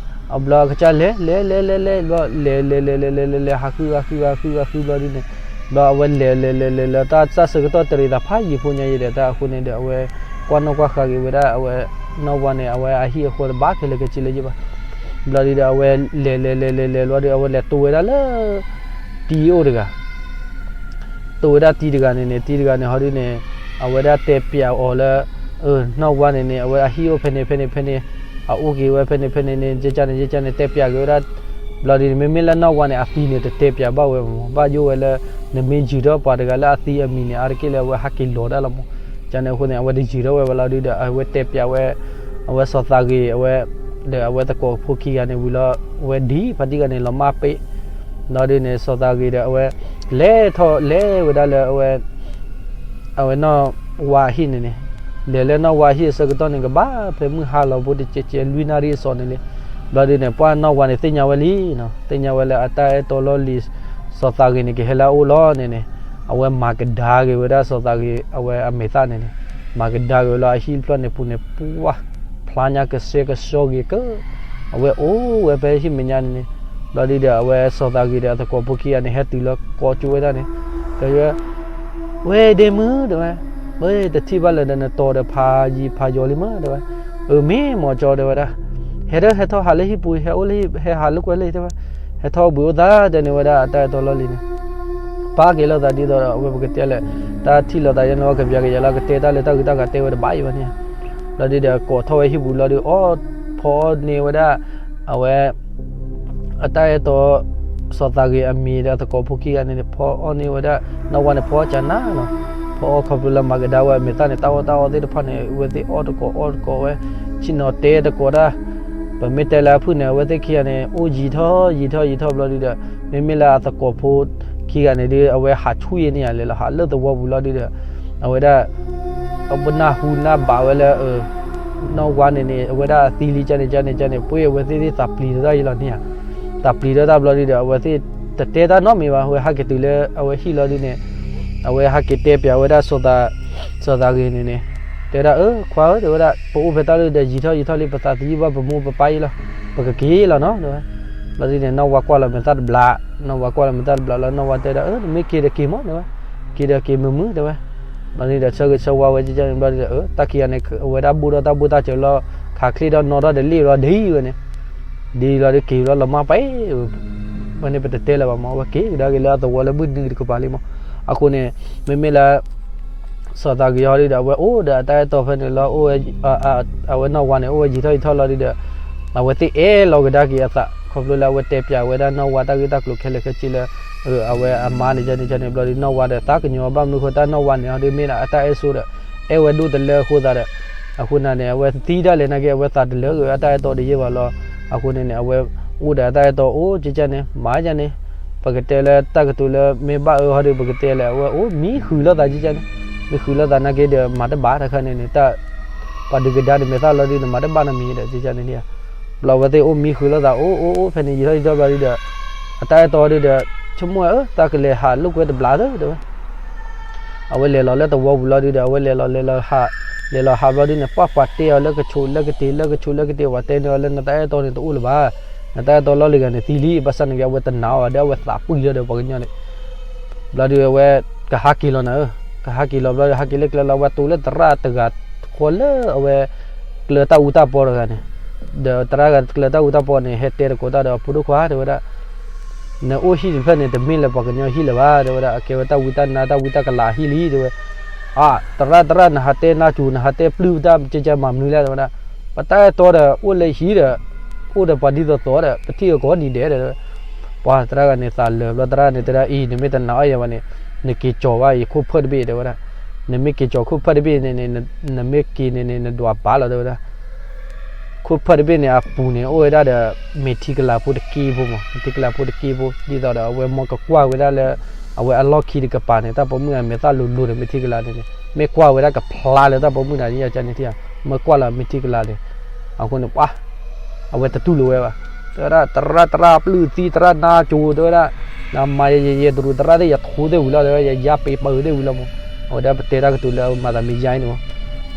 အဘျီအကစၢ်လဲၤလဲၤလဲၤလဲၤလဲၤဘျီ လဲၤလဲၤလဲၤလဲၤလဲၤလဲၤလဲၤ ဟးဃုဂၤဃုဂၤဃုဂၤဃုဘျီဒုန့ၣ်, ဘျီအဝဲလဲၤလဲၤလဲၤလဲၤလဲၤ တၢ်စၢ်ဆၢကတီၢ်တရံးသးဖးယံၤဖိညါယံၤဒီး တၢ်အဃိန့ၣ်ဒီး အဝဲကွၢ်နီၣ်ကွၢ်ဃာ်က့ၤဝဲဒၣ်အဝဲ နီၢ်ဝါန့ၣ် အဝဲအဟံၣ်အဃီတဘၣ်ခဲလၢာ်ခဲဆ့လၢၤယ့ၣ်ဘၣ်. ဘျီဒုဒီး အဝဲလဲၤလဲၤလဲၤလဲၤလဲၤဘျီဒီး အဝဲလဲၤတိၢ်ဝဲဒၣ်လၢ တံၤအိၣ်တဂၤ, တိၢ်ဝဲဒၣ်တံၤတဂၤန့ၣ်န့ၣ် တံၤတဂၤန့ၣ် ဟီဒုန့ၣ် အဝဲဒၣ်တဲပျးအီၤလၢ နီၢ်ဝါန့ၣ်န့ၣ် အဝဲအဟံၣ်အိၣ်ဖဲန့ၣ်ဖဲန့ၣ်ဖဲန့ၣ်, အအိၣ်က့ၤဝဲဖဲန့ၣ်ဖဲန့ၣ်န့ၣ် ယကန့ၣ် ယကန့ၣ် တဲပျးက့ၤဝဲဒၣ်. ဘျီဒုန့ၣ် မ့မ့ၢ်လၢနီၢ်ဝါန့ၣ် အသံန့ၣ် တတဲပျးဘၣ်ဝဲမး, ဘၣ်ယိၣ်ဝဲလၢ နမ့ၢ်ယုၢ်ထီၣ်ပှၤတဂၤလၢအသံအမံၤန့ၣ် အါတက့ၢ်လၢအဝဲဟးက့ၤလီၤဒၣ်လီၤမး. ကန့ၣ်အဃိန့ၣ် အဝဲတယုၢ်ထီၣ်ဝဲဘၣ်လီၤဒုဒီး အဝဲတဲပျးဝဲ အဝဲစီၤသးဂ့ၤ အဝဲ ဒီးအဝဲသကိးဖိခံဂၤန့ၣ်ဝံၤလီၤ အဝဲဒ်ဖါတံၢ်ဂၤန့ၣ် လီၤမၢ်ပ့ၣ် ဘျီဒုန့ၣ် စီၤသးဂ့ၤဒီး အဝဲ လဲၤထီၣ်လဲၤဝဲဒၣ်လၢအဝဲ အဝဲနီၢ်ဝါအဟံၣ်န့ၣ်န့ၣ်, လဲၤလၢနီၢ်ဝါအဟံၣ်အဆၢကတီၢ်န့ၣ် ကဘၣ်ဖဲမုၢ်ဟါလီၤဖိတစဲးစဲး လွံၢ်နၣ်ရံၣ်အစီၤန့ၣ်လံ. ဘျီဒုန့ၣ် ပှၢ်နီၢ်ဝါန့ၣ် သ့ၣ်ညါဝဲလံနီၤ, သ့ၣ်ညါဝဲလၢအတၢ်အဲၣ်တီလီၢ်လံၤ စီၤသးဂ့ၤန့ၣ် ကဟဲလၢအအိၣ်လီၤန့ၣ်န့ၣ်, အဝဲမၤကဒါက့ၤဝဲဒၣ်စီၤသးဂ့ၤ အဝဲအမဲာ်သၣ်န့ၣ်န့ၣ်, မၤကဒါက့ၤဝဲလၢအဟံၣ်ဖျၢၣ်န့ၣ်ပူၤန့ၣ် ပှၢ် ဖျါညါကဆှဲကဆှီဂ့ၤက အဝဲအိၣ်ဝဲဖဲဟံၣ်မဲာ်ညါန့ၣ်န့ၣ်, ဘျီဒုဒီး အဝဲစီၤသးဂ့ၤဒီးအသကိးဖိခံဂၤန့ၣ် ဟဲတုၤလၢကီကၠိဝဲဒၣ်န့ၣ်, တဲဝဲ ဝဲဒ့မုၣ် တဲဝဲ, ဝဲတထံၣ်ဘၣ်လၢၤဒီးနတီၤဒီးဖးယံၤဖးယီၤလံမး တဲဝဲ, အၢ မ့ၢ်မ့ၢ်ကၠီတဲဝဲဒၣ်, ဟဲဒီးဟဲထီၣ်ဟးလၢဟံၣ်ပူၤ ဟဲအိၣ်လၢဟံၣ် ဟဲဟးလိာ်ကွဲလၢဟံၣ်တဲဝဲ, ဟဲထီၣ်ဘှံးအိၣ်သးတဲန့ၢ်ဝဲဒၣ်အတၢ်အဲၣ်တီလီၢ်လံၤန့ၣ်, ပာ်က့ၤလိာ်သးဒ်သိးဒီး အဝဲပကတဲလဲၣ်, တၢ်ထံၣ်လိာ်သးယဲန့ၣ်ဝဲကပျးကယၤလၢကတဲတၢ်လၢတၢ်ဂုၤတၢ်ဂၤတဲဝဲတဘၣ်အံၤဘၣ်န့ၣ်, ဘျီဒုဒီးကိးထီၣ်ဝဲဟံၣ်ပူၤလီၤဒု အီၣ်ဖီအီၣ်န့ၢ်ဝဲဒၣ် အဝဲ အတၢ်အဲၣ်တီ စီၤသးဂ့ၤအမံၤဒီးအသကိးဖိခံဂၤန့ၣ်န့ၣ် ဖီအီၣ်န့ၢ်ဝဲဒၣ် နီၢ်ဝါန့ၣ် ဖီအီၣ်ကနၤနီၤ, ဖီအီၣ်ခီဖျိလၢမၤကဒါဝဲအမဲာ်သၣ်န့ၣ် တၢ်အီၣ်တၢ်အီသ့ၣ်တဖၣ်န့ၣ် အဝဲသ့ၣ်အီၣ်တကိးအီၣ်တကိးဝဲ, ဆ့ၣ်နီၤတဲတကိးတၢ်, ပမ့ၢ်တဲလၢအဖုၣ်န့ၣ် အဝဲသ့ၣ်ခံဂၤန့ၣ် အိၣ်ယံာ်ထီၣ်ယံာ်ထီၣ်ယံာ်ထီၣ်ဘျီဒုဒီး မ့မ့ၢ်လၢအသကိးဖိခံဂၤန့ၣ်ဒု အဝဲဟးဆူၣ်ယဲၢ်န့ၣ်ယၤ လဲၤလီၤဟးလၢသဝီပူၤလီၤဒုဒီး အဝဲဒၣ် အပနၢ်ဟူနၢ်ဘၣ်ဝဲလၢ နီၢ်ဝါန့ၣ်န့ၣ် အဝဲဒၣ်အသံလံကန့ၣ်ကန့ၣ်ကန့ၣ် ပှ့ၤအဝဲသ့ၣ်သ့ၣ်သးပျံၤတၢ်ယံၤလီၤန့ၣ်ဧါ, သးပျံၤတၢ်တၢ်ဘျီဒုဒီး အဝဲသ့ၣ်တတဲတၢ်နီတမံၤဘၣ်, အဝဲဟးက့ၤတုၤလၢအဝဲဟံၣ်လီၤဒုန့ၣ် အဝဲဟးက့ၤတဲပျးဝဲဒၣ်စီၤသးဂ့ၤန့ၣ်န့ၣ် တဲဒၣ်အၢ ခွါဧၢ တဲဝဲဒၣ် ပအိၣ်ဖဲတၢ်လၢဒီးယံာ်ထီၣ်ယံာ်ထီၣ်လံ ပသးသယုၢ်ဘၣ်ပမိၢ်ပပၢ်အံၤလီၤ, ပကက့ၤလီၤနီၤ တဲဝဲ, ဘျီဒုန့ၣ် နီၢ်ဝါကွၢ်လီၤမဲာ်သၣ်တဘျီ, နီၢ်ဝါကွၢ်လီၤမဲာ်သၣ်တဘျီလီၤ နီၢ်ဝါတဲဒၣ်အၢ နမ့ၢ်က့ၤဒီးက့ၤမး တဲဝဲ, က့ၤဒီးက့ၤမုာ်မုာ် တဲဝဲ, ဘျီဒုဒီးဆၢဂ့ၤဆၢဝါဝဲကန့ၣ်ဘျီဒုဒီး အၢ တၢ်ခံဂၤန့ၣ် အဝဲဒၣ်ဘိၣ်ဒီးတၢ်ဘိၣ်တၢ်စၢၤလီၤ ခးချ့ဒီးနီၢ်ထီၣ်ဒီးလ့ၣ်လီၤဒ်ဝဲန့ၣ် ဒ်လီၤဒုးက့ၤလီၤလီၤမၢ်ပှဲၤ ဝဲန့ၣ်ပတတဲလၢၤဘၣ်မး အဝဲက့ၤကဒါက့ၤလၢအသဝီလၢမုၢ်နုာ်တကပၤလံမး, အဃိန့ၣ် မ့မ့ၢ်လၢ စီၤသးဂ့ၤဟီဒုဒီး အဝဲအိၣ်ဒီးအတၢ်အဲၣ်တီဖဲန့ၣ်လီၤ, အိၣ်ဝဲ အဝဲနီၢ်ဝါန့ၣ် အိၣ်ဝဲယံာ်ထီၣ်ယံာ်ထီၣ်လီၤဒုဒီး အဝဲသ့ၣ်အဲၣ်လီၤကဒါက့ၤအသး ခီဖျိလၢအဝဲတဲပျးဝဲဒၣ်နီၢ်ဝါတၢ်ဂ့ၢ်တၢ်ကျိၤခဲလၢာ်ခဲဆ့လၢ အဝဲအမါန့ၣ်ကန့ၣ်ကန့ၣ် ဘျီဒုနီၢ်ဝါဒီးသးကညီၤဘၣ်မနုၤဃိ တၢ်နီၢ်ဝါန့ၣ် ဟီဒုမ့ၢ်ဒၣ်အတၢ်အဲၣ်ဆိဒီး အဲၣ်ဝဲဒိၣ်တလၢအဃိသတးဒီး အဃိန့ၣ်န့ၣ် အဝဲသံဒၣ်လဲာ်နာ်က့ အဝဲသးတလၢက့ၤအတၢ်အဲၣ်တီတယဲၢ်ဘၣ်လီၤ. အဃိန့ၣ်န့ၣ် အဝဲအိၣ်ဒီးအတၢ်အဲၣ်တီအိၣ်ကန့ၣ် မၤကန့ၣ် ပကတဲလၢတၢ်ကတိၤလၢမ့ၢ်ဘၣ်အၢဟီဒု ပကတဲလၢအဝဲအိၣ်မံဃုာ်လိာ်သးကန့ၣ်, မံဃုာ်လိာ်သးနာ်က့ဒီး မၤတဘၣ်တခါန့ၣ်န့ၣ် တၢ် ပှၤဒုးကဒါန့ၣ် မဲာ်သၣ်လီၤဒုန့ၣ် မၤတဘၣ်နီတမံၤဒီးကန့ၣ်န့ၣ်, ဘျီအဝဲသ့ၣ်အိၣ်မံဃုာ်လိာ်သး အိၣ်အိၣ်အိၣ်ဖဲန့ၣ် ယံာ်ထီၣ်ယံာ်ထီၣ်ဘျီဒုဒီး အတၢ်အဲၣ်တီဒုဒီး ဆိကမိၣ်ဝဲ အၢ တၢ်ကလဲၤဟးလိာ်ကွဲတဘျီသၢ တဲဝဲ အဝဲလဲၤလီၤလၢသဝီပူၤလီၤဒုဒီး အဝဲလဲၤလီၤလဲၤလီၤဟး လဲၤလီၤဟးဘျီဒုန့ၣ် ပှၢ်ပှၤတဲအီၤလၢကဆိးလၢကတ့ၤ လၢကဆိးလၢကတ့ၤ ပှၤတဲန့ၢ်အီၤလၢနတၢ်အဲၣ်တီန့ၣ်တအိၣ်လၢၤဘၣ် နတၢ်အဲၣ်တီလီၢ်လံၤဂၤန့ၣ်သံလံ, ဘၣ်ဆၣ်နာ်က့ အဝဲတနာ်အီၤဘၣ်ဒီး အဝဲသးပှံၢ်ထီၣ်ဒီးပှၤကညီန့ၣ်, ဘျီဒုးအဝဲ ကဟးက့ၤလီၤနၤဧၢ, ကဟးက့ၤလီၤဘျီဒီး ဟးက့ၤလၢကျဲလီၤ အဝဲတိၤလၢသရၣ်တဂၤဃီလၢအဝဲ ကျၢၤတၢ်အူတၢ်ပီတဂၤန့ၣ်, ဒီးသရၣ်ဂၤကျၢၤတၢ်အူတၢ်ပီန့ၣ် ဟဲတဲတကိးတၢ်ဒီး ဖိဒိၣ်ခွါ တဲဝဲဒၣ် နအိၣ်ဟံၣ်တဖျၢၣ်န့ၣ် တမ့ၢ်လၢပှၤကညီဟံၣ်လၢၤဘၣ် တဲဝဲဒၣ်, အကဲဝဲတၢ်ဝံတၢ်နါ တၢ်ဝံတၢ်ကလၤအဟံၣ်လံ တဲဝဲ. အါ, သရၣ် သရၣ် နဟးတဲနါစိၤ နဟးတဲပျုၢ်တၢ်ကဲကဲမၤမနုၤလဲၣ် တဲဝဲဒၣ်. ပတၢ်အဲၣ်တီဒီး အိၣ်လၢဟံၣ်ဒီး အိၣ်ဒီးပှၤဒ်သိးသိးဒီး ပထံၣ်အကိးဒံးဒဲးဒီး ပှၤသရၣ်ဂၤန့ၣ်သးလၢာ်ဘျီ သရၣ်န့ၣ်တဲဒၣ် အံၤ နမ့ၢ်တနာ်အီၤယၤဘၣ်န့ၣ် နက့ၤကၠီၤဘၣ်ယခိၣ်ဖၢၣ်တဘ့ၣ် တဲဝဲဒၣ်. နမ့ၢ်က့ၤကၠီၤခိၣ်ဖၢၣ်တဘ့ၣ်န့ၣ်န့ၣ် နမ့ၢ်က့ၤန့ၣ်န့ၣ် နဒွးဘၣ်လီၤ တဲဝဲဒၣ်. ခိၣ်ဖၢၣ်တဘ့ၣ်န့ၣ် အပူၤန့ၣ် အိၣ်ဝဲဒၣ်ဒီး မ့ၤထံကလၤဖိတက့ဖိမး, မ့ၤထံကလၤဖိတက့ဖိ ဒ်သိးဒီး အဝဲမ့ၢ်ကကွၢ်ဝဲဒၣ်လၢ အဝဲအလီၢ်ခံတကပၤန့ၣ် တၢ်ပိာ်မုၣ်အမဲာ်သၣ်လိၤလိၤဒီး မ့ၤထံကလၤန့ၣ်န့ၣ် မ့ၢ်ကွၢ်ဝဲဒၣ်ကဖျါလၢတၢ်ပိာ်မုၣ်တဂၤန့ၣ် ယကန့ၣ်ထံၣ်ဧါ, မ့ၢ်ကွၢ်လၢမ့ၤထံကလၤန့ၣ် အဃိန့ၣ် ပှၤ အဝဲတတူၢ်လိာ်ဝဲဘၣ်. တဲဝဲဒၣ် သရၣ် သရၣ်ပျုၢ်သံ သရၣ်နါစိၤ တဲဝဲဒၣ်, နမၤယဲယဲယဲတရူး သရၣ်သ့ၣ် ယထိသ့ၣ်ဝံၤလီၤ တဲဝဲ ယယါပ့ၤပၢၤသ့ၣ်ဝံၤလီၤမး. အဝဲဒၣ်ပတဲတၢ်ကတိၤလၢအဝဲမၤသးမ့ၢ်ယါအံၤန့ၣ်မး.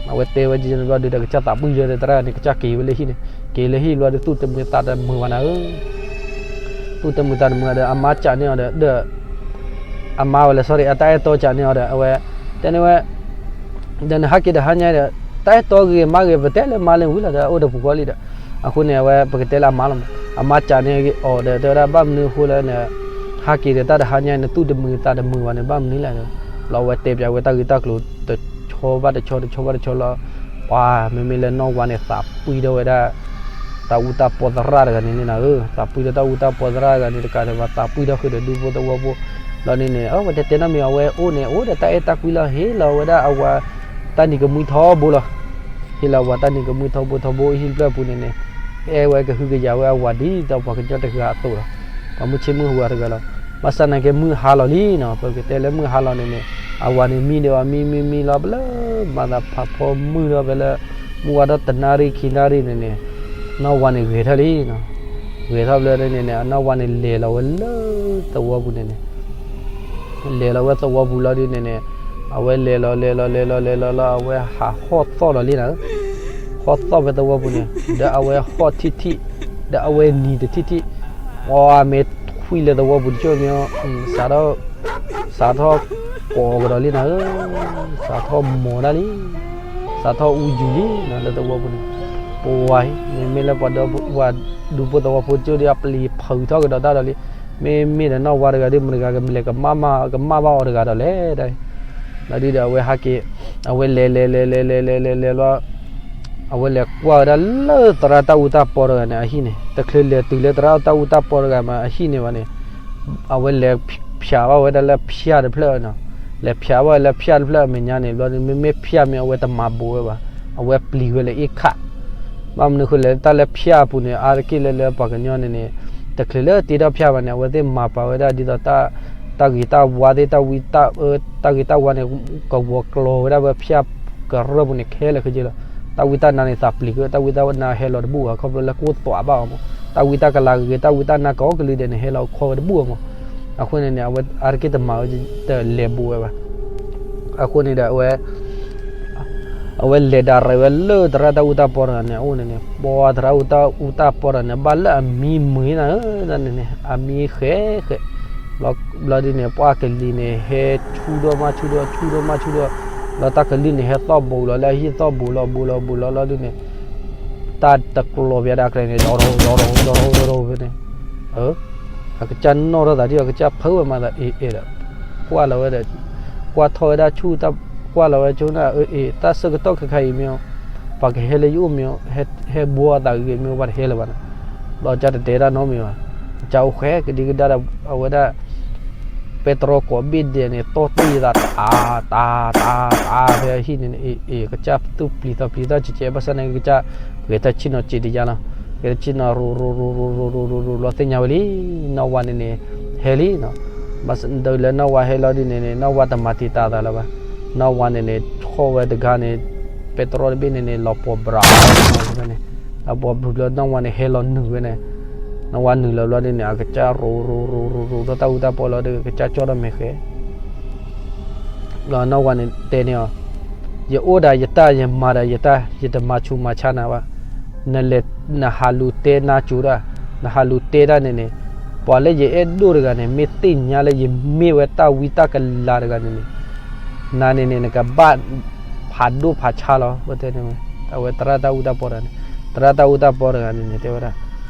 အဝဲတဲဝဲဒ်န့ၣ်ဘျီဒုးဒီး ကစၢ်သးပှံၢ်လီၤဒီး သရၣ်န့ၣ် ကစၢ်က့ၤဝဲလၢဟံၣ်န့ၣ်, က့ၤလၢဟံၣ်ဘျီဒုး သူၣ်တမုာ်သးတမုာ်ဘၣ်နၤဧၢ သူၣ်တမုာ်သးတမုာ်ဒီး အမါစံးန့ၢ်အီၤဒီး ဒီး အမါဝဲလဲၣ် sorry အတၢ်အဲၣ်တီစံးန့ၢ်အီၤဒီး အဝဲ တဲန့ၢ်ဝဲ ဒီးနဟးက့ၤတဟါညါဒီး တၢ်အဲၣ်တီဂ့ၤမါဂ့ၤ ပတဲလၢမါလၢဝံၤလီၤဒီး အိၣ်ဒီးပူၤဃီလံဒီး အဃိန့ၣ် အဝဲ ပကတဲလၢအမါလီၤမး. အမါစံးန့ၢ်အီၤဒီး တဲဝဲဒၣ် ဘၣ်မနုၤအဃိလၢန ဟးက့ၤဒီးတၢ်တဟါညါ နသူၣ်တမုာ်သးတမုာ်ဘၣ်န့ၣ် ဘၣ်မနုၤလဲၣ်. ဘျီအဝဲတဲပျးဝဲတၢ်ဂ့ၢ်တၢ်ကျိၤ တဆီဘၣ်တဆီ တဆီဘၣ်တဆီလီၤ. ပှၤ မ့မ့ၢ်လၢနီၢ်ဝါန့ၣ် သးပှံၢ်ထီၣ်ဝဲဒၣ် တၢ်အူတၢ်ပီသရၣ်တဂၤန့ၣ်န့ၣ်နၤဧၢ, သးပှံၢ်ထီၣ်တၢ်အူတၢ်ပီသရၣ်တဂၤန့ၣ်တကးဒံးဘၣ် သးပှံၢ်ထီၣ်ဃုာ်ဒီးဒူဖိသဝီဖိ လီၤန့ၣ်န့ၣ် အဝဲတတဲနီတမံၤ အဝဲအိၣ်န့ၣ် အိၣ်ဒီးတၢ်အဲၣ်တၢ်ကွံလီၤ ဟ့ၣ်လီၤဝဲဒၣ်အဝၤ တၢ်နံၤကမှံထီဘိလီၤ. ဟ့ၣ်လီၤဝၤတၢ်နံၤကမှံထီဘိထီဘိ ဟံၣ်တဖျၢၣ်အပူၤန့ၣ်န့ၣ် အဲၣ်ဝဲကဟုကယာ်ဝဲအဝၤဒ်သိးပှၤကညီတဂၤအသိးလီၤ. ပှၤမုၢ်ဆ့ၣ်မုၢ်ဟူးဂၤတဂၤလီၤ. ဘၣ်ဆၣ်နာ်က့မုၢ်ဟါလီၤလံနီၤ, ပကတဲလၢမုၢ်ဟါလီၤန့ၣ်န့ၣ် အဝၤန့ၣ်မံဒီးအမံမံမံလီၤ ဘျီမၤသးဖးဖီမုၢ်ဒီးဖဲလၢ မုၢ်ဝါထီၣ်တနၣ်ရံၣ်ခံနၣ်ရံၣ်န့ၣ်န့ၣ် နီၢ်ဝါန့ၣ်ဂဲၤထီၣ်လံနီၤ. ဂဲၤထီၣ်ဘျီန့ၣ်န့ၣ် အနီၢ်ဝါန့ၣ်လဲၤလီၤဝဲလၢသဝီပူၤန့ၣ်န့ၣ် လဲၤလီၤဝဲသဝီပူၤလီၤဒုးန့ၣ်န့ၣ် အဝဲလဲၤလီၤလဲၤလီၤလဲၤလီၤလဲၤလီၤလီၤ အဝဲဟးဟီၣ်သီၣ်လီၤလံနၤဧၢ, ဟီၣ်သီၣ်ဖဲသဝီပူၤန့ၣ် ဒီးအဝဲဟီၣ်ထံၣ်ထံၣ် ဒီးအဝဲနံၤတထံၣ်ထံၣ် ပှၤမ့ၢ်ထွံၣ်လၢသဝီပူၤတကၠိၣ်မ့ၢ် စးထီၣ် စးထီၣ်ကိးကဒီးလံနၤဧၢ, စးထီၣ်မိာ်ဒၣ်လံ, စးထီၣ်အူယူၤလံနၤလၢသဝီပူၤန့ၣ်, ပဝၤ မ့မ့ၢ်လၢပှၤဒူဖိသဝီဖိကၠိၣ်ဒုး အပျံၤဖုးထီၣ်ကဒီးတၢ်ဒီးလံ, မ့မ့ၢ်ဒီးနီၢ်ဝါတဂၤဒုး မတဂၤကလဲၤကမၣ်မး ကမၣ်ဘၣ်အီၤတဂၤဒီးလဲၣ်, လီၤဒုးဒီးအဝဲဟဲက့ၤ အဝဲလဲၤလဲၤလဲၤလဲၤလဲၤလဲၤလဲၤလဲၤလီၤ အဝဲလဲၤကွၢ်ဝဲဒၣ်လၢသရၣ်တၢ်အူတၢ်ပီတဂၤန့ၣ် အဟံၣ်န့ၣ် တချုးလဲၤတုၤလၢသရၣ်တၢ်အူတၢ်ပီတဂၤမး အဟံၣ်န့ၣ်ဘၣ်န့ၣ် အဝဲလဲၤဖျးဘၣ်ဝဲဒၣ်လၢဖၠၣ်တဖျၢၣ်နီၤ, လဲၤဖျးဘၣ်ဝဲလၢဖၠၣ်တဖျၢၣ်အမဲာ်ညါန့ၣ် ဘျီန့ၣ် မ့မ့ၢ်ဖၠၣ်မ့ၢ် အဝဲတမၤဘူးဝဲဘၣ်, အဝဲပျံၤဝဲလၢအ့ၣ်ခၣ် ဘၣ်မနုၤဃိလဲၣ် တၢ်လၢဖၠၣ်အပူၤန့ၣ် အါတက့ၢ်လၢလၢပှၤကညီန့ၣ်န့ၣ် တချုးလၢတ့ထီၣ်ဖၠၣ်ဘၣ်န့ၣ် အဝဲသ့ၣ်မၤပာ်ဝဲဒၣ်ဒ်သိး တၢ်ဂ့ၤတၢ်ဝါသ့ၣ် တၢ်ဝံတၢ်အၢ တၢ်ဂ့ၤတၢ်ဝါန့ၣ် ကဝီၤကျီၤဝဲဒၣ်ဝဲဖၠၣ်ကရၢၢ်ပူၤန့ၣ် ခဲလၢာ်ခဲဆ့လီၤ. တၢ်ဝံတၢ်နါန့ၣ် သးပျံၤက့ၤ တၢ်ဝံတၢ်နါဟဲလီၤတဘူၣ်ဘၣ် ခီဖျိလၢကအိၣ်သွးဘၣ်အီၤမး, တၢ်ဝံတၢ်ကလၤဂ့ၤ တၢ်ဝံတၢ်နါကိးကလုာ်ဒဲးန့ၣ် ဟဲလီၤခီဝဲတဘူၣ်အီၤမး. အဃိန့ၣ်န့ၣ် အဝဲအါတက့ၢ်တမၤဝဲ တလဲၤဘူးဝဲဘၣ်. အဃိန့ၣ်ဒီး အဝဲ အဝဲလဲၤဒၣ်ရဲၣ်ဝဲလၢသရၣ်တၢ်အူတၢ်ပီတဂၤန့ၣ် အအိၣ်န့ၣ်န့ၣ် ပှၤသရၣ်တၢ်အူတၢ်ပီတဂၤန့ၣ် ဘၣ်လၢအမံမုာ်နၤဧၢ, န့ၣ်န့ၣ် အမံဃဲးဃဲး, ဘျီဒုးန့ၣ် ပှၤကလံၤန့ၣ် ဟဲဆူၣ်ဒီးမၤဆူၣ်ဒီး ဆူၣ်ဒီးမၤဆူၣ်ဒီး, ဘျီတၢ်ကလုၢ်န့ၣ် ဟဲသီၣ်ဘူးလီၤလၢအဟံၣ် သီၣ်ဘူးလီၤ ဘူးလီၤ ဘူးလီၤလီၤဒုးန့ၣ် တၢ်တကျီၤဘၣ်ဒၣ်ကျဲန့ၣ် ဒီးဒီးဒီးဒီး ဒီးဒီးဒီးဖဲန့ၣ် အကစၢ်နီၣ်ထီၣ်သးဒ်အကစၢ်ဖုးဝဲမၤသးအ့ၣ်အ့ၣ်ဒီး ကွၢ်လီၤဝဲဒီး ကွၢ်ထီၣ်ဝဲဒၣ်ဆူၣ် ကွၢ်လီၤဝဲဆိနၢ်အ့ၣ် တၢ်ဆၢကတီၢ်ခဲခါအံၤမ့ၢ် ပှၤကဟဲလၢယအိၣ်မ့ၢ် ဟဲဘှီအသးဂ့ၤမ့ၢ် ပှၤတဟဲလၢၤဘၣ်န့ၣ်, ဘျီကစၢ်တတဲတၢ်နီတမံၤဘၣ်, ကစၢ်အိၣ်ဃဲကဒံကဒါဒီး အဝဲဒၣ် ပဲတြီကိးဘ့ၣ်ဒဲးန့ၣ် တီၢ်တံၢ်သးတအါ တအါ တအါ တအါ ဖဲအဟံၣ်န့ၣ် အ့ၣ် အ့ၣ် ကစၢ်သူၣ်ပျံၤသးပျံၤတၢ်ကဲကဲ ဘၣ်ဆၣ်န့ၣ် ကစၢ်ဂဲၤတၢ်ဆ့ၣ်နီၤစံးတယါလီၤ, ဂဲၤတၢ်ဆ့ၣ်နီၤ ရိၤရိၤရိၤ ရိၤရိၤရိၤရိၤရိၤ ဘျီသ့ၣ်ညါဝဲလံ, နီၢ်ဝါန့ၣ်န့ၣ် ဟဲလံနီၤ, ဘၣ်ဆၣ်ဒီးလၢနီၢ်ဝါဟဲလီၤဒုးန့ၣ်န့ၣ် နီၢ်ဝါတမၤတံာ်တာ်သးလၢၤဘၣ်, နီၢ်ဝါန့ၣ်န့ၣ် ဆီၣ်ဝဲတဂၤန့ၣ် ပဲတြီတဘ့ၣ်န့ၣ်န့ၣ် လီၤပှီၢ်ဘြၣ်ဝဲန့ၣ်, လီၤပှီၢ်ဘြူၤဘျီ နီၢ်ဝါန့ၣ် ဟဲလီၤနုာ်ဝဲန့ၣ်, နီၢ်ဝါနုာ်လီၤဘျီဒုးန့ၣ် အကစၢ်ရိၤရိၤရိၤရိၤရိၤ ဒီးတၢ်အူတၢ်ပီလီၤဒီး ကစၢ်ကၠီၣ်ထီၣ်မဲာ်ဃဲၤ ဘျီနီၢ်ဝါန့ၣ်တဲန့ၢ်အီၤ, ယအိၣ်ဒၣ်ယတၢ် ယမၤဒၣ်ယတၢ် ယတမၤဆူးမၤဆါနၤဘၣ်, နလဲၤနဟးလူၤတဲနါစိၤတၢ်, နဟးလူၤတဲတၢ်န့ၣ်န့ၣ်, ပှၤလၢယအဲၣ်ဒိၣ်တဂၤန့ၣ် မ့ၢ်သ့ၣ်ညါလၢယမ့ၢ်ဝဲတၢ်ဝံတၢ်ကလၤတဂၤန့ၣ်န့ၣ်, နၤန့ၣ်န့ၣ် နကဘၣ်ဖးဒိၣ်ဖးဆါလီၤ. အဝဲသရၣ်တၢ်အူတၢ်ပီတဂၤန့ၣ်, သရၣ်တၢ်အူတၢ်ပီတဂၤန့ၣ်န့ၣ် တဲဝဲဒၣ်,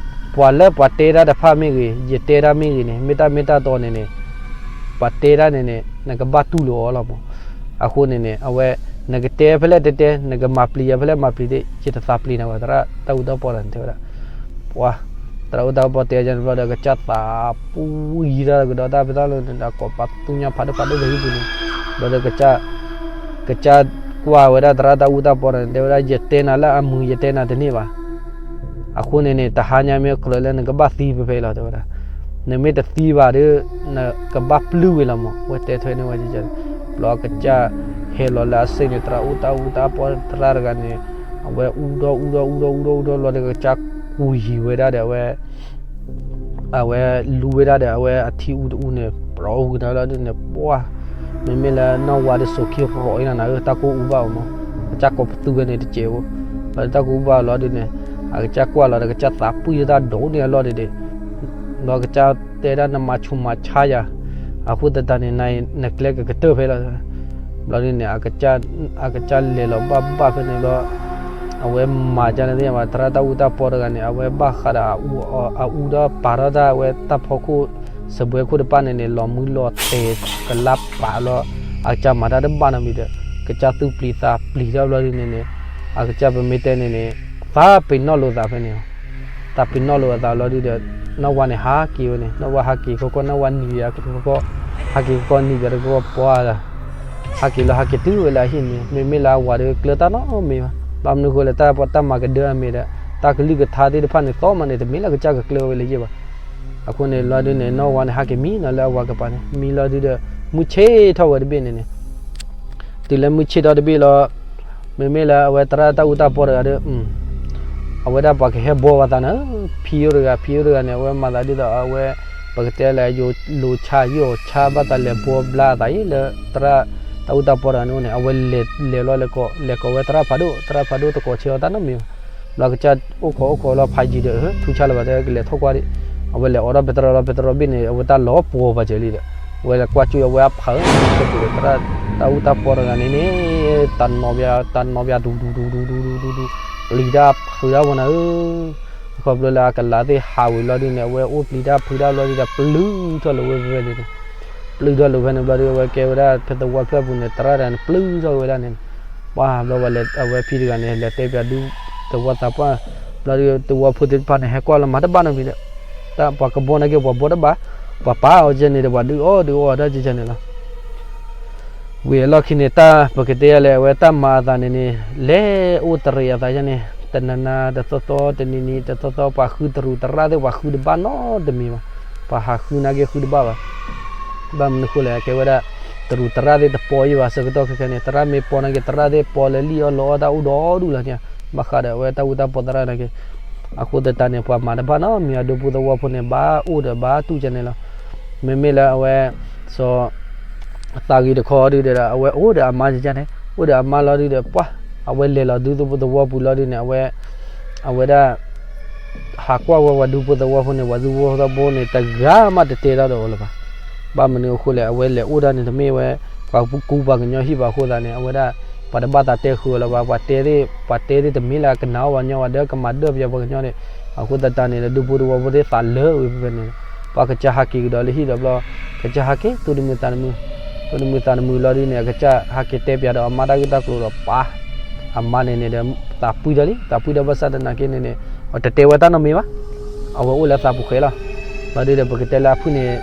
ပှၤလၢပှၤတဲတၢ်တဖၣ်မ့ၢ်ဂ့ၤ, ယတဲတၢ်မ့ၢ်ဂ့ၤန့ၣ်, မ့ၢ်တၢ်မ့ၢ်တၢ်တီန့ၣ်န့ၣ်, ပှၤတဲတၢ်န့ၣ်န့ၣ် နကဘၣ်တူၢ်လိာ်အီၤလီၤမး. အဃိန့ၣ်န့ၣ် အဝဲ, နကတဲဖဲလဲၣ်တဲတဲ, နကမၤပျံၤယၤဖဲလဲၣ်မၤပျံၤသ့, ယတသးပျံၤနၤဘၣ်, သရၣ်တၢ်အူတၢ်ပီတဂၤန့ၣ် တဲဝဲဒၣ်. ပှၤ, သရၣ်တၢ်အူတၢ်ပီတဲယၤန့ၣ်ဘျီဒီး ကစၢ်သးပှံၤတၢ်ကဒီးတၢ်ဖဲတၢ်လၢန့ၣ်ဒီး ကိးပသူညါဖးဒိၣ်ဖးဒိၣ်ဖဲဟံၣ်ပူၤန့ၣ်, ဘျီဒီး ကစၢ်ကွၢ်ဝဲဒၣ်သရၣ်တၢ်အူတၢ်ပီန့ၣ် တဲဝဲဒၣ်, ယတဲနၤလၢအမုာ် ယတဲနၤတန့ၢ်ဘၣ်. အဃိန့ၣ်န့ၣ် တဟါညါမ့ၢ်ကြၢးလၢနကဘၣ်သံဖဲဖဲလီၤ တဲဝဲဒၣ်. နမ့ၢ်တသံဘၣ်ဒီး နကဘၣ်ပျုၢ်ဝဲလီၤမး, ဝဲတဲထွဲန့ၢ်ဝဲန့ၣ်. ဘျီကစၢ်ဟဲလီၤလၢအစ့ၣ်န့ၣ် သရၣ်အူတၢ်အူတၢ်ပီသရၣ်တဂၤန့ၣ်, အဝဲအူဒီးအူဒီးအူဒီးအူဒီးအူဒီးလီၤဒီး ကစၢ်ကူးယံၤဝဲဒၣ်ဒီးအဝဲ အဝဲလူဝဲဒၣ်ဒီး အဝဲအထံအူတအူန့ၣ် ပြီဝံၤဒီးလီၤဒုးန့ၣ် ပှၢ်, မ့မ့ၢ်လၢနီၢ်ဝါဒီးစိာ်ခံရီၤအံၤနၤဧၢ, တၢ်ကိၢ်အူဘၣ်အီၤမး, အကစၢ်ကိးပသူဝဲန့ၣ်တစဲးဖိ, ဘျီဒီးတၢ်ကိၢ်အူဘၣ်အီၤလီၤဒုးန့ၣ်, အကစၢ်ကွၢ်လီၤဒီး ကစၢ်သးပှံၢ်တၢ်ဒိၣ်န့ၢ်အလီၢ်ဒုးဒီး, ဘျီကစၢ်တဲဒၣ်နမၤဆူးမၤဆါယၤ, အဃိသတးန့ၣ် နကျဲကကတၢၢ်ဖဲလီၤ ဘျီဒုးန့ၣ် အကစၢ်လဲၤလီၤဘၣ်ဘၣ်ဖဲန့ၣ်ဘျီ, အဝဲမၤကန့ၣ်သ့ၣ်ညါဘၣ် သရၣ်တၢ်အူတၢ်ပီတဂၤန့ၣ် အဝဲဘၣ်ဃးဒီး အအူဒီးပာ်ထီၣ်တၢ်ဝဲတၢ်ဖီခိၣ် စပွဲခိၣ်တဖၣ်န့ၣ်န့ၣ် လီၤမုၢ်လီၤတဲာ်ကလါပာ်လီၤ, အကစၢ်မၤတၢ်တဘၣ်နီတမံၤဒီး ကစၢ်သူၣ်ပျံၤသးပျံၤတၢ်ဘျီဒုးန့ၣ်န့ၣ်, အကစၢ်ပမ့ၢ်တဲန့ၣ်န့ၣ် သးပ့ၤနီၣ်လိာ်သးဖဲန့ၣ်လီၤ. သးပ့ၤနီၣ်လိာ်အသးလီၤဒုးဒီး နီၢ်ဝါန့ၣ်ဟးက့ၤဝဲန့ၣ် နီၢ်ဝါဟးက့ၤခီခီ နီၢ်ဝါနံၤယၤခီခီ ဟးက့ၤခီခီနံၤယၤတခီခီပှၤဒီး ဟးက့ၤလီၤဟးက့ၤတုၤဝဲလၢအဟံၣ်န့ၣ် မ့မ့ၢ်လၢအဝၤဒီးကျၢၤတၢ်နီတမံၤဘၣ်. ဘၣ်မနုၤဃိလဲၣ် တၢ်ပှၤတၢ်မၤကဒၢအမ့ၢ်ဒီး တၢ်ကလုၢ်ကထါသ့ၣ်တဖၣ်န့ၣ် သီမးန့ၣ် တမ့ၢ်လၢကစၢ်ကကျၢၤဝဲလၢယဲၢ်ဘၣ်. အဃိန့ၣ်လီၤဒုးန့ၣ် နီၢ်ဝါန့ၣ်ဟးက့ၤမံနီၤလၢအဝၤကပၤန့ၣ် မံလီၤဒုးဒီး မုၢ်ဆ့ၣ်ထီၣ်ဝဲတဘ့ၣ်န့ၣ်န့ၣ် တုၤလၢမုၢ်ဆ့ၣ်ထီၣ်တဘ့ၣ်လီၤ. မ့မ့ၢ်လၢအဝဲသရၣ်တၢ်အူတၢ်ပီတဂၤဒီး အဝဲဒၣ်ပှၤကဟဲဘှီဝဲသးန့ၣ် ဖံယိၣ်တဂၤ ဖံယိၣ်တဂၤန့ၣ် အဝဲမၤသးဒ်သိးအဝဲ ပကတဲလၢယိၤလိၤဆါ ယိၤဆါဘၣ်သးလဲၤဘှီဘျါအသးအံၤလၢသရၣ်တၢ်အူတၢ်ပီတဂၤန့ၣ်န့ၣ် အဝဲလဲၤလီၤလဲၤကိး လဲၤကိးဝဲသရၣ်ဖးဒိၣ် သရၣ်ဖးဒိၣ်တကိးဆၢအီၤတၢ်နီတမံၤဘၣ်. ဘျီကစၢ်အိၣ်ခိးအိၣ်ခိးလီၤဖးယံၤဒီး ထူဆါလၢၤဘၣ် တဲကလဲၤထီၣ်ကွၢ်ဒံး အဝဲလဲၤအိးထီၣ်ပဲတြီလီၤ ပဲတြီဘ့ၣ်န့ၣ် အဝဲတၢ်လီၤပှီၤပာ်စၢၤလံဒီး အဝဲလဲၤကွၢ်ကၠူၣ်အဝဲအဖးအၢ ကပူၤဒီးသရၣ်တၢ်အူတၢ်ပီတဂၤန့ၣ်န့ၣ် တၢ်နီၣ်ဘၣ် တၢ်နီၣ်ဘၣ်ဒူဒူဒူဒူဒူဒူဒူ ပျံၤတၢ်ဖုးတၢ်ဝဲန့ၣ်ဧၢ. အခီဖျိလၢအကလၤသ့ၣ်ဟးဝံၤလီၤဒုးန့ၣ် အဝဲအိၣ်ပျံၤတၢ်ဖုးတၢ်လီၤဒုးဒီး ပျုၢ်ထီၣ်လၢၤဝဲဖဲန့ၣ်န့ၣ် ပျုၢ်ထီၣ်လၢၤဖဲန့ၣ်ဘျီဒုး အဝဲကဲဝဲဒၣ်ဖဲသဝီဖျၢၣ်ပူၤန့ၣ် သရၣ်တဂၤန့ၣ် ပျုၢ်ထီၣ်ဝဲဒၣ်န့ၣ် ပှၢ်ဘျီဝဲလဲၤ အဝဲဖံတဂၤန့ၣ် လဲၤတဲပၠးဒုးသဝီသးပှၢ် ဘျီဒုးသဝီဖိသ့ၣ်တဖၣ်န့ၣ် ဟဲကွၢ်လီၤမၤတဘၣ်နီတမံၤဒီး တၢ်ပှၤကဘှီနာ်က့ ပှၤဘှီတဘၣ် ပှၤပာ်အီၤကဲန့ၣ်ဒီး ပှၤဒုးအီၣ်ဒုးအီတၢ်ကဲန့ၣ်လီၤ. ဝံၤအလီၢ်ခံန့ၣ် တၢ်ပကတဲလဲၣ် အဝဲတၢ်မၤအသးန့ၣ်န့ၣ် လဲၤအိၣ်တရံးအသးယဲန့ၣ် တနၤနၤတသီသီ တနံၤနံၤတသီသီ ပှၤဃုတရူးသရၣ်သ့ၣ် ပှၤဃုတဘၣ်နီတမံၤဘၣ်. ပှၤဟးဃုနာ်က့ဃုတဘၣ်ဘၣ်. ဘၣ်မနုၤဃိလဲၣ် ကဲဝဲဒၣ် တရူးသရၣ်သ့ၣ်တပီအံၤဘၣ် ဆၢကတီၢ်ခဲခဲန့ၣ် သရၣ်မ့ၢ်ပီနာ်က့ သရၣ်သ့ၣ်ပီလၢလံၣ်အီၣ်လီအီၣ်တၢ်အိၣ်ဒီဒူၣ်လီၤန့ၣ် ဘၣ်ဃးဒီးအဝဲတၢ်အူတၢ်ပီသရၣ်နာ်က့ အဃိသတးန့ၣ် ပှၤမၤတဘၣ်နီတမံၤ အဒူဖိသဝီဖိန့ၣ် ဘၣ်အိၣ်ဒီးဘၣ်တူၢ်ကဲန့ၣ်လီၤ. မ့မ့ၢ်လၢအဝဲ စီၤ သးဂ့ၤတခီဒုးဒီး အဝဲအိၣ်ဒီးအမါကဲန့ၣ် အိၣ်ဒီးအမါလီၤဒုးဒီး ပှၢ် အဝဲလဲၤလီၤဒူဖိသဝီပူၤလီၤဒုးန့ၣ် အဝဲ အဝဲဒၣ် ဟးကွၢ်ဝဲပှၤဒူဖိသဝီဖိန့ၣ် ပှၤဒူဖိသဝီဖိန့ၣ် တဂၤမးတတဲတၢ်ဒီးအီၤလၢၤဘၣ်. ဘၣ်မနုၤအဃိလဲၣ် အဝဲလဲၤအိၣ်ဒၣ်န့ၣ် တမ့ၢ်ဝဲ ပှၤကူပှၤကညီဟံၣ်ဘၣ်အဃိသတးန့ၣ် အဝဲဒၣ် ပှၤတဘၣ်သးတဲဃုာ်အီၤလၢၤဘၣ် ပှၤတဲသ့ၣ် ပှၤတဲသ့ၣ်တမ့ၢ်လၢအကနာ်အီၣ်ပှၤကညီဘၣ် ဒီးကမၤဒၢၣ်ပယီၤပှၤကညီန့ၣ် အဃိသတးန့ၣ် ဒူဖိသဝီဖိသ့ၣ်သးလၢဝဲဖဲဖဲန့ၣ် ပှၤကစၢ်ဟးက့ၤကဒီးလၢဟံၣ်ဒီးဘျီ ကစၢ်ဟးက့ၤသူၣ်တမုာ်သးတမုာ် သူၣ်တမုာ်သးတမုာ်လီၤဒုးန့ၣ် အကစၢ်ဟးက့ၤတဲပၠးဒီးအမါတၢ်ဂ့ၢ်တၢ်ကျိၤဒီးပၢ် အမါန့ၣ်န့ၣ်ဒီး သးပှံၢ်တၢ်လံ သးပှံၢ်တၢ်ဘၣ်ဆၣ်သနာ်က့န့ၣ်န့ၣ် အတတဲဝဲတၢ်နီတမံၤဘၣ်. အဝဲအိၣ်လၢသးပူၤဃဲလီၤ. လီၤဒုးဒီး ပကတဲလၢအဖုၣ်န့ၣ်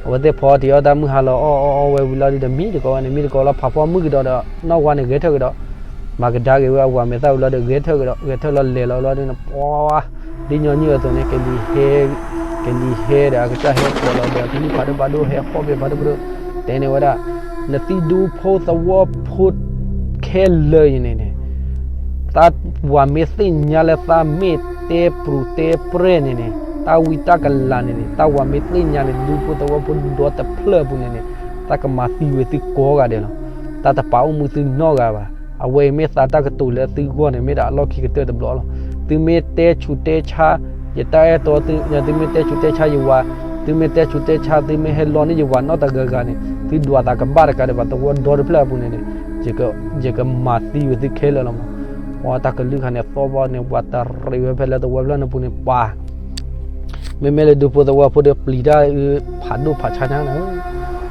အဝဲသ့ၣ်ဖီအီၣ်တံၤအီၣ်တၢ်မုၢ်ဟါလီၤ အီၣ်အီၣ်အီၣ်ဝဲဝံၤလီၤဒုးဒီး မံတကိးဝဲန့ၣ် မံတကိးလီၤ ဖးဖီမုၢ်ကဒီးဒီး နီၢ်ဝါန့ၣ်ဂဲၤထၢၣ်ကဒီး မၤကဒါက့ၤဝဲအဝၤမဲာ်သၣ်ဝံၤလီၤဒီး ဂဲၤထၢၣ်ကဒီး ဂဲၤထၢၣ်လီၤလဲၤလီၤလီၤဒုးန့ၣ် ပှၤ ဒ်ညီနုၢ်အသိးန့ၣ် ကလံၤဟဲ ကလံၤဟဲဒီး အကစၢ်ဟဲကိးလီၤဒီး ကလံၤဖးဒိၣ်ဖးဒိၣ် ဟဲဟီၣ်ဘ့ၣ်ဖးဒိၣ်ဖးဒိၣ် တဲန့ၢ်ဝဲဒၣ် နသုဒူဖိသဝီဖိခဲလၢာ်အံၤန့ၣ်န့ၣ် သးဝၤမ့ၢ်သ့ၣ်ညါလၢသးမ့ၢ်တဲပြူၤတဲပြဲၢ်န့ၣ်န့ၣ် တၢ်ဝံတၢ်ကလၤန့ၣ်န့ၣ် သးဝၤမ့ၢ်သ့ၣ်ညါန့ၣ် ဒူဖိသဝီဖိဒီတဖျၢၣ်အပူၤန့ၣ်န့ၣ် သးကမၤသံဝဲသုကိးဂၤဒဲးလီၤ. သးတပာ်အိၣ်မူသုနီတဂၤဘၣ်. အဝဲအံၤမ့ၢ်သးတၢ်ကတိၤလၢသုဂီၢ်န့ၣ် မ့ၢ်ဒၣ်အလီၢ်ခံကတၢၢ်တဘျီလီၤ. သုမ့ၢ်တဲဆူးတဲဆါ ယတၢ်အဲၣ်တီသု သုမ့ၢ်တဲဆူးတဲဆါယဝၤ, သုမ့ၢ်တဲဆူးတဲဆါ သုမ့ၢ်ဟဲလီန့ၢ်ယဝၤနီတဂၤဂၤန့ၣ် သုဒွးသးကဘၣ်တကးဒီးဘၣ်သဝီဒီတဖျၢၣ်အပူၤန့ၣ်န့ၣ် ယကမၤသံဝဲသုခဲလၢာ်လီၤမး. ပှၤတၢ်ကလုၢ်ခါန့ၣ် သီၣ်ဘီန့ၣ် ပှၤတရံးဝဲဖဲလၢသဝီဖျၢၣ်န့ၣ်ပူၤန့ၣ် ပှၤ မ့မ့ၢ်လၢဒူဖိသဝီဖိဒီးပျံၤတၢ်အုးဖးဒိၣ်ဖးဆါညါန့ၣ်,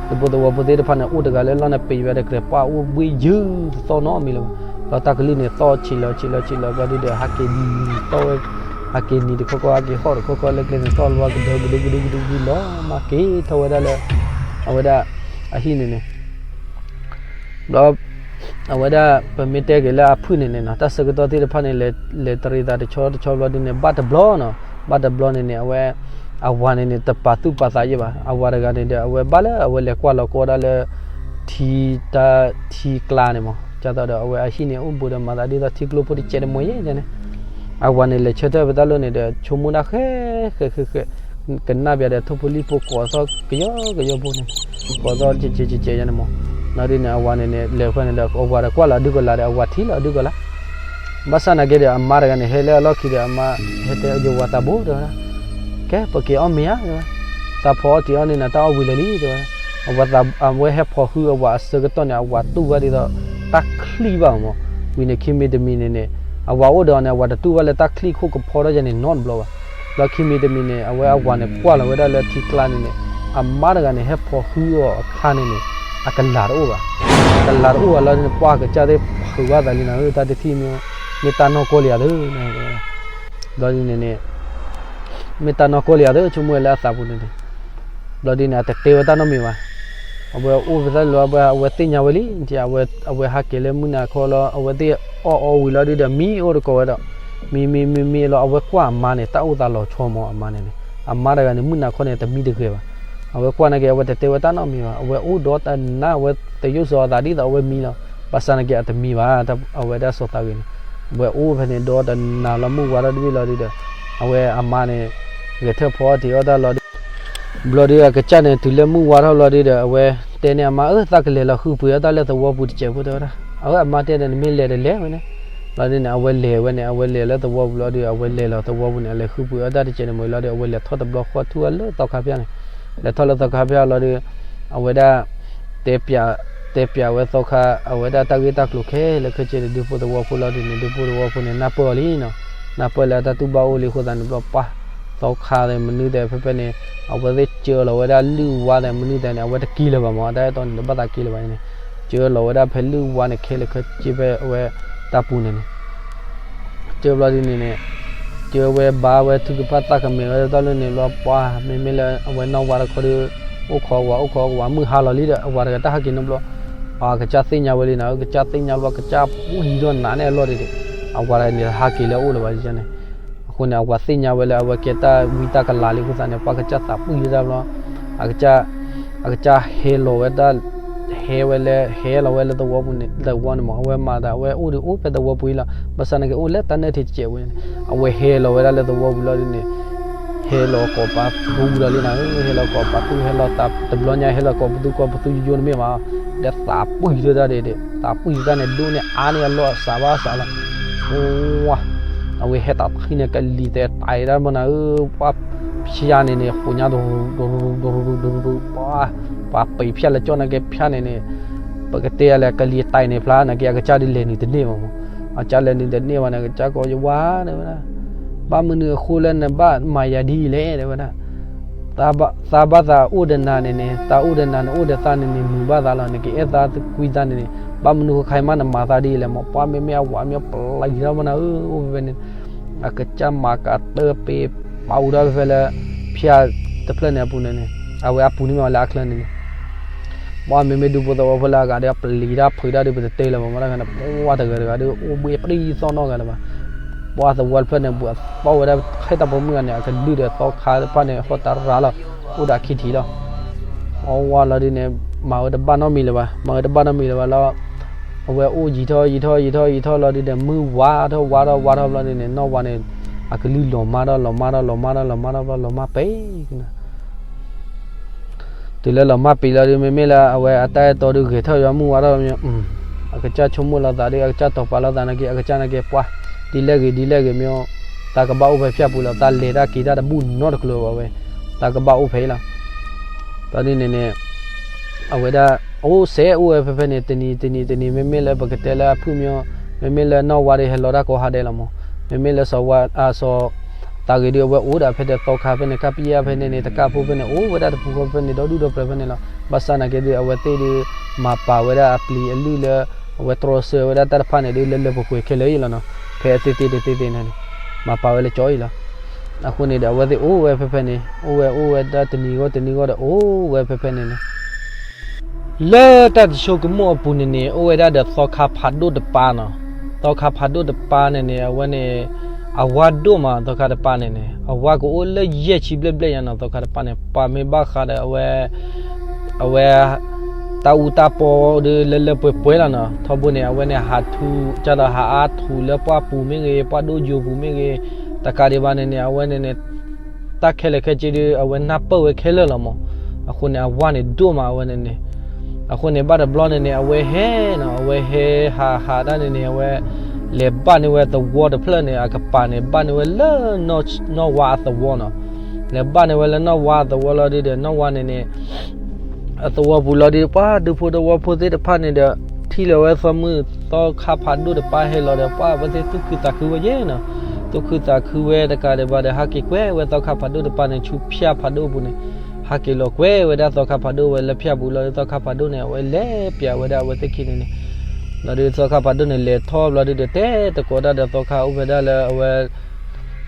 ဒူဖိသဝီဖိသ့ၣ်တဖၣ်န့ၣ် အိၣ်တဂၤလၢလီၢ်န့ၣ်ပံၤဝဲဒီးကြဲးပှၢ်အိၣ်ဘှ့ၣ်ယုၢ်တသီၣ်နီတမံၤလၢၤဘၣ်. ဒီးတၢ်ကလုၢ်န့ၣ်သီၣ်ဆံးလီၤဆံးလီၤဆံးလီၤဘျီဒုဒီး ဟးက့ၤနံၤသီၣ်ဝဲ, ဟးက့ၤနံၤတခီခီ ဟးက့ၤဟီၣ်တခီခီ လၢကျဲန့ၣ်သီၣ်လီၤကဒၢကဒုကဒုကဒုကဒုလီၤ မၤက့ၤထီၣ်ဝဲဒၣ်လၢ အဝဲဒၣ် အဟံၣ်န့ၣ်န့ၣ် ဘျီ အဝဲဒၣ် ပမ့ၢ်တဲက့ၤလၢအဖုၣ်န့ၣ်န့ၣ်နီၤ တၢ်ဆၢကတီၢ်သ့ၣ်တဖၣ်န့ၣ် လဲၤတရံးသးတဆီတဆီဘျီဒုန့ၣ် ဘၣ်တဘျီနီၤ, ဘၣ်တဘျီန့ၣ်န့ၣ် အဝဲ အဝၤန့ၣ်န့ၣ် တပာ်သူၣ်ပာ်သးယဲၢ်ဘၣ်. အဝၤတဂၤန့ၣ်ဒီး အဝဲဘၣ်လၢအဝဲလဲၤကွၢ်လီၤကွီၢ်ဒၣ်လၢ ထံတၢ်ထံကျါန့ၣ်မး, ကၢ်သိးဒီး အဝဲအဟံၣ်န့ၣ် အိၣ်ဘူးဒီးမၤသးဒ်သိးထံကျိဖိတစဲးတမှဲၤယဲၢ်န့ၣ်, အဝၤန့ၣ် လဲၤဆၢထၢၣ်ပတၢ်လီၢ်န့ၣ်ဒီး ဆိကမိၣ်ဒၣ်ဃဲ ဃဲ ဃဲ ဃဲ ကနၣ်ပၠးဒီး ထိၣ်ဖိလံၣ်ဖိကိးသီၣ်ကယီကယီဖိန့ၣ်, ကိးသီၣ်ကဲကဲကဲကဲယဲၢ်န့ၣ်မး, လီၤဒုန့ၣ် အဝၤန့ၣ်န့ၣ် လဲၤဖဲန့ၣ်ဒီး အဝၤဒီးကွၢ်လီၤဒုကလၤဒီး အဝၤထံၣ်လီၤဒုကလၤ ဘၣ်ဆၣ်နာ်က့ဒီး အမါတဂၤန့ၣ် ဟဲလၢအလီၢ်ခံဒီး အမါ ဟဲတဲယဝၤသးဘိတဲဝဲဒၣ်, ကဲ ပက့ၤအီၣ်မ့ၤဧါ တဲဝဲ, သးဖီအီၣ်တ့ၤအီၣ်န့ၣ်နၤ တၢ်အီၣ်ဝံၤလၢာ်လံ တဲဝဲ, အဝဲဟဲဖီၣ်ဟုအဝၤအဆၢကတီၢ်န့ၣ် အဝၤတူၢ်ဘၣ်ဒ်သိး တၢ်ချံၣ်ဘၣ်မး, ဝံၤန့ၣ်ခံမံၤတမံၤန့ၣ်န့ၣ် အဝၤအိၣ်ဒီးအီၤန့ၣ် အဝၤတတူၢ်ဘၣ်လၢတၢ်ချံၣ်ခိၣ်ကဖီထီၣ်ယဲၢ်န့ၣ်နီတဘျီဘၣ်, ဘျီခံမံၤတမံၤန့ၣ် အဝဲအဝၤန့ၣ် ကွၢ်လီၤဝဲဒၣ်လၢထံကျါန့ၣ်န့ၣ် အမါတဂၤန့ၣ် ဟဲဖီၣ်ဟုအီၤအခါန့ၣ်န့ၣ် အကလၤတအိၣ်ဘၣ်, အကလၤတအိၣ်ဘၣ်လီၤဒုန့ၣ် ပှၤကစၢ်သ့ၣ်ဖုးဘၣ်သးလံနၤဧၢ တၢ်တထံၣ်မ့ၢ် မ့ၢ်တၢ်နီၢ်ကီၢ်လံဧါသၢ ဘျီဒုန့ၣ်န့ၣ် မ့ၢ်တၢ်နီၢ်ကီၢ်လံဧါသၢ ဆိကမိၣ်ဝဲလၢအသးပူၤန့ၣ်န့ၣ်, ဘျီဒုန့ၣ် အတတဲဝဲတၢ်နီတမံၤဘၣ်, အဝဲအိၣ်ဖဲတၢ်လီၤ အဝဲသ့ၣ်ညါဝဲလံ, အဝဲဟးက့ၤလၢမုၢ်နၤခီလီၤ အဝဲသ့ၣ်အီၣ်အီဝံၤလီၤဒုဒီး မံအိၣ်တကိးဝဲဒီး မံမံမံမံလီၤ အဝဲကွၢ်အမါန့ၣ် တၢ်အိၣ်သးလီၤဆီမး အမါန့ၣ်န့ၣ်, အမါတဂၤန့ၣ် မုၢ်နၤခီန့ၣ် တမံတဂဲၤဘၣ်, အဝဲကွၢ်နာ်က့ အဝဲတတဲဝဲတၢ်နီတမံၤဘၣ်, အဝဲအိၣ်ဒီးတနၤ အဝဲတယိၣ်စီၤအသးဒ်သိးအဝဲမံလီၤ, ဘၣ်ဆၣ်နာ်က့ အတမံဘၣ်, အဝဲဒၣ်စီၤသးဂ့ၤန့ၣ်, အဝဲအိၣ်ဖဲန့ၣ်ဒီးတနၤလီၤ မုၢ်ဝါထီၣ်တဘ့ၣ်လီၤဒုဒီး အဝဲအမါန့ၣ် ဂဲၤထၢၣ်ဖီအီၣ်တ့ၤအီၣ်တၢ်လီၤဒု ဘျီဒုအကစၢ်န့ၣ် တုၤလၢမုၢ်ဝါထီၣ်လီၤဒုဒီး အဝဲတဲန့ၢ်အမါ အၢ သးကလဲၤလီၤဃုပှ့ၤအီၣ်တၢ်လၢသဝီပူၤတစဲးဖိတဲဝဲဒၣ်, အဝဲအမါတဲဒီး နမ့ၢ်လဲၤတလဲၤဝဲန့ၣ်, ဘျီဒုန့ၣ် အဝဲလဲၤဝဲန့ၣ် အဝဲလဲၤလီၤသဝီပူၤလီၤဒု အဝဲလဲၤလီၤသဝီပူၤန့ၣ် အလဲၤဃုပှ့ၤအီၣ်တၢ်တစဲးန့ၣ်မ့ၢ်လီၤဒု အဝဲလဲၤထီၣ်တဘျီဃီထူၣ်ဝဲလၢသီခါဖၠၣ်န့ၣ်, လဲၤထီၣ်လၢသီခါဖၠၣ်လီၤဒု အဝဲဒၣ် တဲပၠးဝဲသီခါ အဝဲဒၣ်တၢ်ဂ့ၢ်တၢ်ကျိၤခဲလၢာ်ခဲဆ့ဒီး ဒူဖိသဝီဖိလီၤဒုန့ၣ် ဒူဖိသဝီဖိန့ၣ် နၢ်ပၢၢ်အီၤလံနီၤ, နၢ်ပၢၢ်လၢတၢ်တူၢ်ဘၣ်အိၣ်လံအဃိသတးန့ၣ် ဘျီပှၢ် သီခါသဲးမနုၤသဲးဖဲဖဲန့ၣ် အဝဲသ့ၣ်ကၢလီၤဝဲဒၣ်လုၢ်ဝါသဲးမနုၤသဲးန့ၣ် အဝဲတက့ၤလၢၤဘၣ်မး တၢ်အဲၣ်တီန့ၣ် တဘၣ်သးက့ၤလၢၤဘၣ်န့ၣ်, ကၢလီၤဝဲဒၣ်ဖဲလုၢ်ဝါန့ၣ်ခဲလၢာ်ခဲဆ့ဖဲအဝဲတၢ်ပူၤန့ၣ်န့ၣ် ကၢဘျီဒုန့ၣ်န့ၣ် ကၢဝဲဘါဝဲထုကဖၣ်သးကမဲာ်ဝဲတၢ်လၢန့ၣ်ဘျီ ပှၤမ့မ့ၢ်လၢအဝဲနီၢ်ဝါတခီဒီး အိၣ်ခိးဝၤ အိၣ်ခိးဝၤ မုၢ်ဟါလီၤလံဒီး အဝၤတဂၤတၢ်ဟဲက့ၤနီတဘျီ အကစၢ်သ့ၣ်ညါဝဲလံနီၤ ကစၢ်သ့ၣ်ညါဘျီ ကစၢ်ပှံၤဒီးနးန့ၢ်အလီၢ်ဒံးဒံး အဝၤတဂၤန့ၣ် ဟးက့ၤလၢအအိၣ်လၢၤဘၣ်န့ၣ်, အဃိန့ၣ် အဝၤသ့ၣ်ညါဝဲလၢအဝဲကဲတၢ်ဝံတၢ်ကလၤလံအဃိသတးန့ၣ် ပှၤကစၢ်သးပှံၤတၢ်ဘျီ အကစၢ် အကစၢ်ဟဲလီၤဝဲဒၣ် ဟဲဝဲလၢ ဟဲလီၤဝဲလၢသဝီပူၤန့ၣ် သဝီန့ၣ်မး အဝဲမၤသး အဝဲအိၣ်ဒီးအိၣ်ဖဲသဝီပူၤအံၤလီၤ ဘၣ်ဆၣ်နာ်က့အိၣ်လၢတၢ်နၢၣ်ထံးတစဲးဝဲန့ၣ် အဝဲဟဲလီၤဝဲဒၣ်လၢသဝီပူၤလီၤဒုန့ၣ် ဟဲလီၤကိးပသူဒီးလံနၤဧၢ ဟဲလီၤကိးပသူ ဟဲလီၤတဘျီညါ ဟဲလီၤကိးပသူကိးပသူယိယိန့ၣ်မ့ၢ်မး ဒီးသးပှံၤတၢ်ဒံးဒံး သးပှံၤတၢ်န့ၣ် ဒိၣ်န့ၢ်အါန့ၢ်အလီၢ်အစးဘၣ်အစးလီၤ ဝါ အဝဲဟဲတၢ်တခီန့ၣ် ကလံၤသဲးတၢ်အံၤဒၣ်မနၤဧၢ ပှၤဖၠါန့ၣ်န့ၣ် ဃိးညါ တရူရူ တရူရူ တရူရူ ပှၤ ပှၤပံာ်ဖၠါလၢကၠီၣ်နာ်က့ဖၠါန့ၣ်န့ၣ် ပကတဲယၤလဲၣ် ကလံၤတၢ်အံၤန့ၣ်ဖျါနာ်က့ အကစၢ်ဒုးလဲၤနုာ်တန့ၢ်ဘၣ်မး အကစၢ်လဲၤနုာ်တန့ၢ်ဘၣ်န့ၣ် အကစၢ်ကိးယဝၤတဲဝဲဒၣ် ဘၣ်မနုၤအဃိလၢနဘၣ်မၤယၤဒ်အံၤလဲၣ်တဲဝဲဒၣ် သးဘၣ်သးအိၣ်ဒီးနၤန့ၣ်န့ၣ် သးအိၣ်ဒီးနၤန့ၣ် အိၣ်ဒီးသးန့ၣ်န့ၣ် မုာ်ဘၣ်သးလီၤ နကအဲၣ်သးကွံသးန့ၣ်န့ၣ် ဘၣ်မနုၤဃိခါအံၤမးနမၤသးဒ်အံၤလဲၣ်မး ပှၤမ့မ့ၢ်အဝၤမ့ၢ်ပျံၤတၢ်မနၤဧၢ အိၣ်ဖဲဖဲန့ၣ် အကစၢ်မၤကးတၢပ့ၤ ပာ်အူဒၣ်ဖဲဖဲလၢ ဖၠါတဖျၢၣ်န့ၣ်အပူၤန့ၣ်န့ၣ် အဝဲအပူၤန့ၣ်မ့ၢ်လၢအချၢန့ၣ်န့ၣ် ပှၤမ့မ့ၢ်ဒူဖိသဝီဖိလၢအဂၤဒီး ပျံၤတၢ်ဖုးတၢ်ဒုး ပတတဲလၢၤဘၣ်မး တၢ်ဂၤန့ၣ် ပှၤတဂၤတဂၤဒီး အိၣ်ဘှ့ၣ်ပျံၤသီၣ်နီၢ်ဂၤလၢၤဘၣ် ပှၤသဝီတဖျၢၣ်န့ၣ် ဘူးအသီၣ်ဝဲဒၣ်ဖဲတၢ်ပိာ်မုၣ်ဂၤန့ၣ် အကလုၢ်ဒီးသီခါတဖၣ်န့ၣ် ဟီၣ်တရၤလီၤ အိၣ်ဒီးခံထံၣ်လီၤ အဝဲလီၤဒုးန့ၣ် မၤဝဲတဘၣ်နီတမံၤလၢၤဘၣ် မၤဝဲတဘၣ်နီတမံၤလၢၤဘၣ်လီၤ အဝဲအိၣ်ယံာ်ထီၣ်ယံာ်ထီၣ်ယံာ်ထီၣ်ယံာ်ထီၣ်လီၤဒုးဒီး မုၢ်ဝါထီၣ်ဝါထီၣ်ဝါထီၣ်ဘျီဒုးန့ၣ် နီၢ်ဝါန့ၣ် အကလုၢ်လီၤမါထီၣ်လီၤမါထီၣ်လီၤမါထီၣ်လီၤမါထီၣ်ဘျီလီၤမါပံၤ တုၤလၢလီၤမၢ်ပံၤလီၤဒုး မ့မ့ၢ်လၢအဝဲအတၢ်အဲၣ်တီဒုးဂဲၤထီၣ်ယွၤမုၢ်ဝါထီၣ်မ့ၢ် အကစၢ်ဆိကမိၣ်လီၤသးဒုး အကစၢ်တီၤပာ်လီၤသးနာ်က့ အကစၢ်နာ်က့ပှၤ ဒ်လဲၣ်ဂ့ၤ ဒ်လဲၣ်ဂ့ၤမ့ၢ် သးကဘၣ်အိၣ်ဖဲဖၠၣ်ပူၤလီၤ, သးလဲၤတၢ်က့ၤတၢ်တဘူၣ်နီတကျိၤဘၣ်ဝဲ, သးကဘၣ်အိၣ်ဖဲအံၤလီၤ. ဒီးဒ်န့ၣ်န့ၣ် အဝဲဒၣ် အိၣ်စဲးအိၣ်ဝဲဖဲဖဲန့ၣ် တနံၤတနံၤတနံၤ မ့မ့ၢ်လၢပကတဲလၢအဖုၣ်မီ မ့မ့ၢ်လၢနီၢ်ဝါဒီးဟဲလီၤတၢ်ကိးဟါဒဲးလီၤမး, မ့မ့ၢ်လၢစီၤဝါ အစီၤ သးဂ့ၤဒီး အဝဲအိၣ်ဒၣ်ဖဲဒီးသီခါဖဲန့ၣ် ကပယၣ်ဖဲန့ၣ်န့ၣ် တကၣ်ဖိဖဲန့ၣ် အိၣ်ဝဲဒၣ်တပူၤဃီဖဲန့ၣ် ဒီဒူၣ်ဒီပျၢၤဖဲန့ၣ်လီၤ. ဘၣ်ဆၣ်နာ်က့ဒီး အဝဲသ့ၣ်ဒီး မၤပာ်ဝဲဒၣ်အပျံၤအလုၢ်လၢ အဝဲတြီဆၢဝဲဒၣ်တၢ်တဖၣ်န့ၣ်ဒီး လၢလၢပှဲၤပှဲၤခဲလၢာ်အံၤလီၤနီၤ. ဖဲအသ့ၣ်သ့ၣ်တသ့ၣ်သ့ၣ်န့ၣ် မၤပာ်ဝဲလၢကၠီအံၤလီၤ. အဃိန့ၣ်ဒီး အဝဲသ့ၣ်အိၣ်ဝဲဖဲဖဲန့ၣ် အိၣ်ဝဲအိၣ်ဝဲဒၣ်တနံၤဂီၢ်တနံၤဂီၢ်ဒီး အိၣ်ဝဲဖဲဖဲန့ၣ်န့ၣ် လၢတၢ်တဆိကမိၣ်အပူၤန့ၣ်န့ၣ် အိၣ်ဝဲဒၣ်ဒီးသီခါဖးဒိၣ်တပၢ်နီၤ. သီခါဖးဒိၣ်တပၢ်န့ၣ်န့ၣ် အဝဲန့ၣ် အဝါဒိၣ်မး သီခါတပၢ်န့ၣ်န့ၣ် အဝါကအိၣ်လၢယဲၢ်ဆံဘျဲၣ်ဘျဲၣ်ညါနီၤ. သီခါတပၢ်န့ၣ် ပှၤမ့ၢ်ဘၣ်ဃးဒီးအဝဲ အဝဲ တၢ်အူတၢ်ပီဒီးလၢလၢပှဲၤပှဲၤလီၤနီၤ. ထီဘိန့ၣ် အဝဲန့ၣ်ဟးထူး ကၢ်ဒီးဟးအါထူးလၢပှၢ်ပူၤမ့ၢ်ဂ့ၤ ပှၢ်ဒိၣ်ယိာ်ပူၤမ့ၢ်ဂ့ၤ တကးဒံးဘၣ်န့ၣ်န့ၣ် အဝဲန့ၣ်န့ၣ် တၢ်ခဲလၢာ်ခဲဆ့ဒီး အဝဲနၢ်ပၢၢ်ဝဲခဲလၢာ်လီၤမး. အဃိန့ၣ် အဝါန့ၣ်ဒိၣ်မးအဝဲန့ၣ်န့ၣ်. အဃိန့ၣ် ဘၣ်တဘျီန့ၣ်န့ၣ် အဝဲဟဲနီၤ အဝဲဟဲဟးဟးတၢ်န့ၣ်န့ၣ် အဝဲ လဲၤဘၣ်န့ၢ်ဝဲသဝီတဖျၢၣ်န့ၣ် အကပၤန့ၣ် ဘၣ်န့ၢ်ဝဲလၢ နီၢ်ဝါအသဝီနီၤ. လဲၤဘၣ်န့ၢ်ဝဲလၢနီၢ်ဝါအသဝီလီၤဒုဒီး နီၢ်ဝါန့ၣ်န့ၣ် အသဝီပူၤလီၤဒုဒီး ပှၤဒူဖိသဝီဖိသ့ၣ်တဖၣ်န့ၣ်ဒီး ထံၣ်လီၤဝဲသီမုၢ်သီခါဖးဒိၣ်တပၢ်ဟဲလီၤဒီး ပှၤအဝဲသ့ၣ်သူၣ်ခုသးခုဝဲယဲနီၤ. သူၣ်ခုသးခုဝဲတကးဒံးဘၣ်ဒီး ဟးက့ၤကွဲဝဲသီခါဖးဒိၣ်တပၢ်န့ၣ် ဆူဖၠၣ်ဖးဒိၣ်အပူၤန့ၣ် ဟးက့ၤလီၤကွဲဝဲဒၣ်သီခါဖးဒိၣ်ဝဲလၢဖၠၣ်ပူၤလီၤဒီး သီခါဖးဒိၣ်န့ၣ် အဝဲလဲၤပျးဝဲဒၣ်အဝဲသ့ၣ်ခံန့ၣ်န့ၣ်. လီၤဒုးသီခါဖးဒိၣ်န့ၣ် လဲၤထီၣ်ဘျီဒုဒီး တဲသကိးတၢ်ဒီးသီခါအိၣ်ဖဲဒၣ်လၢအဝဲ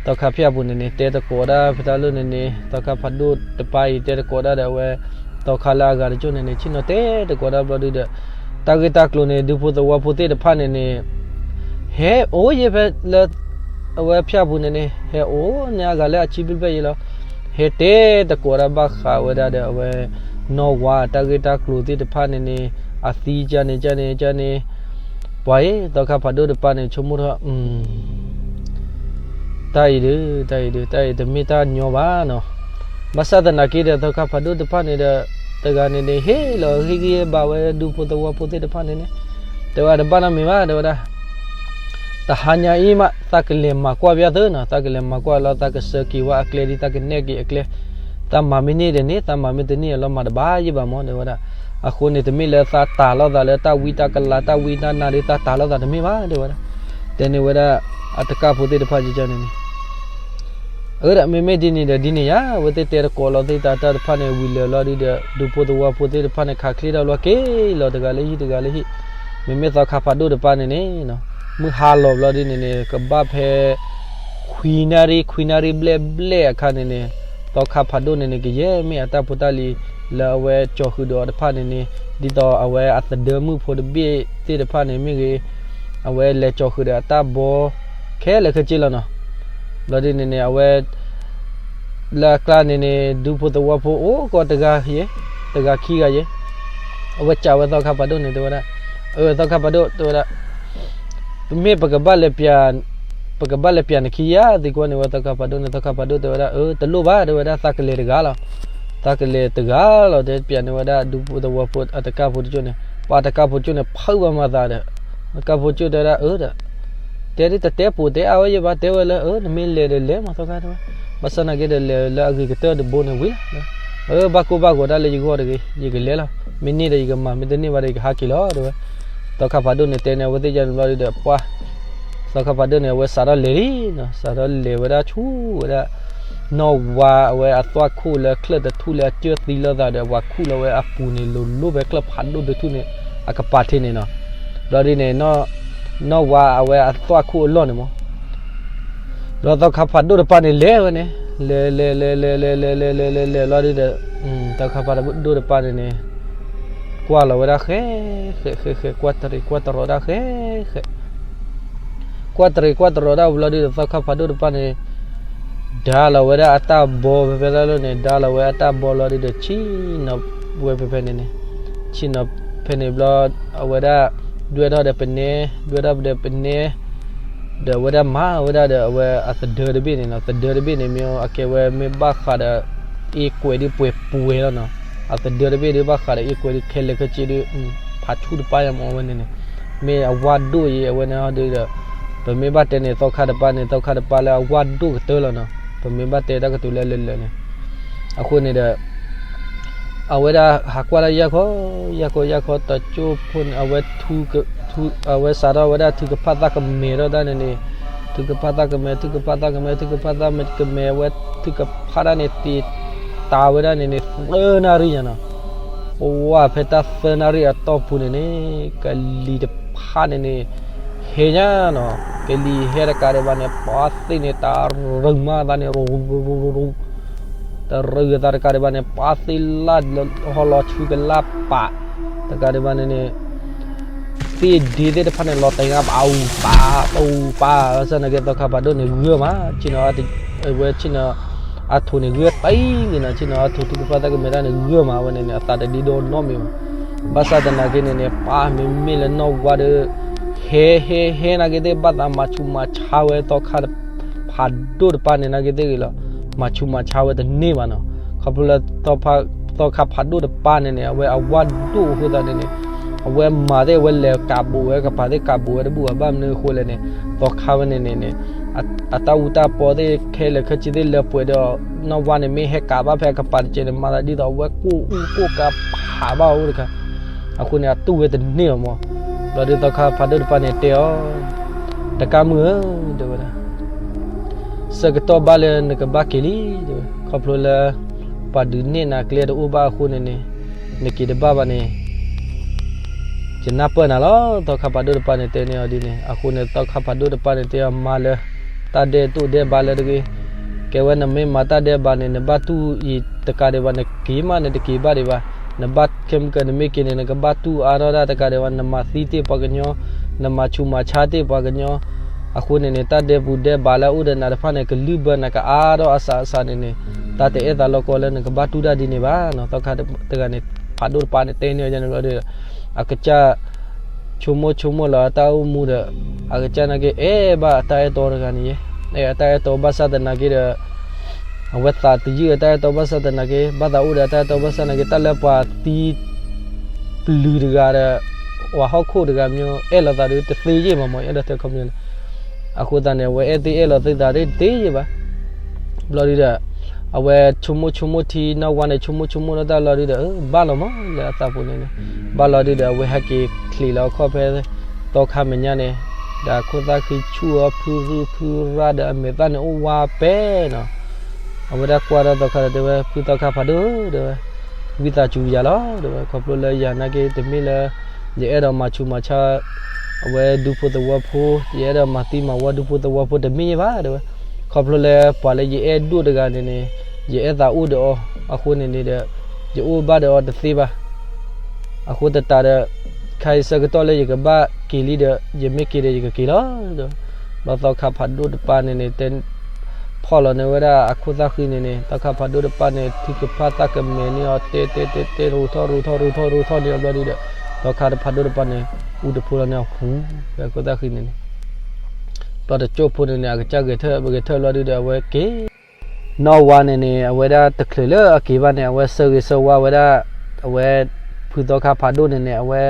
သီခါဖၠၣ်ပူၤန့ၣ်န့ၣ် တဲသကိးဒၣ်ဖဲတၢ်လီၢ်န့ၣ်န့ၣ် သီခါဖးဒိၣ်တပၢ်အံၤ တဲသကိးဒၣ်ဒီးအဝဲ သီခါလၢအဂၤတကၠိၢ်န့ၣ်န့ၣ် ဆ့ၣ်နီၤတဲသကိးဒၣ်ဘျီဒုဒီး တၢ်ဂ့ၢ်တၢ်ကျိၤန့ၣ် ဒူဖိသဝီဖိသ့ၣ်တဖၣ်န့ၣ်န့ၣ် ဟဲအိၣ်ယဲၢ်ဖဲလၢ အဝဲဖၠၣ်ပူၤန့ၣ်န့ၣ် ဟဲအိၣ်န့ၢ်အဂၤလၢအဆံဘျဲၣ်ဘျဲၣ်ယဲၢ်လီၤ. ဟဲတဲသကိးဒၣ်ဘၣ်ဃးဝဲဒၣ်ဒီးအဝဲ နီၢ်ဝါတၢ်ဂ့ၢ်တၢ်ကျိၤသ့ၣ်တဖၣ်န့ၣ်န့ၣ် အသံကန့ၣ်ကန့ၣ်ကန့ၣ် ပှၤအံၤ သီခါဖးဒိၣ်တပၢ်န့ၣ် ဆိကမိၣ်ထီၣ် တၢ်အံၤဒုး တၢ်အံၤဒုး တၢ်အံၤတမ့ၢ်တၢ်ညီဘၣ်နီၤ. ဘၣ်ဆၣ်သနာ်က့ဒီး သီခါဖးဒိၣ်တဖၣ်န့ၣ်ဒီး တဂၤန့ၣ်န့ၣ် ဟ့ၣ်လီၤဂ့ၢ်ဂ့ၢ်ဘၣ်ဝဲဒူဖိသဝီဖိသ့ၣ်တဖၣ်န့ၣ်န့ၣ် တဲဝဲတဘၣ်နီတမံၤဘၣ် တဲဝဲဒၣ် တဟါညါအံၤမး သးကလဲၤမၤကွၢ်ပျၢ်သုနီၤ, သးကလဲၤမၤကွၢ်လီၤ သးကဆှၢက့ၤဝဲအကျဲဒ် သးကနဲၣ်က့ၤအကျဲ, သးမၤမ့ၢ်န့ၢ်ဒီးန့ၣ် သးမၤမ့ၢ်တန့ၢ်အလီၤမၤတဘၣ်ယဲၢ်ဘၣ်မး တဲဝဲဒၣ်. အဃိန့ၣ် တမ့ၢ်လၢသးတၤလီၤသးလၢတၢ်ဝံတၢ်ကလၤ တၢ်ဝံတၢ်နါဒီး သးတၤလီၤသးတမ့ၢ်ဘၣ် တဲဝဲဒၣ်. တဲန့ၢ်ဝဲဒၣ် အတကၣ်ဖိသ့ၣ်တဖၣ်ကန့ၣ်န့ၣ် အၢ ဒီးမ့မ့ၢ်ဒ်န့ၣ်ဒီးဒ်န့ၣ်ယါ အဝဲသ့ၣ်တဲတကိးလီၤသ့ၣ်တၢ်တၢ်တဖၣ်န့ၣ် ဝံၤလၢာ်လီၤဒုဒီး ဒူဖိသဝီဖိသ့ၣ်တဖၣ်န့ၣ် ခးချ့ထီၣ်လီၤက့ၤလီၤ တဂၤလၢဟံၣ်တဂၤလၢဟံၣ်, မ့မ့ၢ်သီခါဖးဒိၣ်တပၢ်န့ၣ်န့ၣ် မုၢ်ဟါလီၤဘျီဒ်န့ၣ်န့ၣ် ကဘၣ်ဖဲ ခွံနၣ်ရံၣ် ခွံနၣ်ရံၣ်ဘျဲၣ်ဘျဲၣ်အခါန့ၣ်န့ၣ် သီခါဖးဒိၣ်န့ၣ်န့ၣ် ကယဲၢ်မ့ၢ်အတၢ်ဖိတၢ်လံၤလၢအဝဲကၠီၤဃုာ်ဒီးအီၤတဖၣ်န့ၣ်န့ၣ် ဒ်သိးအဝဲအသဒၢမုၣ်ဖိတဘ့ၣ်သ့ၣ်တဖၣ်န့ၣ်မ့ၢ်ဂ့ၤ အဝဲလဲၤကၠီၤဃုာ်ဒီးအတၢ်ဘီ ခဲလၢာ်ခဲဆ့လီၤနီၤ. ဘျီဒ်န့ၣ်န့ၣ် အဝဲ လၢအကျါန့ၣ်န့ၣ် ဒူဖိသဝီဖိအိၣ်ကီးတဂၤယဲၢ် တဂၤခံဂၤယဲၢ် အဝဲစံးဝဲသီခါဖးဒိၣ်န့ၣ် တဲဝဲဒၣ် အၢ သီခါဖးဒိၣ် တဲဝဲဒၣ် ပမ့ၢ်ပကဘၣ်လဲၤ ပကဘၣ်လဲၤပျးနခံယါ သံကွၢ်န့ၢ်ဝဲသီခါဖးဒိၣ်န့ၣ် သီခါဖးဒိၣ်တဲဝဲဒၣ် အၢ တလိၣ်ဘၣ် တဲဝဲဒၣ် သးကလဲၤတဂၤလီၤ. သးကလဲၤတဂၤလီၤ တဲပျးန့ၢ်ဝဲဒၣ် ဒူဖိသဝီဖိအတကၣ်ဖိတကၠိၢ်န့ၣ် ပှၤတကၣ်ဖိကၠိၢ်န့ၣ် ဖုးဘၣ်မၤသးဒီး တကၣ်ဖိကၠိၢ်တဲဝဲဒၣ် အၢ ဒီး တဲဒ်တတဲပိာ်တဲအါဝဲယဲၢ်ဘၣ် တဲဝဲလၢ အၢ နမ့ၢ်လဲၤဒီးလဲၤမး သီခါတဲဝဲ ဘၣ်ဆၣ်နာ်က့ဒီးလဲၤလၢအဂ့ၤကတၢၢ်တဘိန့ၣ်ဝံၤလီၤ. အၢ ဘၣ်ကိၢ်ဘၣ်ဂီၤတၢ်လၢယဂီၢ်တဂ့ၤ ယကလဲၤလီၤ. မ့ၢ်န့ၢ်ဒီးယကမၤ မ့ၢ်တန့ၢ်ဘၣ်ဒီးယကဟးက့ၤလီၤ တဲဝဲ. သီခါဖးဒိၣ်န့ၣ်တဲန့ၢ်အဝဲသ့ၣ်ယါန့ၣ်ဘျီဒုဒီး ပှၤ သီခါဖးဒိၣ်န့ၣ် အဝဲစးထီၣ်လဲၤလံနီၤ စးထီၣ်လဲၤဝဲဒၣ်ဆူဝဲဒၣ် နီၢ်ဝါအဝဲအသွၣ်ခိၣ်လၢချၢၣ်တထူၣ်လၢအကၢၢ်သံလိာ်သးဒီး ပှၤခူၣ်လီၤဝဲအပူၤန့ၣ် လိၤလိၤဖဲချၢၣ်ဖးဒိၣ်တထူၣ်န့ၣ် အကပၤထ့န့ၣ်နီၤ. ဘျီဒ်န့ၣ် နီၢ်ဝါအဝဲအသွၣ်ခိၣ်အလီၢ်န့ၣ်မး ဘျီသီခါဖးဒိၣ်တပၤန့ၣ်လဲၤဝဲန့ၣ် လဲၤလဲၤလဲၤလဲၤလဲၤလဲၤလဲၤလဲၤလဲၤဘျီဒုဒီး သီခါဖးဒိၣ်တပၤန့ၣ်န့ၣ် ကွၢ်လီၤဝဲဒၣ်ဃဲ ဃဲ ဃဲ ဃဲ ကွၢ်တရံးကွၢ်တရီးဒၣ်ဃဲ ဃဲ ကွၢ်တရံးကွၢ်တရီးဒၣ်ဘျီဒုဒီး သီခါဖးဒိၣ်တပၤန့ၣ် ဒါလီၤဝဲဒၣ်အတၢ်ဘီဖဲဖဲလၢ်လၢ်န့ၣ် ဒါလီၤဝဲအတၢ်ဘီလီၤဒုဒီး ဆ့ၣ်နီၤဝဲဖဲဖဲန့ၣ်န့ၣ် ဆ့ၣ်နီၤဖဲန့ၣ်ဘျီ အဝဲဒၣ် ဒွဲၣ်ထီၣ်ဒီးပနဲ ဒွဲၣ်ထီၣ်ဒီးပနဲ ဒီးအဝဲဒၣ်မၤဝဲဒၣ်ဒီးအဝဲအသဒၢတဘ့ၣ်န့ၣ်နီၤ သဒၢတဘ့ၣ်န့ၣ်မ့ၢ်အကဲဝဲမ့ၢ်ဘၣ်ဃးဒီး အ့ကွဲးဒ်ပှဲၤပှဲၤလီၤနီၤ အသဒၢတဘ့ၣ်ဒ်ဘၣ်ဃးဒီးအ့ကွဲးဒ်ခဲလၢာ်ခဲဆ့ဒ် ဖးဆူၣ်တပၤယါမ့ၢ်ဝဲန့ၣ်န့ၣ် မ့ၢ်အဝါဒိၣ်အံၤအဝဲန့ၣ်ဒီး ပမ့ၢ်ဘၣ်တဲန့ၣ် သီခါတပၤန့ၣ် သီခါတပၤလၢအဝၢ်ဒိၣ်ကတၢၢ်လီၤနီၤ, ပမ့ၢ်ဘၣ်တဲတၢ်ကတိၤလၢလၢာ်လၢာ်န့ၣ်, အဃိန့ၣ်ဒီး အဝဲဒၣ်ဟးကွၢ်တၢ်ယၢ်ခီ, ယၢ်ခီယၢ်ခီ တကၠိၢ်ဖိန့ၣ် အဝဲ အဝဲစးထီၣ်ဝဲဒၣ်ထုကဖၣ်သၣ်ကမဲာ်ထီၣ်တၢ်န့ၣ်န့ၣ်, ထုကဖၣ်သၣ်ကမဲာ် ထုကဖၣ်သၣ်ကမဲာ် ထုကဖၣ်သၣ်ကမဲာ် အဝဲထုကဖၣ်တၢ်န့ၣ် တ့တးဝဲဒၣ်န့ၣ်န့ၣ် သၢနၣ်ရံၣ်ညါနီၤ. ပဝဲဖဲတၢ်သၢနၣ်ရံၣ်အတီၢ်ပူၤန့ၣ်န့ၣ် ကလံၤတဖၣ်န့ၣ်န့ၣ် ဟဲညါနီၤ, ကလံၤဟဲတကးဒံးဘၣ်န့ၣ် ပှၤသ့ၣ်န့ၣ် တရူးမးအသးန့ၣ် ရူးရူးရူးရူး တရူးအသးတကးဒံးဘၣ်န့ၣ် ပှၤသ့ၣ်လၢဟီၣ်လီၤဆူကလၢ်ပာ် တကးဒံးဘၣ်န့ၣ်န့ၣ် သ့ၣ်ဒ့သ့ၣ်တဖၣ်န့ၣ် လီၤတဲာ်အါ ပအူပာ် ပအူပာ် ဘၣ်ဆၣ်သနာ်က့ သီခါဖးဒိၣ်န့ၣ် ဂၢၢ်မး ဆ့ၣ်နီၤ အဝဲဆ့ၣ်နီၤ အထိၣ်န့ၣ် ဂၢၢ်တံၢ်န့ၣ်နီၤ, ဆ့ၣ်နီၤ အထိၣ်ထုကဖၣ်သၣ်ကမဲာ်တၢ်န့ၣ် ဂၢၢ်မးဝဲန့ၣ်န့ၣ် အသးတဒ့ဒီနီတမံၤဘၣ်. ဘၣ်ဆၣ်သနာ်က့န့ၣ်န့ၣ် ပၢ်မ့မ့ၢ်လၢနီၢ်ဝါဒီး ဟဲဟဲဟဲနာ်က့သ့ၣ် ဘၣ်သးမၤဆူးမၤဆါဝဲသီခါဖးဒိၣ်တပၤန့ၣ် နာ်က့သ့ၣ်ဂ့ၤလီၤ, မၤဆူးမၤဆါဝဲတန့ၢ်ဘၣ်နီၤ. ခီဖျိလၢ သီခါဖးဒိၣ်တပၤန့ၣ်န့ၣ် အဝဲအဝၣ်ဒိၣ်အဃိသတးန့ၣ်န့ၣ် အဝဲမၤသ့ၣ် အဝဲလဲၤကးဘူးဝဲ ကပၤသ့ၣ်ကးဘူးဝဲတဘူၣ်ဘၣ်. ဘၣ်မနုၤအဃိလဲၣ်န့ၣ် သီခါဝဲန့ၣ်န့ၣ်န့ၣ် အတၢ်အူတၢ်ပီသ့ၣ် ခဲလၢာ်ခဲဆ့သ့ၣ် လၢပှဲၤဒီး နီၢ်ဝါန့ၣ် မ့ၢ်ဟဲကးဘၣ်ဖဲအကပၤတကဲးန့ၣ် မၤသးဒ်သိးအဝဲကိၢ်အူကိၢ်ကးဖးဘၣ်အိၣ်တခါ, အဃိန့ၣ် အတူၢ်ဝဲတန့ၢ်ဘၣ်မး. ဘျီဒုး သီခါဖးဒိၣ်တပၤန့ၣ်တဲအီၤ, တကးမုၣ်ဧၢ, တဲဝဲဒၣ် ဆၢကတီၢ်ဘၣ်လၢနကဘၣ်က့ၤလံ, တဲဝဲ ခီဖျိလၢ ပှၤဒုးနဲၣ်နၤကျဲတအိၣ်ဘၣ်အဃိန့ၣ်န့ၣ် နက့ၤတဘၣ်ဘၣ်န့ၣ် ယနၢ်ပၢၢ်နၤလီၤ. သီခါဖးဒိၣ်တပၤန့ၣ်တဲန့ၢ်အီၤဒ်န့ၣ် အဃိန့ၣ် သီခါဖးဒိၣ်တပၤန့ၣ်တဲအီၤ မၤလၢ တၢ်ဒဲးတိၢ်ဒဲးဘးလၢတဂ့ၤ, ကဲဝဲနမ့ၢ်မၤတၢ်ဒဲးဘးန့ၣ် နဘၣ်တူၢ်အံၤတကးဒံးဘၣ် နက့ၤမး နတက့ၤဘၣ်ဒံးဘၣ်, နဘၣ်ခဲမုၢ်ကၢ နမ့ၢ်က့ၤန့ၣ် နကဘၣ်တူၢ်အါထီၣ်ဒၣ်တကးဒံးဘၣ် နမၤသံတ့ၢ်ပှၤကညီ, နမၤဆူးမၤဆါတ့ၢ်ပှၤကညီ, အဃိန့ၣ်န့ၣ် တၢ်ဒဲးပူၤဒဲးဘးလၢအအိၣ်ဒီးနၤတဖၣ်န့ၣ် ကလုၢ်ဘၢနၤကအါထီၣ်အစးအစးန့ၣ်န့ၣ် တၢ်တအဲၣ်သးလီၤကီလၢနကဘၣ်တူၢ်တၢ်ဒ်န့ၣ်ဘၣ်နီၤ. သီခါတဂၤန့ၣ် ဖးဒိၣ်တပၤန့ၣ်တဲန့ၢ်အီၤန့ၣ်ဘျီဒီး အကစၢ် ဆိကမိၣ်ဆိကမိၣ်လၢအတၢ်အိၣ်မူဒီး အကစၢ်နာ်က့ အဲၣ်ဘၣ်အတၢ်အဲၣ်တီတဂၤန့ၣ်ယဲ, အဲၣ်အတၢ်အဲၣ်တီဘၣ်ဆၣ်သနာ်က့ဒီး အဝဲသးသယုၢ်အတၢ်အဲၣ်တီဘၣ်ဆၣ်သနာ်က့ ဘၣ်သးအိၣ်ဒီးအတၢ်အဲၣ်တီဘၣ်ဆၣ်သနာ်က့ တၢ်လၢပှၤသံ ပျုၤတဂၤဒီး ပှၤဟီၣ်ခိၣ်တဂၤမ့ၢ်အဲၣ်လိာ်သးဒီး တသ့ယ့ၢ်မးမး ယအဲၣ်ဒိးတဲခီပညီန့ၣ်, အဃိသတးန့ၣ် အဝဲအဲၣ်သ့အဲၣ်လိာ်သးဒီးတသ့ယ့ၢ်ဘၣ်. ဘျီဒုဒီး အဝဲဆိကမိၣ်ဆိကမိၣ်ထံနီၢ်ဝါန့ၣ် ဆိကမိၣ်ဆိကမိၣ်လၢတၢ်လီၤဒုဒီး ဘၣ်လီၤမးလၢအသးပူၤန့ၣ်န့ၣ်, ဘၣ်လီၤဒုဒီး အဝဲဟဲက့ၤချံးလီၤအခီၣ်ဖဲ သီခါမဲာ်ညါန့ၣ်, ဒီးခိၣ်သၣ်ဃံဆူၣ်အီၤဖုရူဖုရၣ်ဒီးအမဲာ်သၣ်န့ၣ်အိၣ်ဝါပဲနီၤ. အဝဲဒၣ်ကွၢ်ဒီးသီခါဒီးတဲဝဲ ဖုသီခါဖးဒိၣ်ဧၢ တဲဝဲ, ဝံသးစူၤယၤလီၤ တဲဝဲ, ခီဖျိလၢယၤနာ်က့ တမ့ၢ်လၢ ယအဲၣ်ဒိးမၤဆူးမၤဆါ အဝဲဒူဖိသဝီဖိ, ယအဲၣ်ဒိးမၤသံမၤဝီဒူဖိသဝီဖိတမ့ၢ်ယ့ၢ်ဘၣ် တဲဝဲ, ခီဖျိလၢပှၤလၢယအဲၣ်ဒိၣ်တဂၤန့ၣ်န့ၣ် ယအဲၣ်သးအိၣ်ဒီးအီၤ အဃိန့ၣ်န့ၣ်ဒီး ယအိၣ်ဘၣ်ဒီးအီၤတသ့ဘၣ်. အဃိသတးဒီး ခဲအံၤဆၢကတီၢ်လၢယကဘၣ်က့ၤလံဒီး ယမ့ၢ်က့ၤဒီးယကက့ၤလီၤ တဲဝဲ. ဘျီသီခါဖးဒိၣ်တပၤန့ၣ်န့ၣ် တဲ ဖီၣ်လီၤန့ၢ်ဝဲဒၣ်အခိၣ်သၣ်ဃံန့ၣ်န့ၣ် သီခါဖးဒိၣ်တပၤန့ၣ် ထုကဖၣ်သၣ်ကမဲာ်န့ၢ်အီၤ တဲတဲတဲတဲ ရူးထီၣ်ရူးထီၣ်ရူးထီၣ်ရူးထီၣ်န့ၢ်အီၤဘျီဒုဒီး သီခါဖးဒိၣ်တပၤန့ၣ် အူတဖိလီၤန့ၢ်အီၤ ဖူ ဖဲခိၣ်သၣ်ဃံန့ၣ်န့ၣ် ဘျီတကၠိၢ်ဖိန့ၣ်န့ၣ် အကစၢ်ဂဲၤထၢၣ် ဂဲၤထၢၣ်ဘျီဒုဒီး အဝဲက့ၤ နီၢ်ဝါန့ၣ်န့ၣ် အဝဲဒၣ်တချုးလၢအက့ၤဘၣ်န့ၣ် အဝဲဆၢဂ့ၤဆၢဝါဝဲဒၣ် အဝဲ ဖုသီခါဖးဒိၣ်န့ၣ်န့ၣ် အဝဲ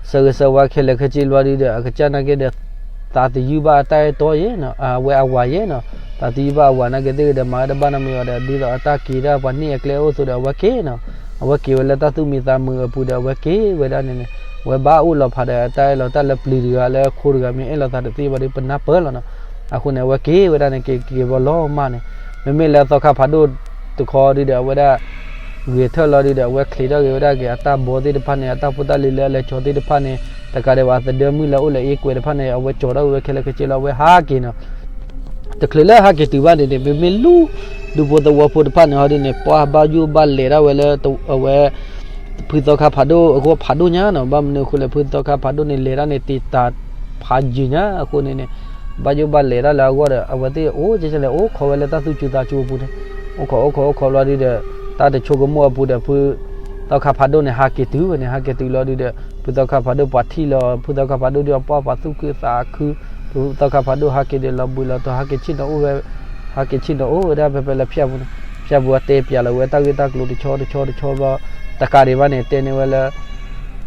ဆၢဂ့ၤဆၢဝါခဲလၢာ်ခဲဆ့ဘျီဒုဒီး အကစၢ်နာ်က့ဒီး သးသယုၢ်ဘၣ်အတၢ်အဲၣ်တီယဲနီၤ, အဝဲအဝၤယဲနီၤ, သးသယုၢ်ဘၣ်အဝၤနာ်က့သ့ၣ်ဒီး မၤဝဲတဘၣ်နီတမံၤအီၤဒီး ဒ်သိးအတၢ်က့ၤတၢ်ပှၤန့ၢ်အကျဲအိၣ်အသိးဒီး အဝဲက့ၤနီၤ, အဝဲက့ၤဝဲလၢတၢ်သူၣ်မံသးမုာ်အပူၤဒီး အဝဲက့ၤဝဲဒၣ်န့ၣ်န့ၣ် အဝဲဘၣ်အိၣ်လီၤဖးဒီး အတၢ်အဲၣ်လီၤတၢ်လၢပျုၤတဂၤလၢအခိၣ်တဂၤမ့ၢ်အဲၣ်လီၤသးတသ့ဘၣ်ဒီး ပနၢ်ပၢၢ်လီၤနီၤ, အဃိန့ၣ် အဝဲက့ၤဝဲဒၣ်န့ၣ် က့ၤက့ၤဘၣ်လီၤမၢ်န့ၣ်, မ့မ့ၢ်လၢသီခါဖးဒိၣ်တခီဒုဒီး အဝဲဒၣ် ဂဲၤထၢၣ်လီၤဒုဒီး အဝဲချံးထီၣ်က့ၤဝဲဒၣ်က့ၤ အတၢ်ဘီသ့ၣ်တဖၣ်န့ၣ် အတၢ်ဖိတၢ်လံၤလၢအလဲၤကၠီၤသ့ၣ်တဖၣ်န့ၣ် တကးဒံးဘၣ် သဒၢမုၣ်လၢအအိၣ်လၢအ့ကွဲးတဖၣ်န့ၣ် အဝဲကၠီၤထီၣ်က့ၤဝဲခဲလၢာ်ခဲဆ့လီၤ အဝဲဟးက့ၤနီၤ, တချုးလၢဟးက့ၤတုၤဘၣ်န့ၣ်န့ၣ် မ့မ့ၢ်လူၤ ဒူဖိသဝီဖိတဖၣ်န့ၣ် ဟီဒုန့ၣ် ပှၤဘၣ်ယိၣ်ဘၣ်လဲၤဒၣ်ဝဲလၢ အဝဲ ဖုသီခါဖးဒိၣ်အဂီၢ်ဖးဒိၣ်ညါနီၤ, ဘၣ်မနုၤအဃိလဲၣ် ဖုသီခါဖးဒိၣ်န့ၣ် လဲၤဒၣ်န့ၣ် တ့ၢ်တၢ်ဖးယုာ်ညါအဃိန့ၣ်န့ၣ် ဘၣ်ယိၣ်ဘၣ်လဲၤဒၣ်လၢအဂီၢ်ဒီး အဝဲသ့ၣ်အိၣ်ကဲလဲၣ် အိၣ်ခိးဝဲလၢတၢ်သူၣ်စူၤသးစူၤအပူၤန့ၣ်, အိၣ်ခိးအိၣ်ခိးအိၣ်ခိးလီၤဒုဒီး တၢ်တဆိကမိၣ်အပူၤဒီး ဖုသီခါဖးဒိၣ်န့ၣ် ဟးက့ၤတုၤဝဲန့ၣ် ဟးက့ၤတုၤလီၤဒုဒီး ဖုသီခါဖးဒိၣ်ပှၤထံၣ်လီၤ ဖုသီခါဖးဒိၣ်ဒုအပှၢ်ပှၤသူၣ်ခုသးခု, ဖုသီခါဖးဒိၣ်ဟးက့ၤဒီးလီၤဘှံးလီၤတီၤ ဟးက့ၤဆ့ၣ်နီၤအိၣ်ဝဲ ဟးက့ၤဆ့ၣ်နီၤအိၣ်ဝဲဒၣ်ဖဲဖဲလၢဖၠၣ်ပူၤန့ၣ်, ဖၠၣ်ပူၤအတဲပၠးလီၤဝဲတၢ်ဂ့ၢ်တၢ်ကျိၤတဆီတဆီတဆီဘျီ တကးဒံးဘၣ်န့ၣ် တဲန့ၢ်ဝဲလၢ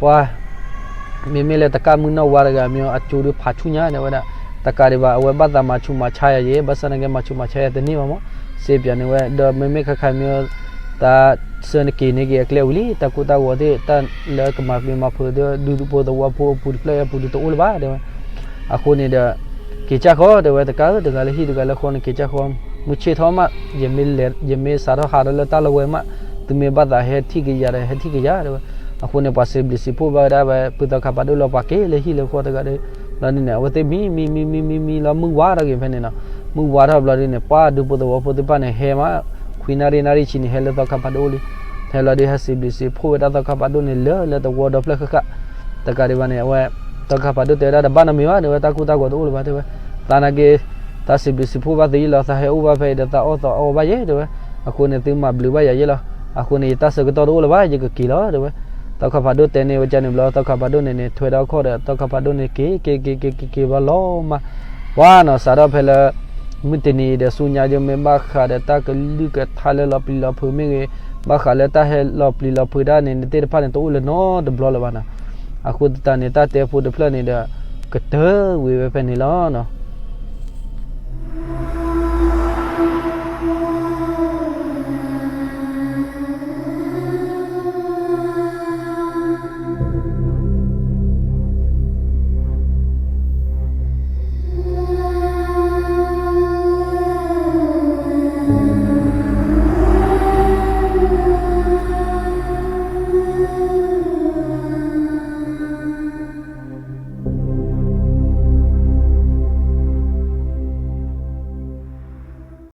ပှၤ မ့မ့ၢ်လၢတကၣ်မုၣ်နီၢ်ဝါတဂၤမ့ၢ်အကၠိဒုဖးဆူၣ်ညါန့ၣ်ဝဲဒၣ် တကးဒံးဘၣ် အဝဲဘၣ်သးမၤဆူးမၤဆါယၤယဲ ဘၣ်ဆၣ်သနာ်က့ မၤဆူးမၤဆါယၤတန့ၢ်ဘၣ်မး, စ့ပၠးန့ၢ်ဝဲ ဒီးမ့မ့ၢ်ခါခါမ့ၢ် သးဆၢနက့ၤန့ၢ်က့ၤအကျဲဝံၤလံ တၢ်ကိၢ်တၢ်ဂီၤသ့ၣ် တၢ်လၢကမၤပျံၤမၤဖုးဒီး ဒူသဝီဖိအပူၤတဖျၢၣ်အပူၤဒုးတအိၣ်လၢၤဘၣ် တဲဝဲ. အဃိန့ၣ်ဒီး က့ၤကၢ်ဃီ တဲဝဲ တကးဧၢ တဂၤလၢဟံၣ်တဂၤလၢဃီန့ၣ် က့ၤကၢ်ဃီ, မုၢ်ဆ့ၣ်ထီၣ်မး ယမ့ၢ်စးထီၣ်ဟးထီၣ်လၢတၢ်လီၢ်ဝဲမး, သုမ့ၢ်ဘၣ်သးဟဲထံၣ်ကယၤဒီး ဟဲထံၣ်ကယၤ တဲဝဲ. အဃိန့ၣ် ပှၤစံးဘျုးစံးဖှိၣ်ဘၣ်ဝဲဒၣ်ဝဲ ပုၢ်သီခါဖးဒိၣ်လၢပှၤက့ၤလၢဟံၣ်လၢဃီတဂၤဒီး ဘျီဒ်န့ၣ် အဝဲသ့ၣ်မံမံမံမံမံလီၤ မုၢ်ဝါထီၣ်က့ၤဖဲန့ၣ်နီၤ. မုၢ်ဝါထီၣ်ဘျီဒ်န့ၣ် ပှၤဒူဖိသဝီဖိသ့ၣ်တဖၣ်န့ၣ် ဟဲမး ခွံနၣ်ရံၣ်နၣ်ရံၣ်ဆံန့ၣ် ဟဲလၢသီခါဖးဒိၣ်အိၣ်လံ. ဟဲလီၤဒုး ဟဲစံးဘျုးစံးဖှိၣ်ဝဲဒၣ်သီခါဖးဒိၣ်န့ၣ် လၢလၢသဝီဒီဖျၢၣ်ဃၣ်ဃၣ်. တကးဒံးဘၣ်န့ၣ် အဝဲ သီခါဖးဒိၣ်တဲဝဲဒၣ် တဘၣ်နီတမံၤဘၣ် တဲဝဲ တၢ်ကိၢ်တၢ်ဂီၤတအိၣ်လၢၤဘၣ် တဲဝဲ. သးနာ်က့ သးစံးဘျုးစံးဖှိၣ်ဘၣ်သုယ့လီၤ သးဟဲအိၣ်ဘၣ်ဖဲအံၤဒီး သးအီၣ်သးအီဘၣ်ယဲ တဲဝဲ. အဃိန့ၣ် သုမၤဘျုးဘၣ်ယၤယ့လီၤ. အဃိန့ၣ် ယတၢ်ဆၢကတီၢ်တအိၣ်လၢၤဘၣ် ယကက့ၤလီၤ တဲဝဲ. သီခါဖးဒိၣ်တဲန့ၢ်ဝဲကန့ၣ်ဘျီ သီခါဖးဒိၣ်န့ၣ်န့ၣ် ထွဲဒီးအခီၣ်ဒီး သီခါဖးဒိၣ်န့ၣ် က့ၤက့ၤက့ၤက့ၤက့ၤက့ၤဘျီ လီၤမး ပှၤနီၤ စးထီၣ်ဖဲလၢ မုၢ်တနံၤအံၤဒီး ဆူညါယမ့ၢ်ဘၣ်ဃးဒီးတၢ်ကလုၢ်ကထါလၢလီၤပျံၤလီၤဖုးမ့ၢ်ဂ့ၤ, ဘၣ်ဃးလၢတၢ်ဟဲလီၤပျံၤလီၤဖုးဒၣ်န့ၣ် နသ့ၣ်တဖၣ်န့ၣ်တအိၣ်လၢၤနီတဘျီလၢၤဘၣ်နီၤ. အဃိသတးန့ၣ် တၢ်တဲဖိတဖျၢၣ်န့ၣ်ဒီး ကတၢၢ်ဝံၤဝဲဖဲန့ၣ်လီၤ.